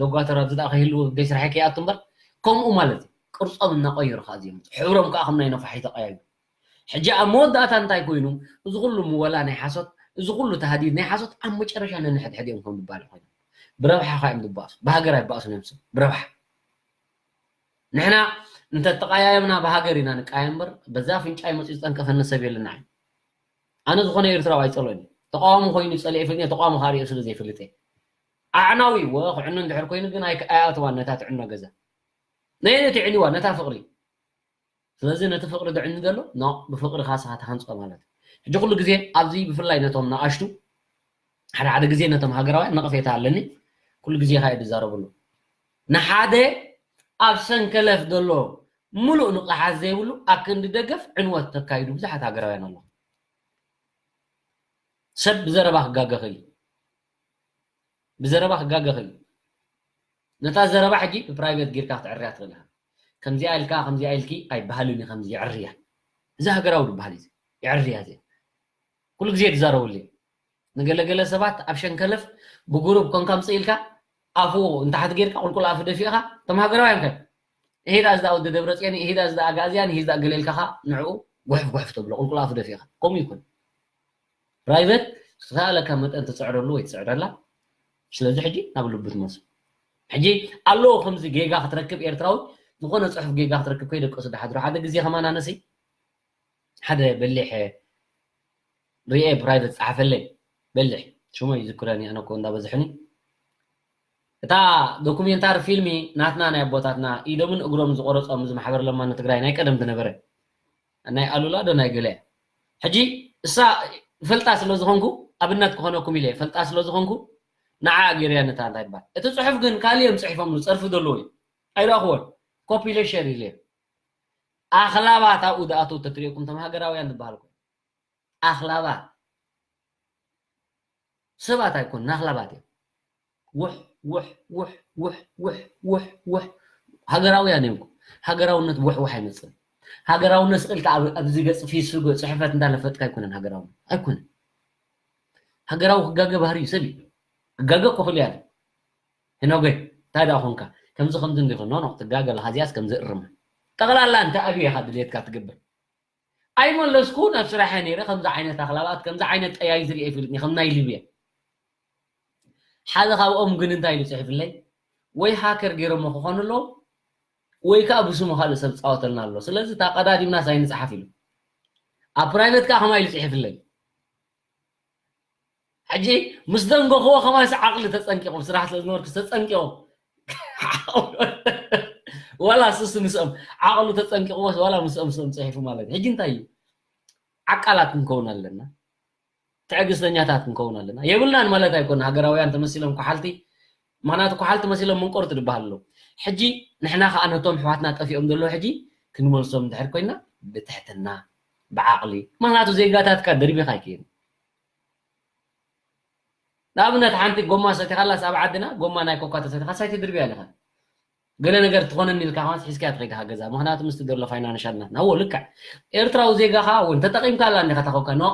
ዶጓተር ኣብዚ ደኣ ከይህልዉ ደይ ስራሐይ ከይኣቱ እምበር፣ ከምኡ ማለት እዩ። ቅርጾም እናቐየሩ ከኣ ዝመጹ። ሕብሮም ከኣ ከም ናይ ነፋሒቶ ቀያዩ። ሕጂ ኣብ መወዳእታ እንታይ ኮይኑ፣ እዚ ኩሉ ምወላ ናይ ሓሶት፣ እዚ ኩሉ ተሃዲድ ናይ ሓሶት ኣብ መጨረሻ ነንሕድሕድ እዮም ከም ዝባሉ ኮይኖም። ብረብሓ ኸኣ እዮም ዝባእሱ። ብሃገር ኣይባእሱን እዮም፣ ብረብሓ። ንሕና እንተ ተቃያየምና ብሃገር ኢና ንቃየም እምበር፣ በዛ ኣፍንጫይ መጺኡ ዝጠንቀፈኒ ሰብ የለን። ንዓይ፣ ኣነ ዝኾነ ኤርትራዊ ኣይጸልኦን እዩ። ተቃዋሚ ኮይኑ ይጸልእ ይፈልጥ፣ ተቃዋሚ ከኣ ርእዮ ስለ ዘይፈልጥ እየ። ኣዕናዊ ወ ክዕኑ እንድሕር ኮይኑ ግን ኣይ-፣ ኣይኣትዋን ነታ ትዕኖ ገዛ። ነየነይቲ ዕንዋ? ነታ ፍቕሪ። ስለዚ ነቲ ፍቕሪ ዘዕኑ ዘሎ ኖ፣ ብፍቕሪ ካሳኻ ትሃንጾ ማለት እዩ። ሕጂ ኩሉ ግዜ ኣብዚ ብፍላይ ነቶም ንኣሽቱ፣ ሓደ ሓደ ግዜ ነቶም ሃገራውያን ነቐፌታ ኣለኒ፣ ኩሉ ግዜ ኸኣ ዝዛረብሉ። ንሓደ ኣብ ሰንከለፍ ዘሎ ምሉእ ንቕሓት ዘይብሉ ኣክንዲ ደገፍ ዕንወት ተካይዱ ብዙሓት ሃገራውያን ኣለዉ። ሰብ ብዘረባ ክጋገ ይኽእል እዩ። ብዘረባ ክጋገ ይኽእል እዩ። ነታ ዘረባ ሕጂ ብፕራይቬት ጌርካ ክትዕርያ ትኽእል ኢኻ። ከምዚኣ ኢልካ፣ ከምዚኣ ኢልኪ ኣይበሃልን እዩ፣ ከምዚ የዕርያ። እዚ ሃገራዊ ዝበሃል እዩ፣ የዕርያ እዚ። ኩሉ ግዜ ትዛረበሉ እዩ። ንገለገለ ሰባት ኣብ ሸንከለፍ ብጉሩብ ኮንካ ምጽእ ኢልካ ኣፉ እንታሕቲ ጌርካ ቁልቁል ኣፉ ደፊእኻ፣ እቶም ሃገራውያን ከ፣ "እሂዳ እዚ ደኣ ወዲ ደብረጽዮን፣ እሂዳ እዚ ደኣ ኣግኣዝያን፣ እሂዳ ገለ" ኢልካ ኸኣ ንዕኡ ጉሕፍ ጉሕፍ ተብሎ፣ ቁልቁል ኣፉ ደፊእኻ። ከምኡ ይኩን። ፕራይቨት ዝተኻእለካ መጠን ትጽዕረሉ ወይ ትጽዕረላ። ስለዚ ሕጂ ናብ ልቡ ትመጽእ። ሕጂ ኣለዎ ከምዚ ጌጋ ክትረክብ ኤርትራዊ፣ ዝኾነ ጽሑፍ ጌጋ ክትረክብ ከይደቀሱ ደሓድሮ። ሓደ ግዜ ከማን ኣነሲ ሓደ በሊሕ ርኤ ፕራይቨት ጸሓፈለይ። በሊሕ ሽሙ ይዝክረኒ፣ ኣነ እኮ እንዳበዝሕኒ። እታ ዶኩሜንታሪ ፊልሚ ናትና ናይ ኣቦታትና ኢዶምን እግሮምን ዝቆረጾም፣ እዚ ማሕበር ለማኒ ትግራይ ናይ ቀደም ዝነበረ፣ ናይ ኣሉላ ዶ ናይ ገለ እያ። ሕጂ እሳ ፈልጣ ስለ ዝኾንኩ፣ ኣብነት ክኾነኩም ኢለ ፈልጣ ስለ ዝኾንኩ፣ ንዓ ገይረያ ነታ እንታይ ትበሃል። እቲ ጽሑፍ ግን ካልእ እዮም ጽሒፎምሉ፣ ጸርፊ ዘለዎ እዩ። ኣይረኣኽዎን። ኮፒ ኢለ ሸር ኢለ። ኣኽላባት ኣብኡ ዝኣተው ተትሪእኩም፣ እቶም ሃገራውያን ዝበሃልኩም ኣኽላባት ሰባት ኣይኮኑን፣ ኣኽላባት እዮም። ውሕ፣ ውሕ፣ ውሕ፣ ውሕ፣ ውሕ፣ ውሕ፣ ውሕ፣ ሃገራውያን እዮም። ሃገራውነት ብውሕዋሕ ኣይመፅን። ሃገራውነት ስቕ ኢልካ ኣብ- ኣብዚ ገፅ ፌስቡክ ጽሕፈት እንዳለፈጥካ ኣይኮነን ሃገራውነት። ኣይኮነን። ሃገራዊ ክጋገ ባህሪ እዩ ሰብ እዩ። ክጋገ እኮ ክእል እያ። ሄኖገይ እንታይ ደኣ ኾንካ? ከምዚ ከምዚ እንዲኹ ኖ ኖ ክትጋገ ኣለኻ እዚኣስ ከምዚ እርማ። ጠቕላላ እንተ ኣብዩ ኢኻ ድልየትካ ትገብር። ኣይመለስኩ ናብ ስራሐ ነይረ ከምዚ ዓይነት ኣኽላባት ከምዚ ዓይነት ጠያይት ሪኤ ይፈልጥኒ ከም ናይ ሊብያ። ሓደ ካብኦም ግን እንታይ ኢሉ ጽሒፍለይ? ወይ ሃከር ገይሮሞ ክኾኑ ኣለዎም ወይ ከዓ ብስሙ ካልእ ሰብ ፃወተልና ኣሎ። ስለዚ እታ ቀዳዲምና ሳይንፅሓፍ ኢሉ ኣብ ፕራይቬት ከዓ ከማ ኢሉ ፅሒፍለይ። ሕጂ ምስ ደንገኽዎ ከማይስ ዓቕሊ ተፀንቂቑ ብስራሕ ስለ ዝነበርኩ ተፀንቂቑ ዋላ ስስ ምስኦም ዓቕሉ ተፀንቂቑዎስ ዋላ ምስኦም ምስኦም ፅሒፉ ማለት እዩ። ሕጂ እንታይ እዩ ዓቃላት ክንከውን ኣለና። ትዕግስተኛታት ክንከውን ኣለና። የብልናን ማለት ኣይኮነ ሃገራውያን ተመሲሎም ኳሓልቲ ምክንያቱ ኳሓልቲ መሲሎም መንቆርቲ ዝበሃል ኣሎ። ሕጂ ንሕና ከዓ ነቶም ኣሕዋትና ጠፊኦም ዘለዉ ሕጂ ክንመልሶም እንድሕር ኮይና ብትሕትና ብዓቕሊ ምክንያቱ ዜጋታትካ ደርቢኻ ኣይክየን። ንኣብነት ሓንቲ ጎማ ሰቲኻላስ ኣብ ዓድና ጎማ ናይ ኮካ ተሰቲኻ ሳይቲ ድርብያ ኣለኻ ገለ ነገር ትኾነኒ ኢልካ ከማስ ሒዝካያ ትኸይድ ሃገዛ ምክንያቱ ምስቲ ዘሎ ፋይናንሻል ናትና እዎ ልክዕ ኤርትራዊ ዜጋ ከዓ እውን ተጠቂምካላ እንዲኻ ታኾካ ኖ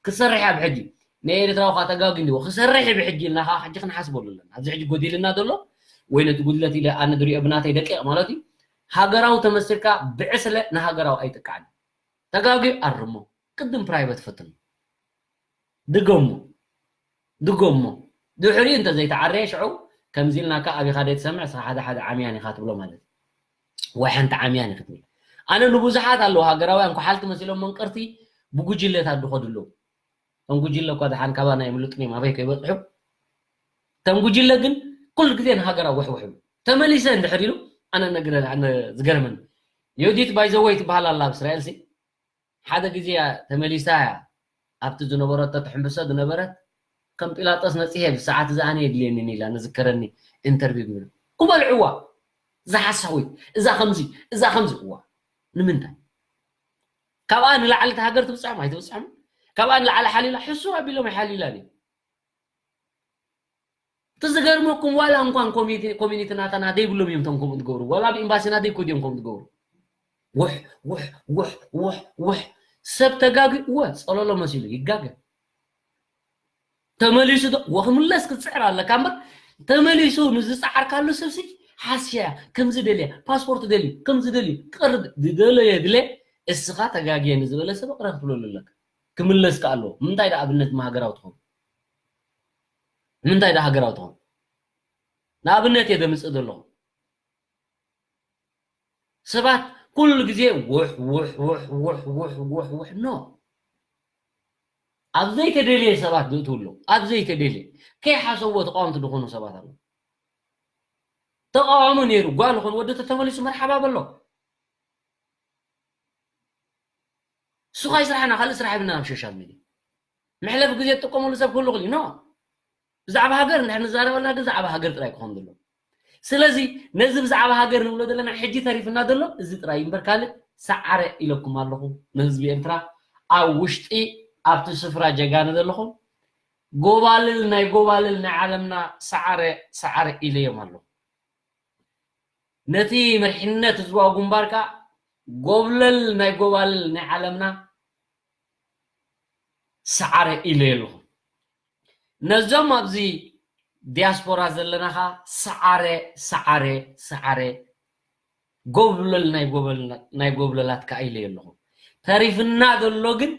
ክሰርሕ ኣብ ሕጂ ናይ ኤርትራዊ ከዓ ተጋጊ እንዲዎ ክሰርሕ ብሕጂ ኢልና ከዓ ሕጂ ክንሓስበሉ ኣለና ኣብዚ ሕጂ ጎዲልና ዘሎ ወይ ነቲ ጉድለት ኢለ ኣነ ድሪኦ ብናተይ ደቂቕ ማለት እዩ ሃገራዊ ተመሲልካ ብዕስለ ንሃገራዊ ኣይጥቃዕን ተጋጊ ኣርሞ ቅድም ፕራይቨት ፈትኑ ድገሞ ድገሞ ድሕሪኡ እንተዘይተዓረየ ሽዑ ከምዚ ኢልናካ ኣቢኻ ደይትሰምዕ ስኻ ሓደ ሓደ ዓምያን ኢኻ ትብሎ ማለት እዩ ወይ ሓንቲ ዓምያን ኢኻ ትብል ኣነ ንብዙሓት ኣለዉ ሃገራውያን ኩሓልቲ መሲሎም መንቀርቲ ብጉጅለታት ድኸዱ ኣለዉ እቶም ጉጅለ እኳ ደሓን ካባና የምልጡን እዮም ኣበይ ከይበፅሑ እቶም ጉጅለ ግን ኩሉ ግዜ ንሃገራዊ ውሕውሕ ይብሉ ተመሊሰ እንድሕር ኢሉ ኣነ ነግረ ኣነ ዝገርመኒ ዮዲት ባይዘወይ ትበሃል ኣላ ኣብ እስራኤል ሲ ሓደ ግዜ እያ ተመሊሳ እያ ኣብቲ ዝነበረቶ ትሕምብሶ ዝነበረት ከም ጲላጦስ ነፂሀ ብሰዓት እዚ ኣነ የድልየኒ ኢላ ንዝከረኒ ኢንተርቪው ግብር ክበልዕዋ እዛ ሓሳዊት እዛ ከምዚ እዛ ከምዚ እዋ ንምንታይ ካብኣ ንላዕሊ እቲ ሃገር ትብፅሖም ኣይትብፅሖም ካብኣ ንላዕሊ ሓሊላ ሕሱ ኣቢሎም ኣይሓሊላን እዩ እቲ ዝገርመኩም ዋላ እንኳን ኮሚኒቲ ናታና ዘይብሎም እዮም ቶም ከምኡ ዝገብሩ ዋላ ኣብ ኤምባሲና ዘይኮድ እዮም ከምኡ ዝገብሩ ውሕ ውሕ ውሕ ውሕ ውሕ ሰብ ተጋጊ እወ ፀለሎ መሲሉ ይጋገ ተመሊሱ ዶ ወክምለስ ክትፅዕር ኣለካ እምበር ተመሊሱ ንዝፀዓርካሉ ሰብሲ ሓስያ ከምዚ ደልያ ፓስፖርት ደልዩ ከምዚ ደልዩ ቅርብ ዝደለየ ድለ እስኻ ተጋግየ ንዝበለ ሰብ ቅረ ክትብለሉ ኣለካ ክምለስ ከ ኣለዎ ምንታይ ዳ ኣብነት ሃገራዊ ትኸውን ንምንታይ ዳ ሃገራዊ ትኾን ንኣብነት እየ ደምፅእ ዘለኹ ሰባት ኩሉ ግዜ ውሕ ውሕ ውሕ ውሕ ውሕ ውሕ ውሕ ኖ ኣብ ዘይተደልየ ሰባት ዝእትው ኣለዉ ኣብ ዘይተደልየ ከይሓሰብዎ ተቃወምቲ ዝኾኑ ሰባት ኣለዉ ተቃዋሚ ነይሩ ጓል ኾን ወዲ ተተመሊሱ መርሓባ በሎ ስኻ ይስራሕና ካልእ ስራሕ ይብልና ኣብ ሶሻል ሚድያ መሕለፊ ግዜ ትጥቀመሉ ሰብ ክህሉ ክእል ኖ ብዛዕባ ሃገር እንድሕር ንዛረበልና ግን ብዛዕባ ሃገር ጥራይ ክኾን ዘለዎ ስለዚ ነዚ ብዛዕባ ሃገር ንብሎ ዘለና ሕጂ ተሪፍና ዘሎ እዚ ጥራይ እምበር ካልእ ሰዓረ ኢለኩም ኣለኹ ንህዝቢ ኤርትራ ኣብ ውሽጢ ኣብቲ ስፍራ ጀጋነ ዘለኹም ጎባልል ናይ ጎባልል ናይ ዓለምና ሰዓረ ሰዓረ ኢለዮም ኣለኹ ነቲ መሪሕነት ህዝባዊ ግንባር ከኣ ጎብለል ናይ ጎባልል ናይ ዓለምና ሰዓረ ኢለ ኣለኹ ነዞም ኣብዚ ዲያስፖራ ዘለና ከኣ ሰዓረ ሰዓረ ሰዓረ ጎብለል ናይ ጎበል ናይ ጎብለላት ከኣ ኢለ ኣለኹ ተሪፍና ዘሎ ግን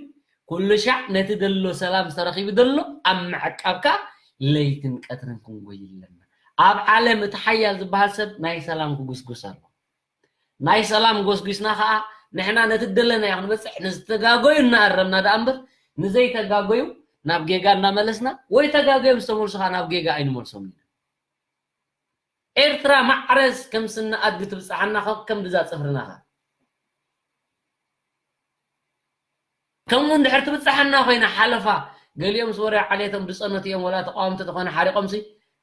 ኩሉ ሻዕ ነቲ ዘሎ ሰላም ዝተረኺቡ ዘሎ ኣብ ምዕቃብ ከኣ ለይትን ቀትርን ክንጎይ ኣለና ኣብ ዓለም እቲ ሓያል ዝበሃል ሰብ ናይ ሰላም ክጉስጉስ ኣሎ ናይ ሰላም ጎስጒስና ከዓ ንሕና ነቲ ደለናዮ ክንበፅሕ ንዝተጋገዩ እናኣረምና ደኣ እምበር ንዘይተጋገዩ ናብ ጌጋ እናመለስና ወይ ተጋገዮም ዝተመልሱ ከዓ ናብ ጌጋ ኣይንመልሶም ኢና። ኤርትራ ማዕረስ ከም ስኒ ኣድጊ ትብፅሓና ከም ድዛ ፅፍርና ከዓ ከምኡ እንድሕር ትብፅሓና ኮይና ሓለፋ ገሊኦም ዝወርያ ዓሌቶም ዝፀነቱ እዮም ወላ ተቃወምቲ ተኾነ ሓሪቆምሲ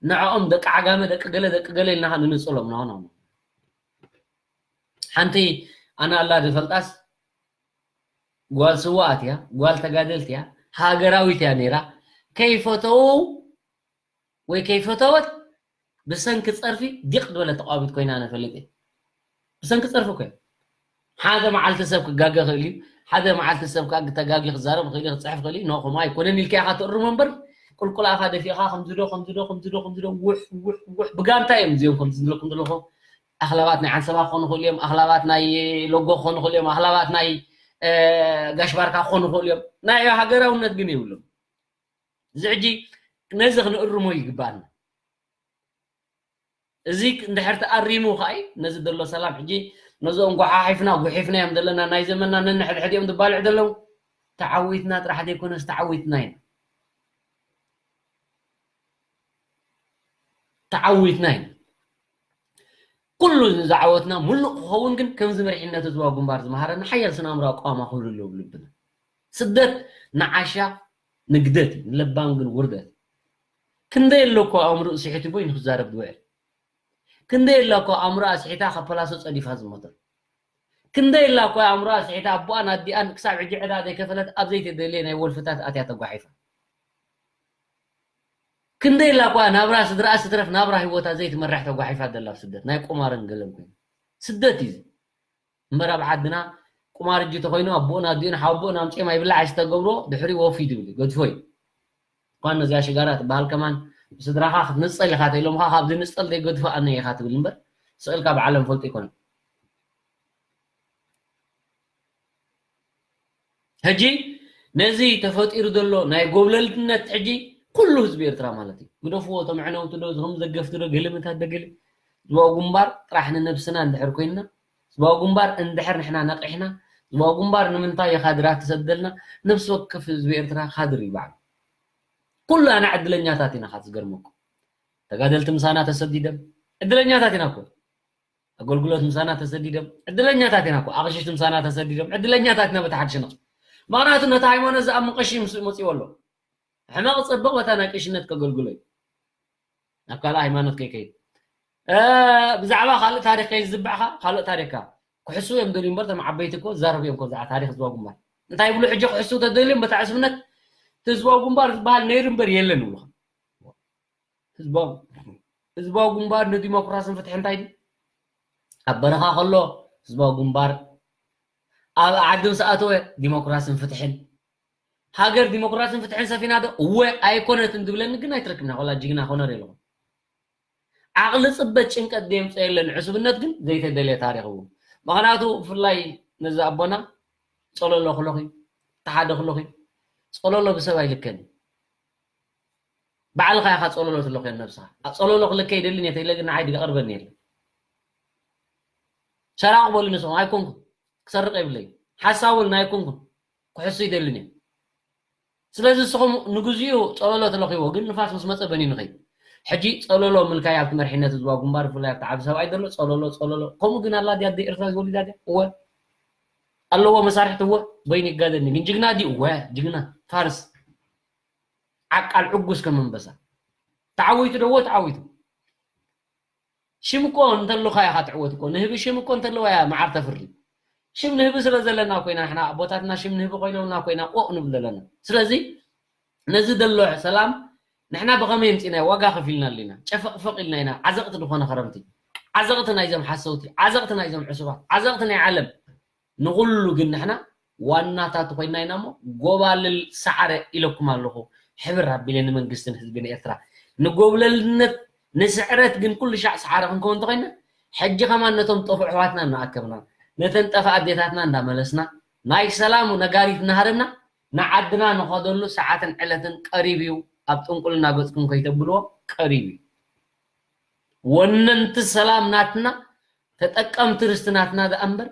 ንዕኦም ደቂ ዓጋመ ደቂ ገለ ደቂ ገለ ኢልና ከዓ ንንፅሎም ኖ ኖ ሓንቲ ኣነ ኣላ ዝፈልጣስ ጓል ስዋኣት እያ ጓል ተጋደልቲ እያ ሃገራዊት እያ ነይራ ከይፈተው ወይ ከይፈተወት ብሰንኪ ፀርፊ ዲቕ ዝበለት ተቃዋሚት ኮይና ነፈልጥ እየ ብሰንኪ ጸርፊ እኮ እዩ። ሓደ መዓልቲ ሰብ ክጋገ ክእል እዩ። ሓደ መዓልቲ ሰብ ከዓ ተጋጊ ክዛረብ ክእል እዩ፣ ክፅሕፍ ክእል እዩ። ኖ፣ ከምኡ ኣይኮነን ኢልካ ኢኻ ትእርሞ እምበር፣ ቁልቁል ኣፋ ደፊእኻ ከምዚ ዶ፣ ከምዚ ዶ፣ ከምዚ ዶ፣ ከምዚ ዶ፣ ውሕ፣ ውሕ፣ ውሕ፣ ብጋንታ እዮም እዚኦም ከምዚ ዝብለኩም ዘለኹ። ኣኽላባት ናይ ዓንሰባ ክኾኑ ይኽእሉ እዮም፣ ኣኽላባት ናይ ሎጎ ክኾኑ ይኽእሉ እዮም፣ ኣኽላባት ናይ፣ እ፣ ጋሽ ባርካ ክኾኑ ይኽእሉ እዮም። ናይ ሃገራውነት ግን የብሎም። እዚ ሕጂ ነዚ ክንእርሞ ይግባኣና። እዚ እንድሕር ተኣሪሙ ከኣይ ነዚ ዘሎ ሰላም ሕጂ ነዞም ጓሓሒፍና ጉሒፍናዮም ዘለና ናይ ዘመንና ነንሕድሕዲኦም ዝባልዑ ዘለዉ ተዓዊትና ጥራሕ ዘይኮነስ ተዓዊትና ኢና። ተዓዊትና ኢና። ኩሉ ዝዓወትና ሙሉእ ክኸውን ግን ከምዚ መሪሕነት ህዝባዊ ግንባር ዝመሃረና ሓያል ስነ ኣእምሮኣዊ ኣቃውማ ክህሉ ኣለዎ ኣብ ልብና። ስደት ንዓሻ ንግደት እዩ፣ ንለባም ግን ውርደት። ክንደይ ኣሎ እኮ ኣእምሮኡ ስሒቱ ኮይኑ ክዛረብ ዝውዕል። ክንደይ ኣላ እኮ ኣእምሮኣ ስሒታ ካብ ፓላሶ ጸዲፋ ዝሞተት። ክንደይ ኣላ እኮ ኣእምሮኣ ስሒታ ኣቦኣን ኣዲኣን ክሳብ ሕጂ ዕዳ ዘይከፈለት ኣብ ዘይተደልየ ናይ ወልፍታት ኣትያ ተጓሒፋ። ክንደይ ኣላ እኳ ናብራ ስድራኣ ስትረፍ ናብራ ህይወታ ዘይትመርሕ ተጓሒፋ ዘላ ኣብ ስደት ናይ ቁማርን ገለን ኮይኑ። ስደት እዩ እዚ። እምበር ኣብ ዓድና ቁማር እጂ ተኾይኑ ኣቦኡን ኣዲኡን ሓወቦኡን ኣምጺኦም ኣይብላዕ ኣይስተ ገብሮ ድሕሪ ወፍ እዩ ዝብል ገድፎ እዩ። እኳ ነዚኣ ሽጋራ ትበሃል ከማን ብስድራኻ ክትንጸል ኢኻ ተኢሎምኻ ካብዚ ንጸል ዘይገድፎ ኣነ ኢኻ ትብል እምበር ስቕ ኢልካ ብዓለም ፈልጡ ኣይኮነን። ሕጂ ነዚ ተፈጢሩ ዘሎ ናይ ጎብለልነት ሕጂ ኩሉ ህዝቢ ኤርትራ ማለት እዩ። ግደፍዎ፣ እቶም ዕነውቲ ዶ፣ እዞም ዘገፍቲ ዶ፣ ገለመታት ዶ፣ ገለ። ህዝባዊ ግንባር ጥራሕ ንነብስና እንድሕር ኮይንና፣ ህዝባዊ ግንባር እንድሕር ንሕና ነቒሕና፣ ህዝባዊ ግንባር ንምንታይ እዩ ካድራት ትሰደልና? ነብሲ ወከፍ ህዝቢ ኤርትራ ካድር እዩ ባዕሉ። ኩላና ዕድለኛታት ኢና፣ ካብ ዝገርመኩም። ተጋደልቲ ምሳና ተሰዲዶም፣ ዕድለኛታት ኢና እኮ። ኣገልግሎት ምሳና ተሰዲዶም፣ ዕድለኛታት ኢና እኮ። ኣቕሽሽቲ ምሳና ተሰዲዶም፣ ዕድለኛታት ኢና በቲ ሓድሽ ነቕሽ። ምኽንያቱ ነቲ ሃይማኖት ዝኣምን ቀሺ ምስ መጺኡ ኣሎ። ሕመቕ ጸበቕ በታ ናይ ቀሽነት ከገልግሎ እዩ። ናብ ካልእ ሃይማኖት ከይከይድ። እ፣ ብዛዕባ ካልእ ታሪኽ ከይዝብዕኻ፣ ካልእ ታሪኽካ። ክሕሱ እዮም ደልዩ እምበር፣ እቶም ዓበይቲ እኮ ዝዛረቡ እዮም እኮ ብዛዕባ ታሪኽ ህዝባዊ ግንባር። እንታይ ይብሉ ሕጂ ክሕሱ ተደልዮም በታ ዕስብነት፣ እቲ ህዝባዊ ግንባር ዝበሃል ነይሩ እምበር የለን ይብሉኻ። ህዝባዊ፣ ህዝባዊ ግንባር ንዲሞክራስን ፍትሒ እንታይ ድዩ? ኣብ በረኻ ከሎ ህዝባዊ ግንባር፣ ኣብ ዓዲ ምስ ኣተወ ዲሞክራስን ፍትሕን። ሃገር ዲሞክራስን ፍትሕን ሰፊና ዶ? እወ ኣይኮነትን ዝብለኒ ግን ኣይትረክብና። ኮላ ጅግና ኮነር የለኹም። ዓቕሊ ጽበት ጭንቀት ዘየምጸየለን ዕሱብነት ግን ዘይተደልየ ታሪኽ እዩ። ምኽንያቱ ብፍላይ ነዚ ኣቦና ጸለሎ ክለኺ፣ ተሓደ ክለኺ፣ ጸለሎ ብሰብ ኣይልከን እዩ። ባዕልኻ ኢኻ ጸለሎ ትለኽዮ ነብስኻ። ኣብ ጸለሎ ክልከ ይደልን እየ ተኢለ ግን ንዓይ ድቀርበኒ የለን። ሰራቕ በሉ ንስኹም ኣይኮንኩን። ክሰርቕ የብለይ። ሓሳብ እውን ኣይኮንኩን። ክሕሱ ይደልን እየ። ስለዚ ንስኹም ንግዚኡ ጸለሎ ትለኽይዎ ግን ንፋስ ምስ መጸ በኒ ንኸይድ። ሕጂ ጸለሎ ምልካይ ኣብቲ መርሒነት ህዝባዊ ግንባር ብፍላይ ኣብቲ ዓቢ ሰብኣይ ዘሎ ጸለሎ ጸለሎ። ከምኡ ግን ኣላ ድያ ኣደ ኤርትራ ዝወሊዳ ድያ? እወ። ኣለዎ መሳርሕቲ እወ። በይኑ ይጋደልኒ ግን ጅግና ድዩ? እወ ጅግና ፋርስ። ዓቃል ዕጉስ ከም ኣንበሳ። ተዓዊቱ ዶ? እወ ተዓዊቱ። ሽም እኮ እንተሎኻ ኢኻ ትዕወት እኮ። ንህቢ ሽም እኮ እንተለዋ እያ መዓር ተፍሪ። ሽም ንህቢ ስለ ዘለና ኮይና ንሕና ኣቦታትና ሽም ንህቢ ኮይኖምና ኮይና ኦቕ ንብል ዘለና። ስለዚ ነዚ ዘሎ ሰላም ንሕና ብኸመይ ኣምጺእናዮ? ዋጋ ከፊልና ኣለና። ጨፈቕፈቕ ኢልና ኢና። ዓዘቕቲ ዝኾነ ኸረምቲ። ዓዘቕቲ ናይዞም ሓሰውቲ። ዓዘቕቲ ናይዞም ዕሱባት። ዓዘቕቲ ናይ ዓለም። ንኹሉ ግን ንሕና ዋናታት ኮይና ኢና እሞ ጎባልል ሰዓረ ኢለኩም ኣለኹ። ሕብር ኣቢለ ንመንግስትን ህዝብን ኤርትራ ንጎብለልነት ንስዕረት ግን ኩሉ ሻዕ ሰዓረ ክንከውን እንተኮይና ሕጂ ከማን ነቶም ጠፍኡ ኣሕዋትና እናኣከብና ነተን ጠፍኣ ኣዴታትና እንዳመለስና ናይ ሰላም ነጋሪት እናሃረምና ንዓድና ንኸደሉ ሰዓትን ዕለትን ቀሪብ እዩ። ኣብ ጥንቁልና ገጽኩም ከይተብልዎ ቀሪብ እዩ። ወነንቲ ሰላም ናትና ተጠቀምቲ ርስቲ ናትና ደኣ እምበር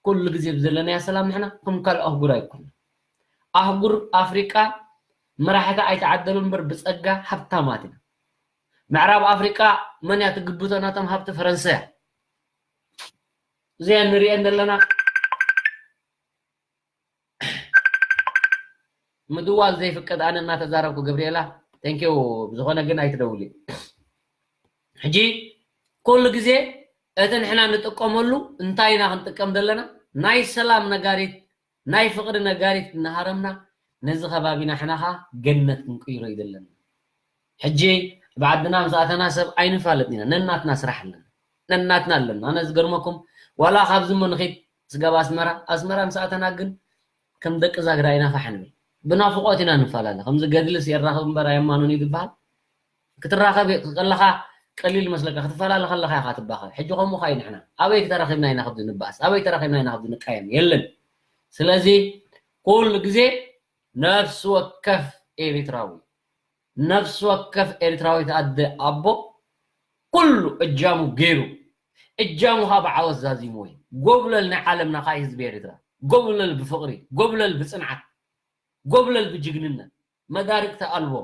ኩሉ ግዜ ብዘለናዮ ሰላም ንሕና ከም ካልእ ኣህጉር ኣይኮንና። ኣህጉር ኣፍሪቃ መራሕቲ ኣይተዓደሉ እምበር ብጸጋ ሃብታማት ኢና። ምዕራብ ኣፍሪቃ መን እያ ትግብቶ ናቶም ሃብቲ? ፈረንሳ እያ። እዚአን ንሪአን ዘለና ምድዋል ዘይፍቀድ ኣነ እናተዛረብኩ ገብርኤላ thank you ብዝኾነ ግን ኣይትደውሊ። ሕጂ ኩሉ ግዜ እቲ ንሕና ንጥቀመሉ እንታይ ኢና ክንጥቀም ዘለና? ናይ ሰላም ነጋሪት ናይ ፍቕሪ ነጋሪት እናሃረምና ነዚ ከባቢ ናሕና ኸዓ ገነት ክንቅይሮ እዩ ዘለና። ሕጂ ኣብ ዓድና ምስ ኣተና ሰብ ኣይንፋለጥን ኢና። ነናትና ስራሕ ኣለና። ነናትና ኣለና። ኣነ ዝገርመኩም ዋላ ካብዚ እሞ ንኺድ ስጋብ ኣስመራ ኣስመራ ምስ ኣተና ግን ከም ደቂ ዛግራ ኢና ፋሕ ንብል። ብናፍቖት ኢና ንፈላለ። ከምዚ ገድልስ የራኽብ እምበር ኣየማኑን እዩ ዝበሃል። ክትራኸብ ከለኻ ቀሊል መስለካ ክትፈላለ ከለኻ ኢኻ ትባኸ። ሕጂ ከምኡ ኻይ ንሕና ኣበይ ተራኺብና ኢና ክብዚ ንባእስ ኣበይ ተራኺብና ኢና ክብዚ ንቃየም የለን። ስለዚ ኩሉ ግዜ ነፍሲ ወከፍ ኤሪትራዊ ነፍሲ ወከፍ ኤሪትራዊት ኣደ ኣቦ ኩሉ እጃሙ ገይሩ እጃሙ ኻብ ዓወት ዛዚምዎ እዩ። ጎብለል ናይ ዓለምና ኻይ ህዝቢ ኤሪትራ ጎብለል ብፍቕሪ ጎብለል ብፅንዓት ጎብለል ብጅግንነት መዳርግቲ ኣልቦ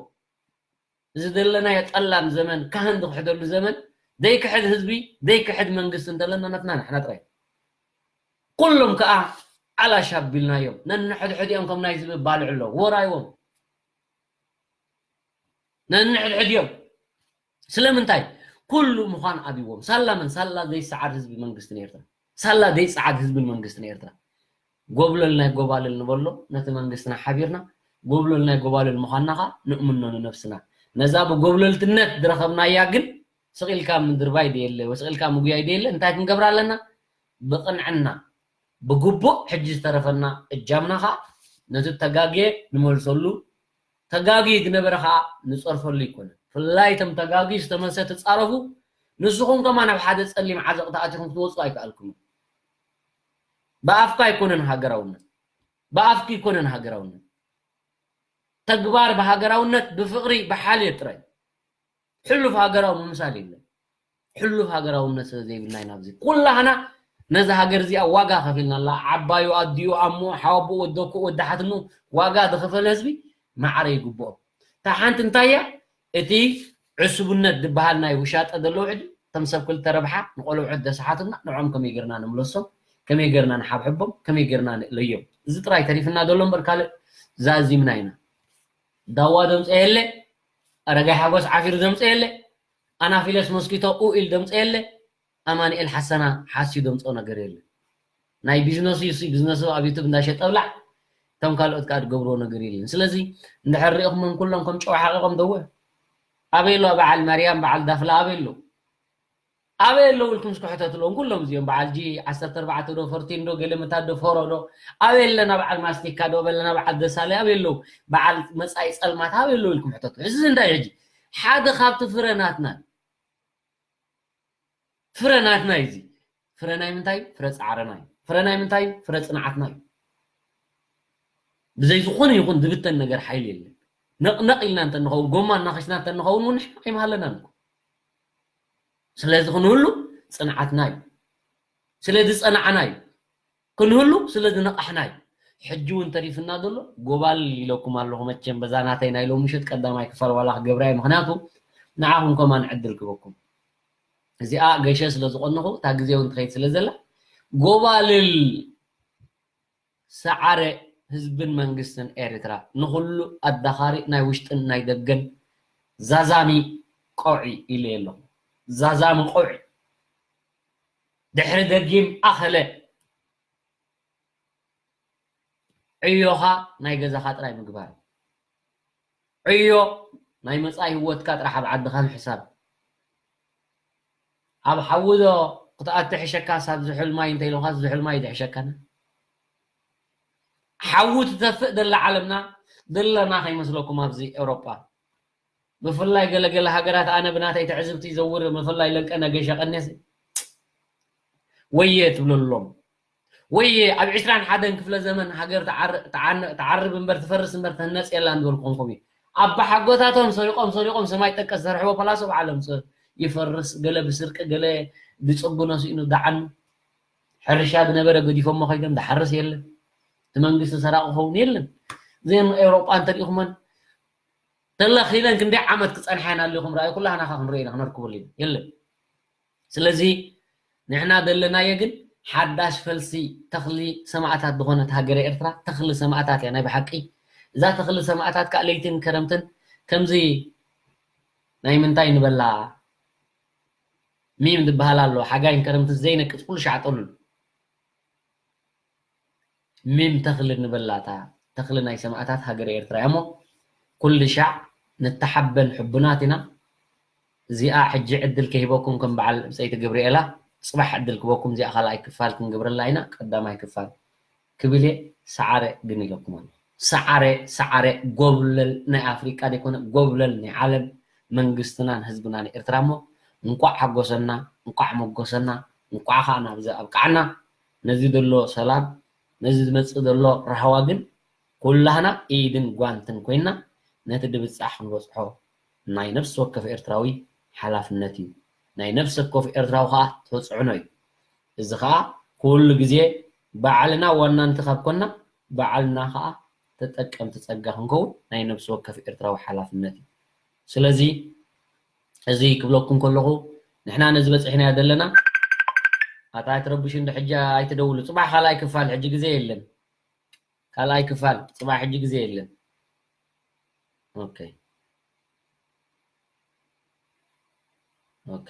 እዚ ዘለናዮ ጠላም ዘመን ካህን ዝክሕደሉ ዘመን ዘይክሕድ ህዝቢ ዘይክሕድ መንግስቲ እንተለና ነትና ንሕና ጥራይ ኩሎም ከዓ ዓላሽ ኣቢልናዮም ነንሕድሕዲኦም ከም ናይ ዝብባልዑ ኣለዉ ወራይዎም ነንሕድሕዲኦም ስለምንታይ ኩሉ ምዃን ኣብዎም ሳላ መን ሳላ ዘይሰዓር ህዝቢ መንግስትን ኤርትራ ሳላ ዘይጸዓድ ህዝብን መንግስትን ኤርትራ ጎብለል ናይ ጎባልል ንበሎ ነቲ መንግስትና ሓቢርና ጎብለል ናይ ጎባልል ምዃንና ኸዓ ንእምኖ ንነብስና ነዛ ብጎብለልትነት ዝረኸብናያ ግን ስቕ ኢልካ ምድርባይ ደየለ ወይ ስቕ ኢልካ ምጉያይ ደየለ እንታይ ክንገብር ኣለና ብቕንዕና ብግቡእ ሕጂ ዝተረፈና እጃምና ኸዓ ነቲ ተጋግየ ንመልሰሉ ተጋግዩ ዝነበረ ከዓ ንፀርፈሉ ይኮነ ፍላይ እቶም ተጋግዩ ዝተመልሰ ትፃረፉ ንስኹም ከማ ናብ ሓደ ፀሊም ዓዘቕቲ ኣቲኹም ክትወፁ ኣይከኣልኩምን ብኣፍካ ኣይኮነን ሃገራውነት ብኣፍኪ ይኮነን ሃገራውነት ተግባር ብሃገራውነት ብፍቕሪ ብሓልዮት ጥራይ ሕሉፍ ሃገራዊ ምምሳል የለን ሕሉፍ ሃገራውነት ስለ ዘይብልና ኢና ኣብዚ ኩላህና ነዛ ሃገር እዚኣ ዋጋ ከፊልናላ ዓባዩ ኣዲኡ ኣሞ ሓወቦ ወደኩ ወዳሓትኑ ዋጋ ዝኸፈለ ህዝቢ ማዕረ ይግብኦ እታ ሓንቲ እንታይ እያ እቲ ዕሱብነት ዝበሃል ናይ ውሻጠ ዘለዉ ሕጂ እቶም ሰብ ክልተ ረብሓ ንቆልዑት ዘሰሓቱና ንዖም ከመይ ገርና ንምለሶም ከመይ ገርና ንሓብሕቦም ከመይ ገርና ንእለዮም እዚ ጥራይ ተሪፍና ዘሎ እምበር ካልእ ዛዚምና ኢና ዳዋ ደምፀ የለ ኣረጋይ ሓጎስ ዓፊሩ ደምፀ የለ ኣናፊለስ ሞስኪቶ ኡ ኢል ደምፀ የለ ኣማንኤል ሓሰና ሓስዩ ደምፀ ነገር የለ ናይ ቢዝነሱ ዩሲ ቢዝነሱ ኣብ ዩቱብ እንዳሸጠ ብላዕ እቶም ካልኦት ከዓ ትገብርዎ ነገር የለን ስለዚ እንድሕር ሪእኹሞም ኩሎም ከም ጨዋ ሓቂቆም ደወ ኣበይ ኣሎ በዓል ማርያም በዓል ዳፍላ ኣበይ ኣሎ ኣበይ ኣለዉ ኢልኩም እስኪ ሕተትሎም ኩሎም እዚኦም በዓል ጂ ዓሰርተ ኣርባዕተ ዶ ፈርቲን ዶ ገለ ምታት ዶ ፈሮ ዶ ኣበይ ኣለና በዓል ማስቲካ ዶ በለና በዓል ደሳለ ኣበይ ኣለዉ በዓል መፃኢ ፀልማት ኣበይ ኣለዉ ኢልኩም ሕተቱ እዚ እንታይ ሕጂ ሓደ ካብቲ ፍረ ናትና ፍረ ናትና እዩ እዚ ፍረ ናይ ምንታይ ፍረ ፃዕረና እዩ ፍረ ናይ ምንታይ ፍረ ፅንዓትና እዩ ብዘይ ዝኾነ ይኹን ዝብተን ነገር ሓይሊ የለን ነቕነቕ ኢልና እንተንኸውን ጎማ እናኸሽና እንተንኸውን እውን ኣይምሃለናን እኮ ስለዚ ክንህሉ ፅንዓትና እዩ ስለ ዝፀናዕና እዩ ክንህሉ ስለ ዝነቓሕና እዩ ሕጂ እውን ተሪፍና ዘሎ ጎባል ኢለኩም ኣለኹ መቸም በዛ ናተይ ናይ ሎምሽት ቀዳማይ ክፋል ዋላ ክገብራ እዩ ምክንያቱ ንዓኹም ከማን ዕድል ክበኩም እዚኣ ገሸ ስለ ዝቆነኹ እታ ግዜ እውን ትኸይድ ስለ ዘላ ጎባልል ሰዓረ ህዝብን መንግስትን ኤርትራ ንኹሉ ኣዳኻሪ ናይ ውሽጥን ናይ ደገን ዛዛሚ ቆዒ ኢለ ኣለኹ ዛዛሚ ቆዒ ድሕሪ ደጊም ኣኸለ ዕዮኻ ናይ ገዛኻ ጥራይ ምግባር ዕዮ ናይ መጻኢ ህይወትካ ጥራሕ ኣብ ዓድኻ ምሕሳብ ኣብ ሓዊ ዶ ክትኣቱ ሕሸካስ ኣብ ዝሑል ማይ እንተ ኢሎኻስ ዝሑል ማይ ድሕሸካና ሓዊ ትተፍእ ዘላ ዓለምና ዘለና ከይመስለኩም ኣብዚ ኤውሮጳ ብፍላይ ገለገለ ሃገራት ኣነ ብናተይ ትዕዝብቲ ይዘውር ብፍላይ ለንቀነ ገሸ ቀኔስ ወየ ትብለሎም ወየ ኣብ ዕስራን ሓደን ክፍለ ዘመን ሃገር ትዓርብ እምበር ትፈርስ እምበር ትህነፅ የላን ዝበልኩኹም እዩ ኣባሓጎታቶም ሰሪቆም ሰሪቆም ሰማይ ጠቀስ ዝሰርሕዎ ፓላሶ ብዓለም ይፈርስ ገለ ብስርቂ ገለ ብፅጉኖ ስኢኑ ዳዓኑ ሕርሻ ዝነበረ ገዲፎሞ ከይዶም ዝሓርስ የለን እቲ መንግስቲ ሰራቂ ኸውን የለን ዜን ኤውሮጳ እንተሪኢኹመን ተለኺለን ክንደይ ዓመት ክፀንሓ ኢና ኣለኹም ረኣዩ ኩላህና ካ ክንሪኦ ኢና ክነርክበሉ ኢና የለን ስለዚ ንሕና ዘለናዮ ግን ሓዳሽ ፈልሲ ተኽሊ ሰማእታት ዝኾነት ሃገረ ኤርትራ ተኽሊ ሰማእታት እያ ናይ ብሓቂ እዛ ተኽሊ ሰማእታት ከዓ ለይትን ከረምትን ከምዚ ናይ ምንታይ ንበላ ሚም ዝበሃል ኣሎ ሓጋይን ከረምትን ዘይነቅፅ ኩሉ ሻዕ ጠሉል ሚም ተኽሊ ንበላታ ተኽሊ ናይ ሰማእታት ሃገረ ኤርትራ እያ እሞ ኩሉ ሻዕ ንተሓበን ሕቡናት ኢና እዚኣ ሕጂ ዕድል ከሂበኩም ከም በዓል ብፀይቲ ገብርኤላ ጽባሕ ዕድል ክበኩም እዚኣ ካልኣይ ክፋል ክንገብረላ ኢና። ቀዳማይ ክፋል ክብል እየ። ሰዓረ ግን ኢለኩም ኣሎ። ሰዓረ፣ ሰዓረ፣ ጎብለል ናይ ኣፍሪቃ ዘይኮነ፣ ጎብለል ናይ ዓለም መንግስትናን ህዝብናን ኤርትራ እሞ፣ እንቋዕ ሓጎሰና፣ እንቋዕ መጎሰና፣ እንቋዕ ኸኣ ናብዚ ኣብቃዕና። ነዚ ዘሎ ሰላም፣ ነዚ ዝመጽእ ዘሎ ራህዋ ግን ኩላህና ኢድን ጓንትን ኮይና ነቲ ድብጻሕ ክንበጽሖ ናይ ነፍሲ ወከፍ ኤርትራዊ ሓላፍነት እዩ። ናይ ነፍሲ ወከፍ ኤርትራዊ ኸኣ ተጽዕኖ እዩ። እዚ ኸኣ ኩሉ ግዜ ባዕልና ዋናንቲ ካብ ኮና፣ ባዕልና ኸኣ ተጠቀምቲ ጸጋ ክንከውን ናይ ነፍሲ ወከፍ ኤርትራዊ ሓላፍነት እዩ። ስለዚ እዚ ክብለኩም ከለኹ፣ ንሕና ነዚ በጺሕናዮ ዘለና፣ ኣታ ኣይትረብሹ እንዶ ሕጂ ኣይትደውሉ። ጽባሕ ካልኣይ ክፋል፣ ሕጂ ግዜ የለን። ካልኣይ ክፋል፣ ጽባሕ ሕጂ ግዜ የለን። ኦኬ። ኦኬ።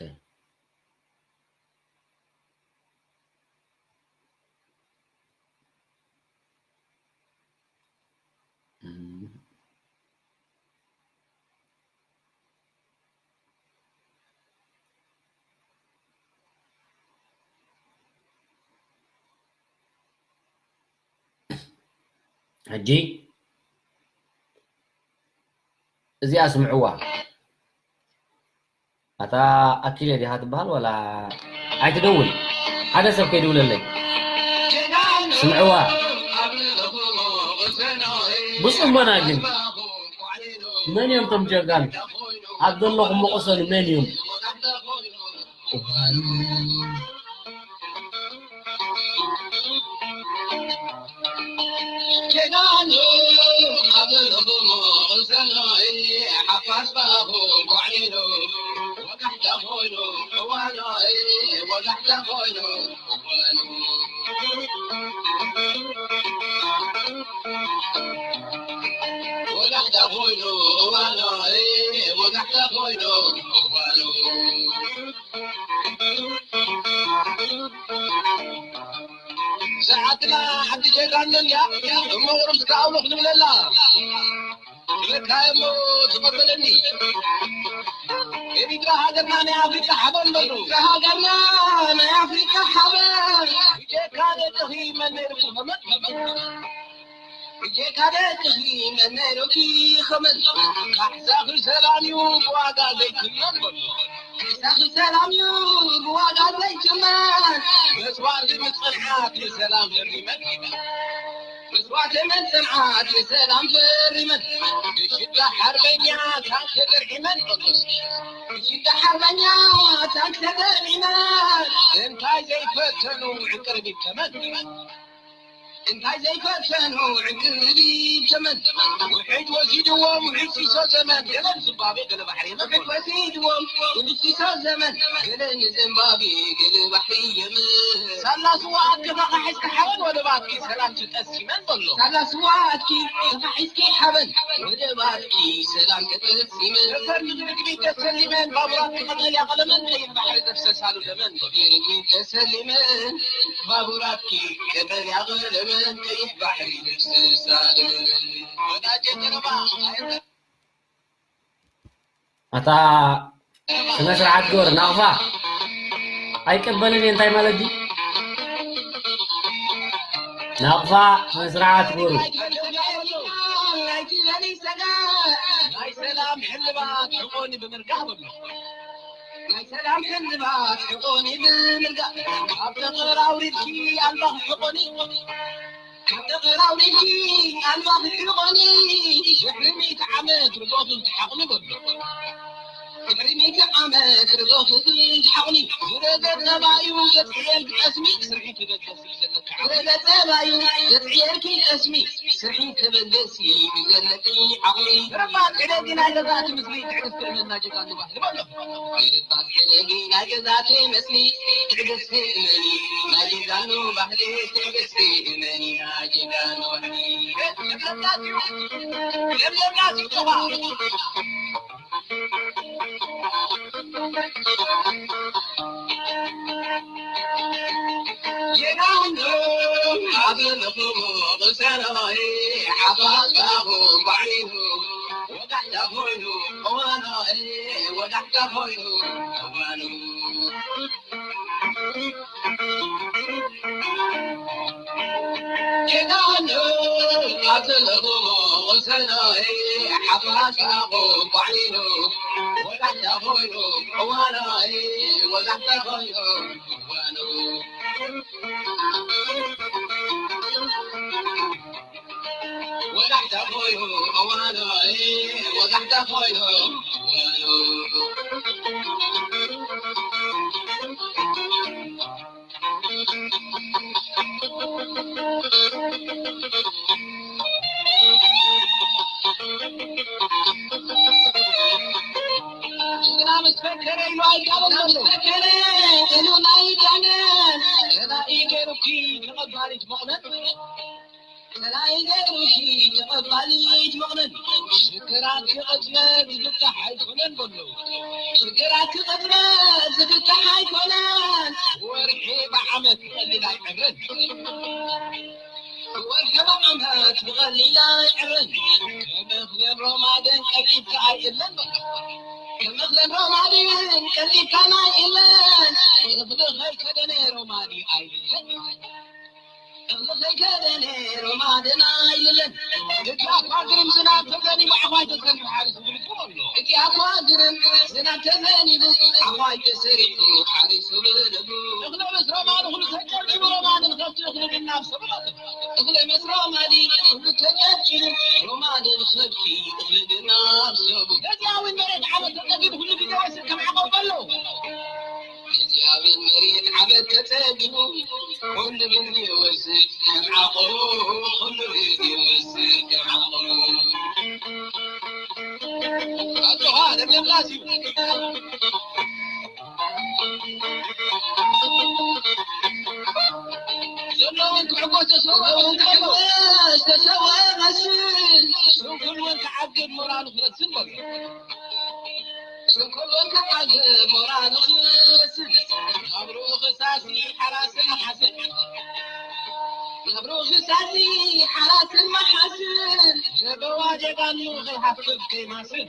እም። ሕጂ እዚኣ ስምዕዋ። ኣታ ኣኪለ ዲኻ ትበሃል ዋላ ኣይትደውል? ሓደ ሰብ ከይድውለለይ። ስምዕዋ። ብጽሞና ግን መን እዮም እቶም ጀጋኑ? ኣብ ዘለኹም መቑሰሉ መን እዮም? ሰዓትና ዓዲ ጀጋኑ እያ፣ እሞ ቁሩብ እስከ ኣውሎ ክንብለላ። ክብለካ እሞ ትቐበለኒ። ኤሪትራ ሃገርና ናይ ኣፍሪቃ ሓበን በሉ። ኤሪትራ ሃገርና ናይ ኣፍሪቃ ሓበን። ብጀካ ደቅኺ መን ነይሩ ክኸመን? ብጀካ ደቅኺ መን ነይሩ ክኸመን? ካሕሳኺ ሰላም እዩ ብዋጋ ዘይትመን በሉ። ካሕሳኺ ሰላም እዩ ብዋጋ ዘይትመን። መስዋእቲ ምጽንሓት ንሰላም ፈሪመን። መስዋእቲ ምጽንሓት ንሰላም ፈሪመን። ብሽዳ ሓርበኛ ታንክ ተደርዒመን። ብሽዳ ሓርበኛ ታንክ ተደርዒመን። እንታይ ዘይፈተኑ ዕንቅርቢት ተመን። እንታይ ዘይፈተኑ ዕንቅርቢት ተመን። ውሕጅ ወሲድዎም ውሕጅ ሲሶ ዘመን። ገለ ንዝምባብዌ ገለ ባሕሪ የመን። ውሕጅ ወሲድዎም ውሕጅ ሲሶ ዘመን። ገለ ንዝምባብዌ ገለ ባሕሪ የመን። ሳላ ስዋ ኣከፋኻ ሒዝካ ሓበን ወደባትኪ ሰላም ተጠሲመን በሎ። ሳላ ስዋ ኣትኪ ተፋሒዝኪ ሓበን ወደባትኪ ሰላም ተጠሲመን። ነፈርቲ ብርግቢት ተሰሊመን ባቡራትኪ ቀጠልያ ቀለመን ቀይሕ ባሕሪ ዘፍሰሳሉ ደመን። ብርግቢት ተሰሊመን ባቡራትኪ ቀጠልያ ቀለመን ቀይሕ ባሕሪ ዘፍሰሳሉ ደመን። ወዳጀ ዘረባ ኣታ ስነ ስርዓት ግበር። ናቕፋ ኣይቀበልን እየ። እንታይ ማለት ድዩ? ናቕፋ ስነ ስርዓት ግበሩ። ናይ ሰላም ሕልባት ሕቆኒ ብምርጋእ በሎ። ናይ ሰላም ሕልባት ሕቆኒ ብምርጋእ ካብ ተቐር ኣውሪድኪ ኣልባኺ ሕቆኒ። ካብ ተቐር ኣውሪድኪ ኣልባኺ ሕቆኒ። ድሕሪ ሚእቲ ዓመት ርጎኺ ትሓቑኒ በሎ። ድሕሪ ሚእቲ ዓመት ርጎኺ ትሓቑኒ። ዝረገ ጠባዩ ዘጥዕየልኪ ጠስሚ ስርሒ ትበገሲ ዘለካ ዓቕሊ። ዝረገ ጠባዩ ዘጥዕየልኪ ጠስሚ ስርሒ ተበገሲ ዘለኪ ዓቕሊ። ረባ ዕደጊ ናይ ገዛእቲ ምስሊ ትዕግስቲ እመና ጀጋኑ ባህሊ በሎ። ግርባት ዕደጊ ናይ ገዛእቲ ምስሊ ትዕግስቲ እመኒ ናይ ጀጋኑ ባህሊ ትዕግስቲ እመኒ ናይ ጀጋኑ ባህሊ። ጅግና ምስ ፈከረ ኢሉ ኣይዳለን ዘሎ። ፈከረ ኢሉ ኣይዳለን። ጸላኢ ገይሩኪ ተቐባሊት መቑነን። ጸላኢ ገይሩኪ ተቐባሊት መቑነን። ሽግራት ክቕጽበት ዝፍታሕ ኣይኮነን በሎ። ሽግራት ክቕጽበት ዝፍታሕ ኣይኮነን። ወርሒ ብዓመት ክቐልል ኣይዕረን። ወርሒ ብዓመት ብቐሊል ኣይዕረን። ከም እኽልን ሮማድን ቀልጢፍካ ኣይእለን በቃ። ከም እኽልን ሮማድን ቀልጢፍካ ኣይእለን። እኽሊ ከይከደነ ሮማዲ ኣይልለን። እኽሊ ከይከደነ ሮማድን ኣይልለን። እቲ ኣኳ ግርም ዝናብ ተዘኒቡ ዓዃይ ተሰሪሑ ሓሪሱ ብልቡ ኣሎ። እቲ ኣኳ ግርም ዝናብ ተዘኒቡ ዓዃይ ተሰሪሑ ሓሪሱ ብልቡ። እኽሊ ምስ ሮማዲ ኩሉ ተጨብጭቡ ሮማድን ከብቲ እኽሊ ድናብ ሰብሎ። እኽሊ ምስ ሮማዲ ኩሉ ተጨብጭቡ ሮማድን ከብቲ እኽሊ ድናብ ሰቡ። ገዚያዊ መሬት ዓመት ተጸጊቡ ኩሉ ግዜ ወስድ ከም ዓቐብ በሎ። ገዚያዊ መሬት ዓመት ተጸጊቡ ኩሉ ግዜ ወስድ ከም ዓቐብ፣ ኩሉ ግዜ ወስድ ከም ዓቐብ። ኣጆኻ ለምለም ላስ እዩ። ዘለውን ክዕጎስ ተሰውኦ እውን ክዕጎስ ተሰውኦ መስል። ስንኩል እውን ክዓግብ ሞራሉ ክረስን በሎ። ስንኩል እውን ክዓግብ ሞራሉ ክረስን። ናብርኡ ክሳሲ ሓራስን መሓስን። ናብርኡ ክሳሲ ሓራስን መሓስን። የበዋ ጀጋኑ ከይሃፍፍ ከይማስን።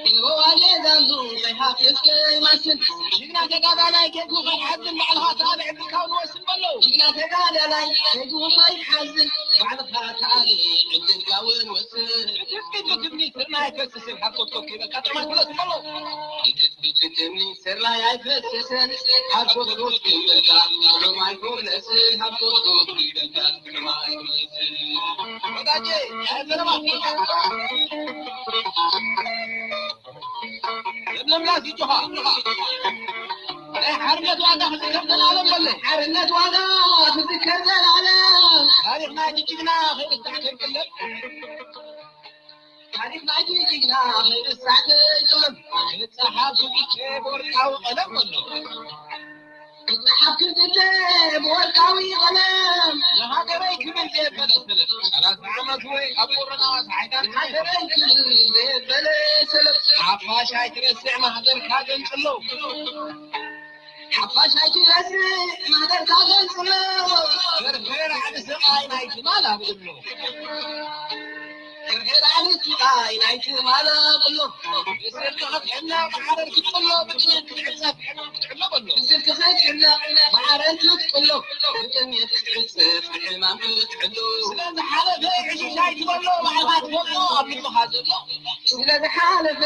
የበዋ ጀጋኑ ከይሃፍፍ ከይማስን። ጅግና ተጋዳላይ ኬድኩ ከይሓዝን ባዕልኻ ታብዕ ብልካውን ወስን በሎ። ጅግና ተጋዳላይ ኬድኩ ከይሓዝን ባዕልኻ ታብዕ ዕድልካ እውን ወስን። ብትምኒት ብትምኒት ስርናይ ኣይፈስስን፣ ሃብቶት ኮፍ ከይበልካ ጥማት ብሎ ስን በሎ። ብትምኒት ስርናይ ኣይፈስስን፣ ሃብቶት ኮፍ ከይበልካ ጥዑም ኣይኮነስን፣ ሃብቶት ኮፍ ከይበልካ ጥዑም ኣይኮነስን። ወዳጄ፣ ናይ ዘረባ ለምለም ላስ ይጮኻ። ናይ ሓርነት ዋጋ ክዝከር ዘላለም በሎ። ሓርነት ዋጋ ክዝከር ዘላለም። ታሪኽ ናይቲ ጅግና ከይርሳዕ ከይቅለል። ታሪኽ ናይቲ ጅግና ከይርሳዕ ከይቅለል። ክጸሓፍ ክግተ ብወርቃዊ ቀለም በሎ። ክጸሓፍ ክግተ ብወርቃዊ ቀለም። ንሃገረይ ክብል ዘየበለ ሰለፍ። ሰላሳ ዓመት ወይ ኣብ ቁርና ሰዓታት ንሃገረይ ክብል ዘየበለ ሰለፍ። ሓፋሽ ኣይትረስዕ ማህደርካ ገንጽሎ። ሓፋሽ ኣይትረስዕ ማህደርካ ገንጽሎ። ፍርፍር ዓቢ ስቓይ ናይ ትማል ኣብሎ። ፍርፍር ዓቢ ስቓይ ናይ ትማል ኣብሎ። ብስልኪ ክትሕነ ማዕረር ክትጥሎ፣ ብጥሜት ክትዕጸፍ ሕማም ክትሕሎ በሎ። ብስልኪ ክትሕነ ማዕረር ክትጥሎ፣ ብጥሜት ክትዕጸፍ ሕማም ክትሕሎ። ስለ ዝሓለፈ ዕሽሽ ኣይትበሎ፣ ባዕልኻ ትፈልጦ ኣብ ልብኻ ዘሎ። ስለ ዝሓለፈ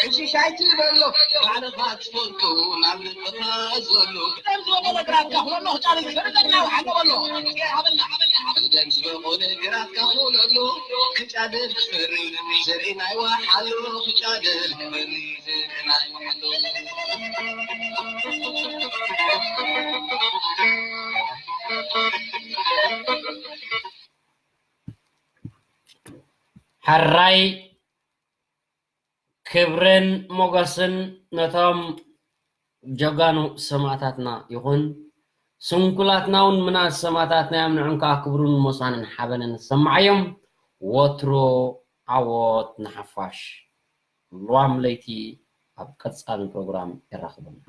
ዕሽሽ ኣይትበሎ፣ ባዕልኻ ትፈልጦ ናብ ልብኻ ዘሎ። ቅደም ዝበለ ግራትካ ኩነሎ፣ ክጫድል ክፈሪ ዘርኢ ናይ ወሓሎ በሎ። ሃበና፣ ሃበና፣ ሃበና። ቅደም ዝበቆለ ግራትካ ኩነሎ፣ ክጫድል ክፈሪ ዘርኢ ናይ ወሓሎ፣ ክጫድል ክፈሪ ዘርኢ ናይ ወሓሎ። ሕራይ ክብርን ሞገስን ነቶም ጀጋኑ ሰማእታትና ይኹን። ስንኩላትና እውን ምናት ሰማእታትና እዮም። ንዕም ከዓ ክብርን ሞሳንን ሓበንን ይሰማዓዮም። ወትሩ ዓወት ንሓፋሽ። ሉዋም ለይቲ ኣብ ቀጻሊ ፕሮግራም የራኽበና።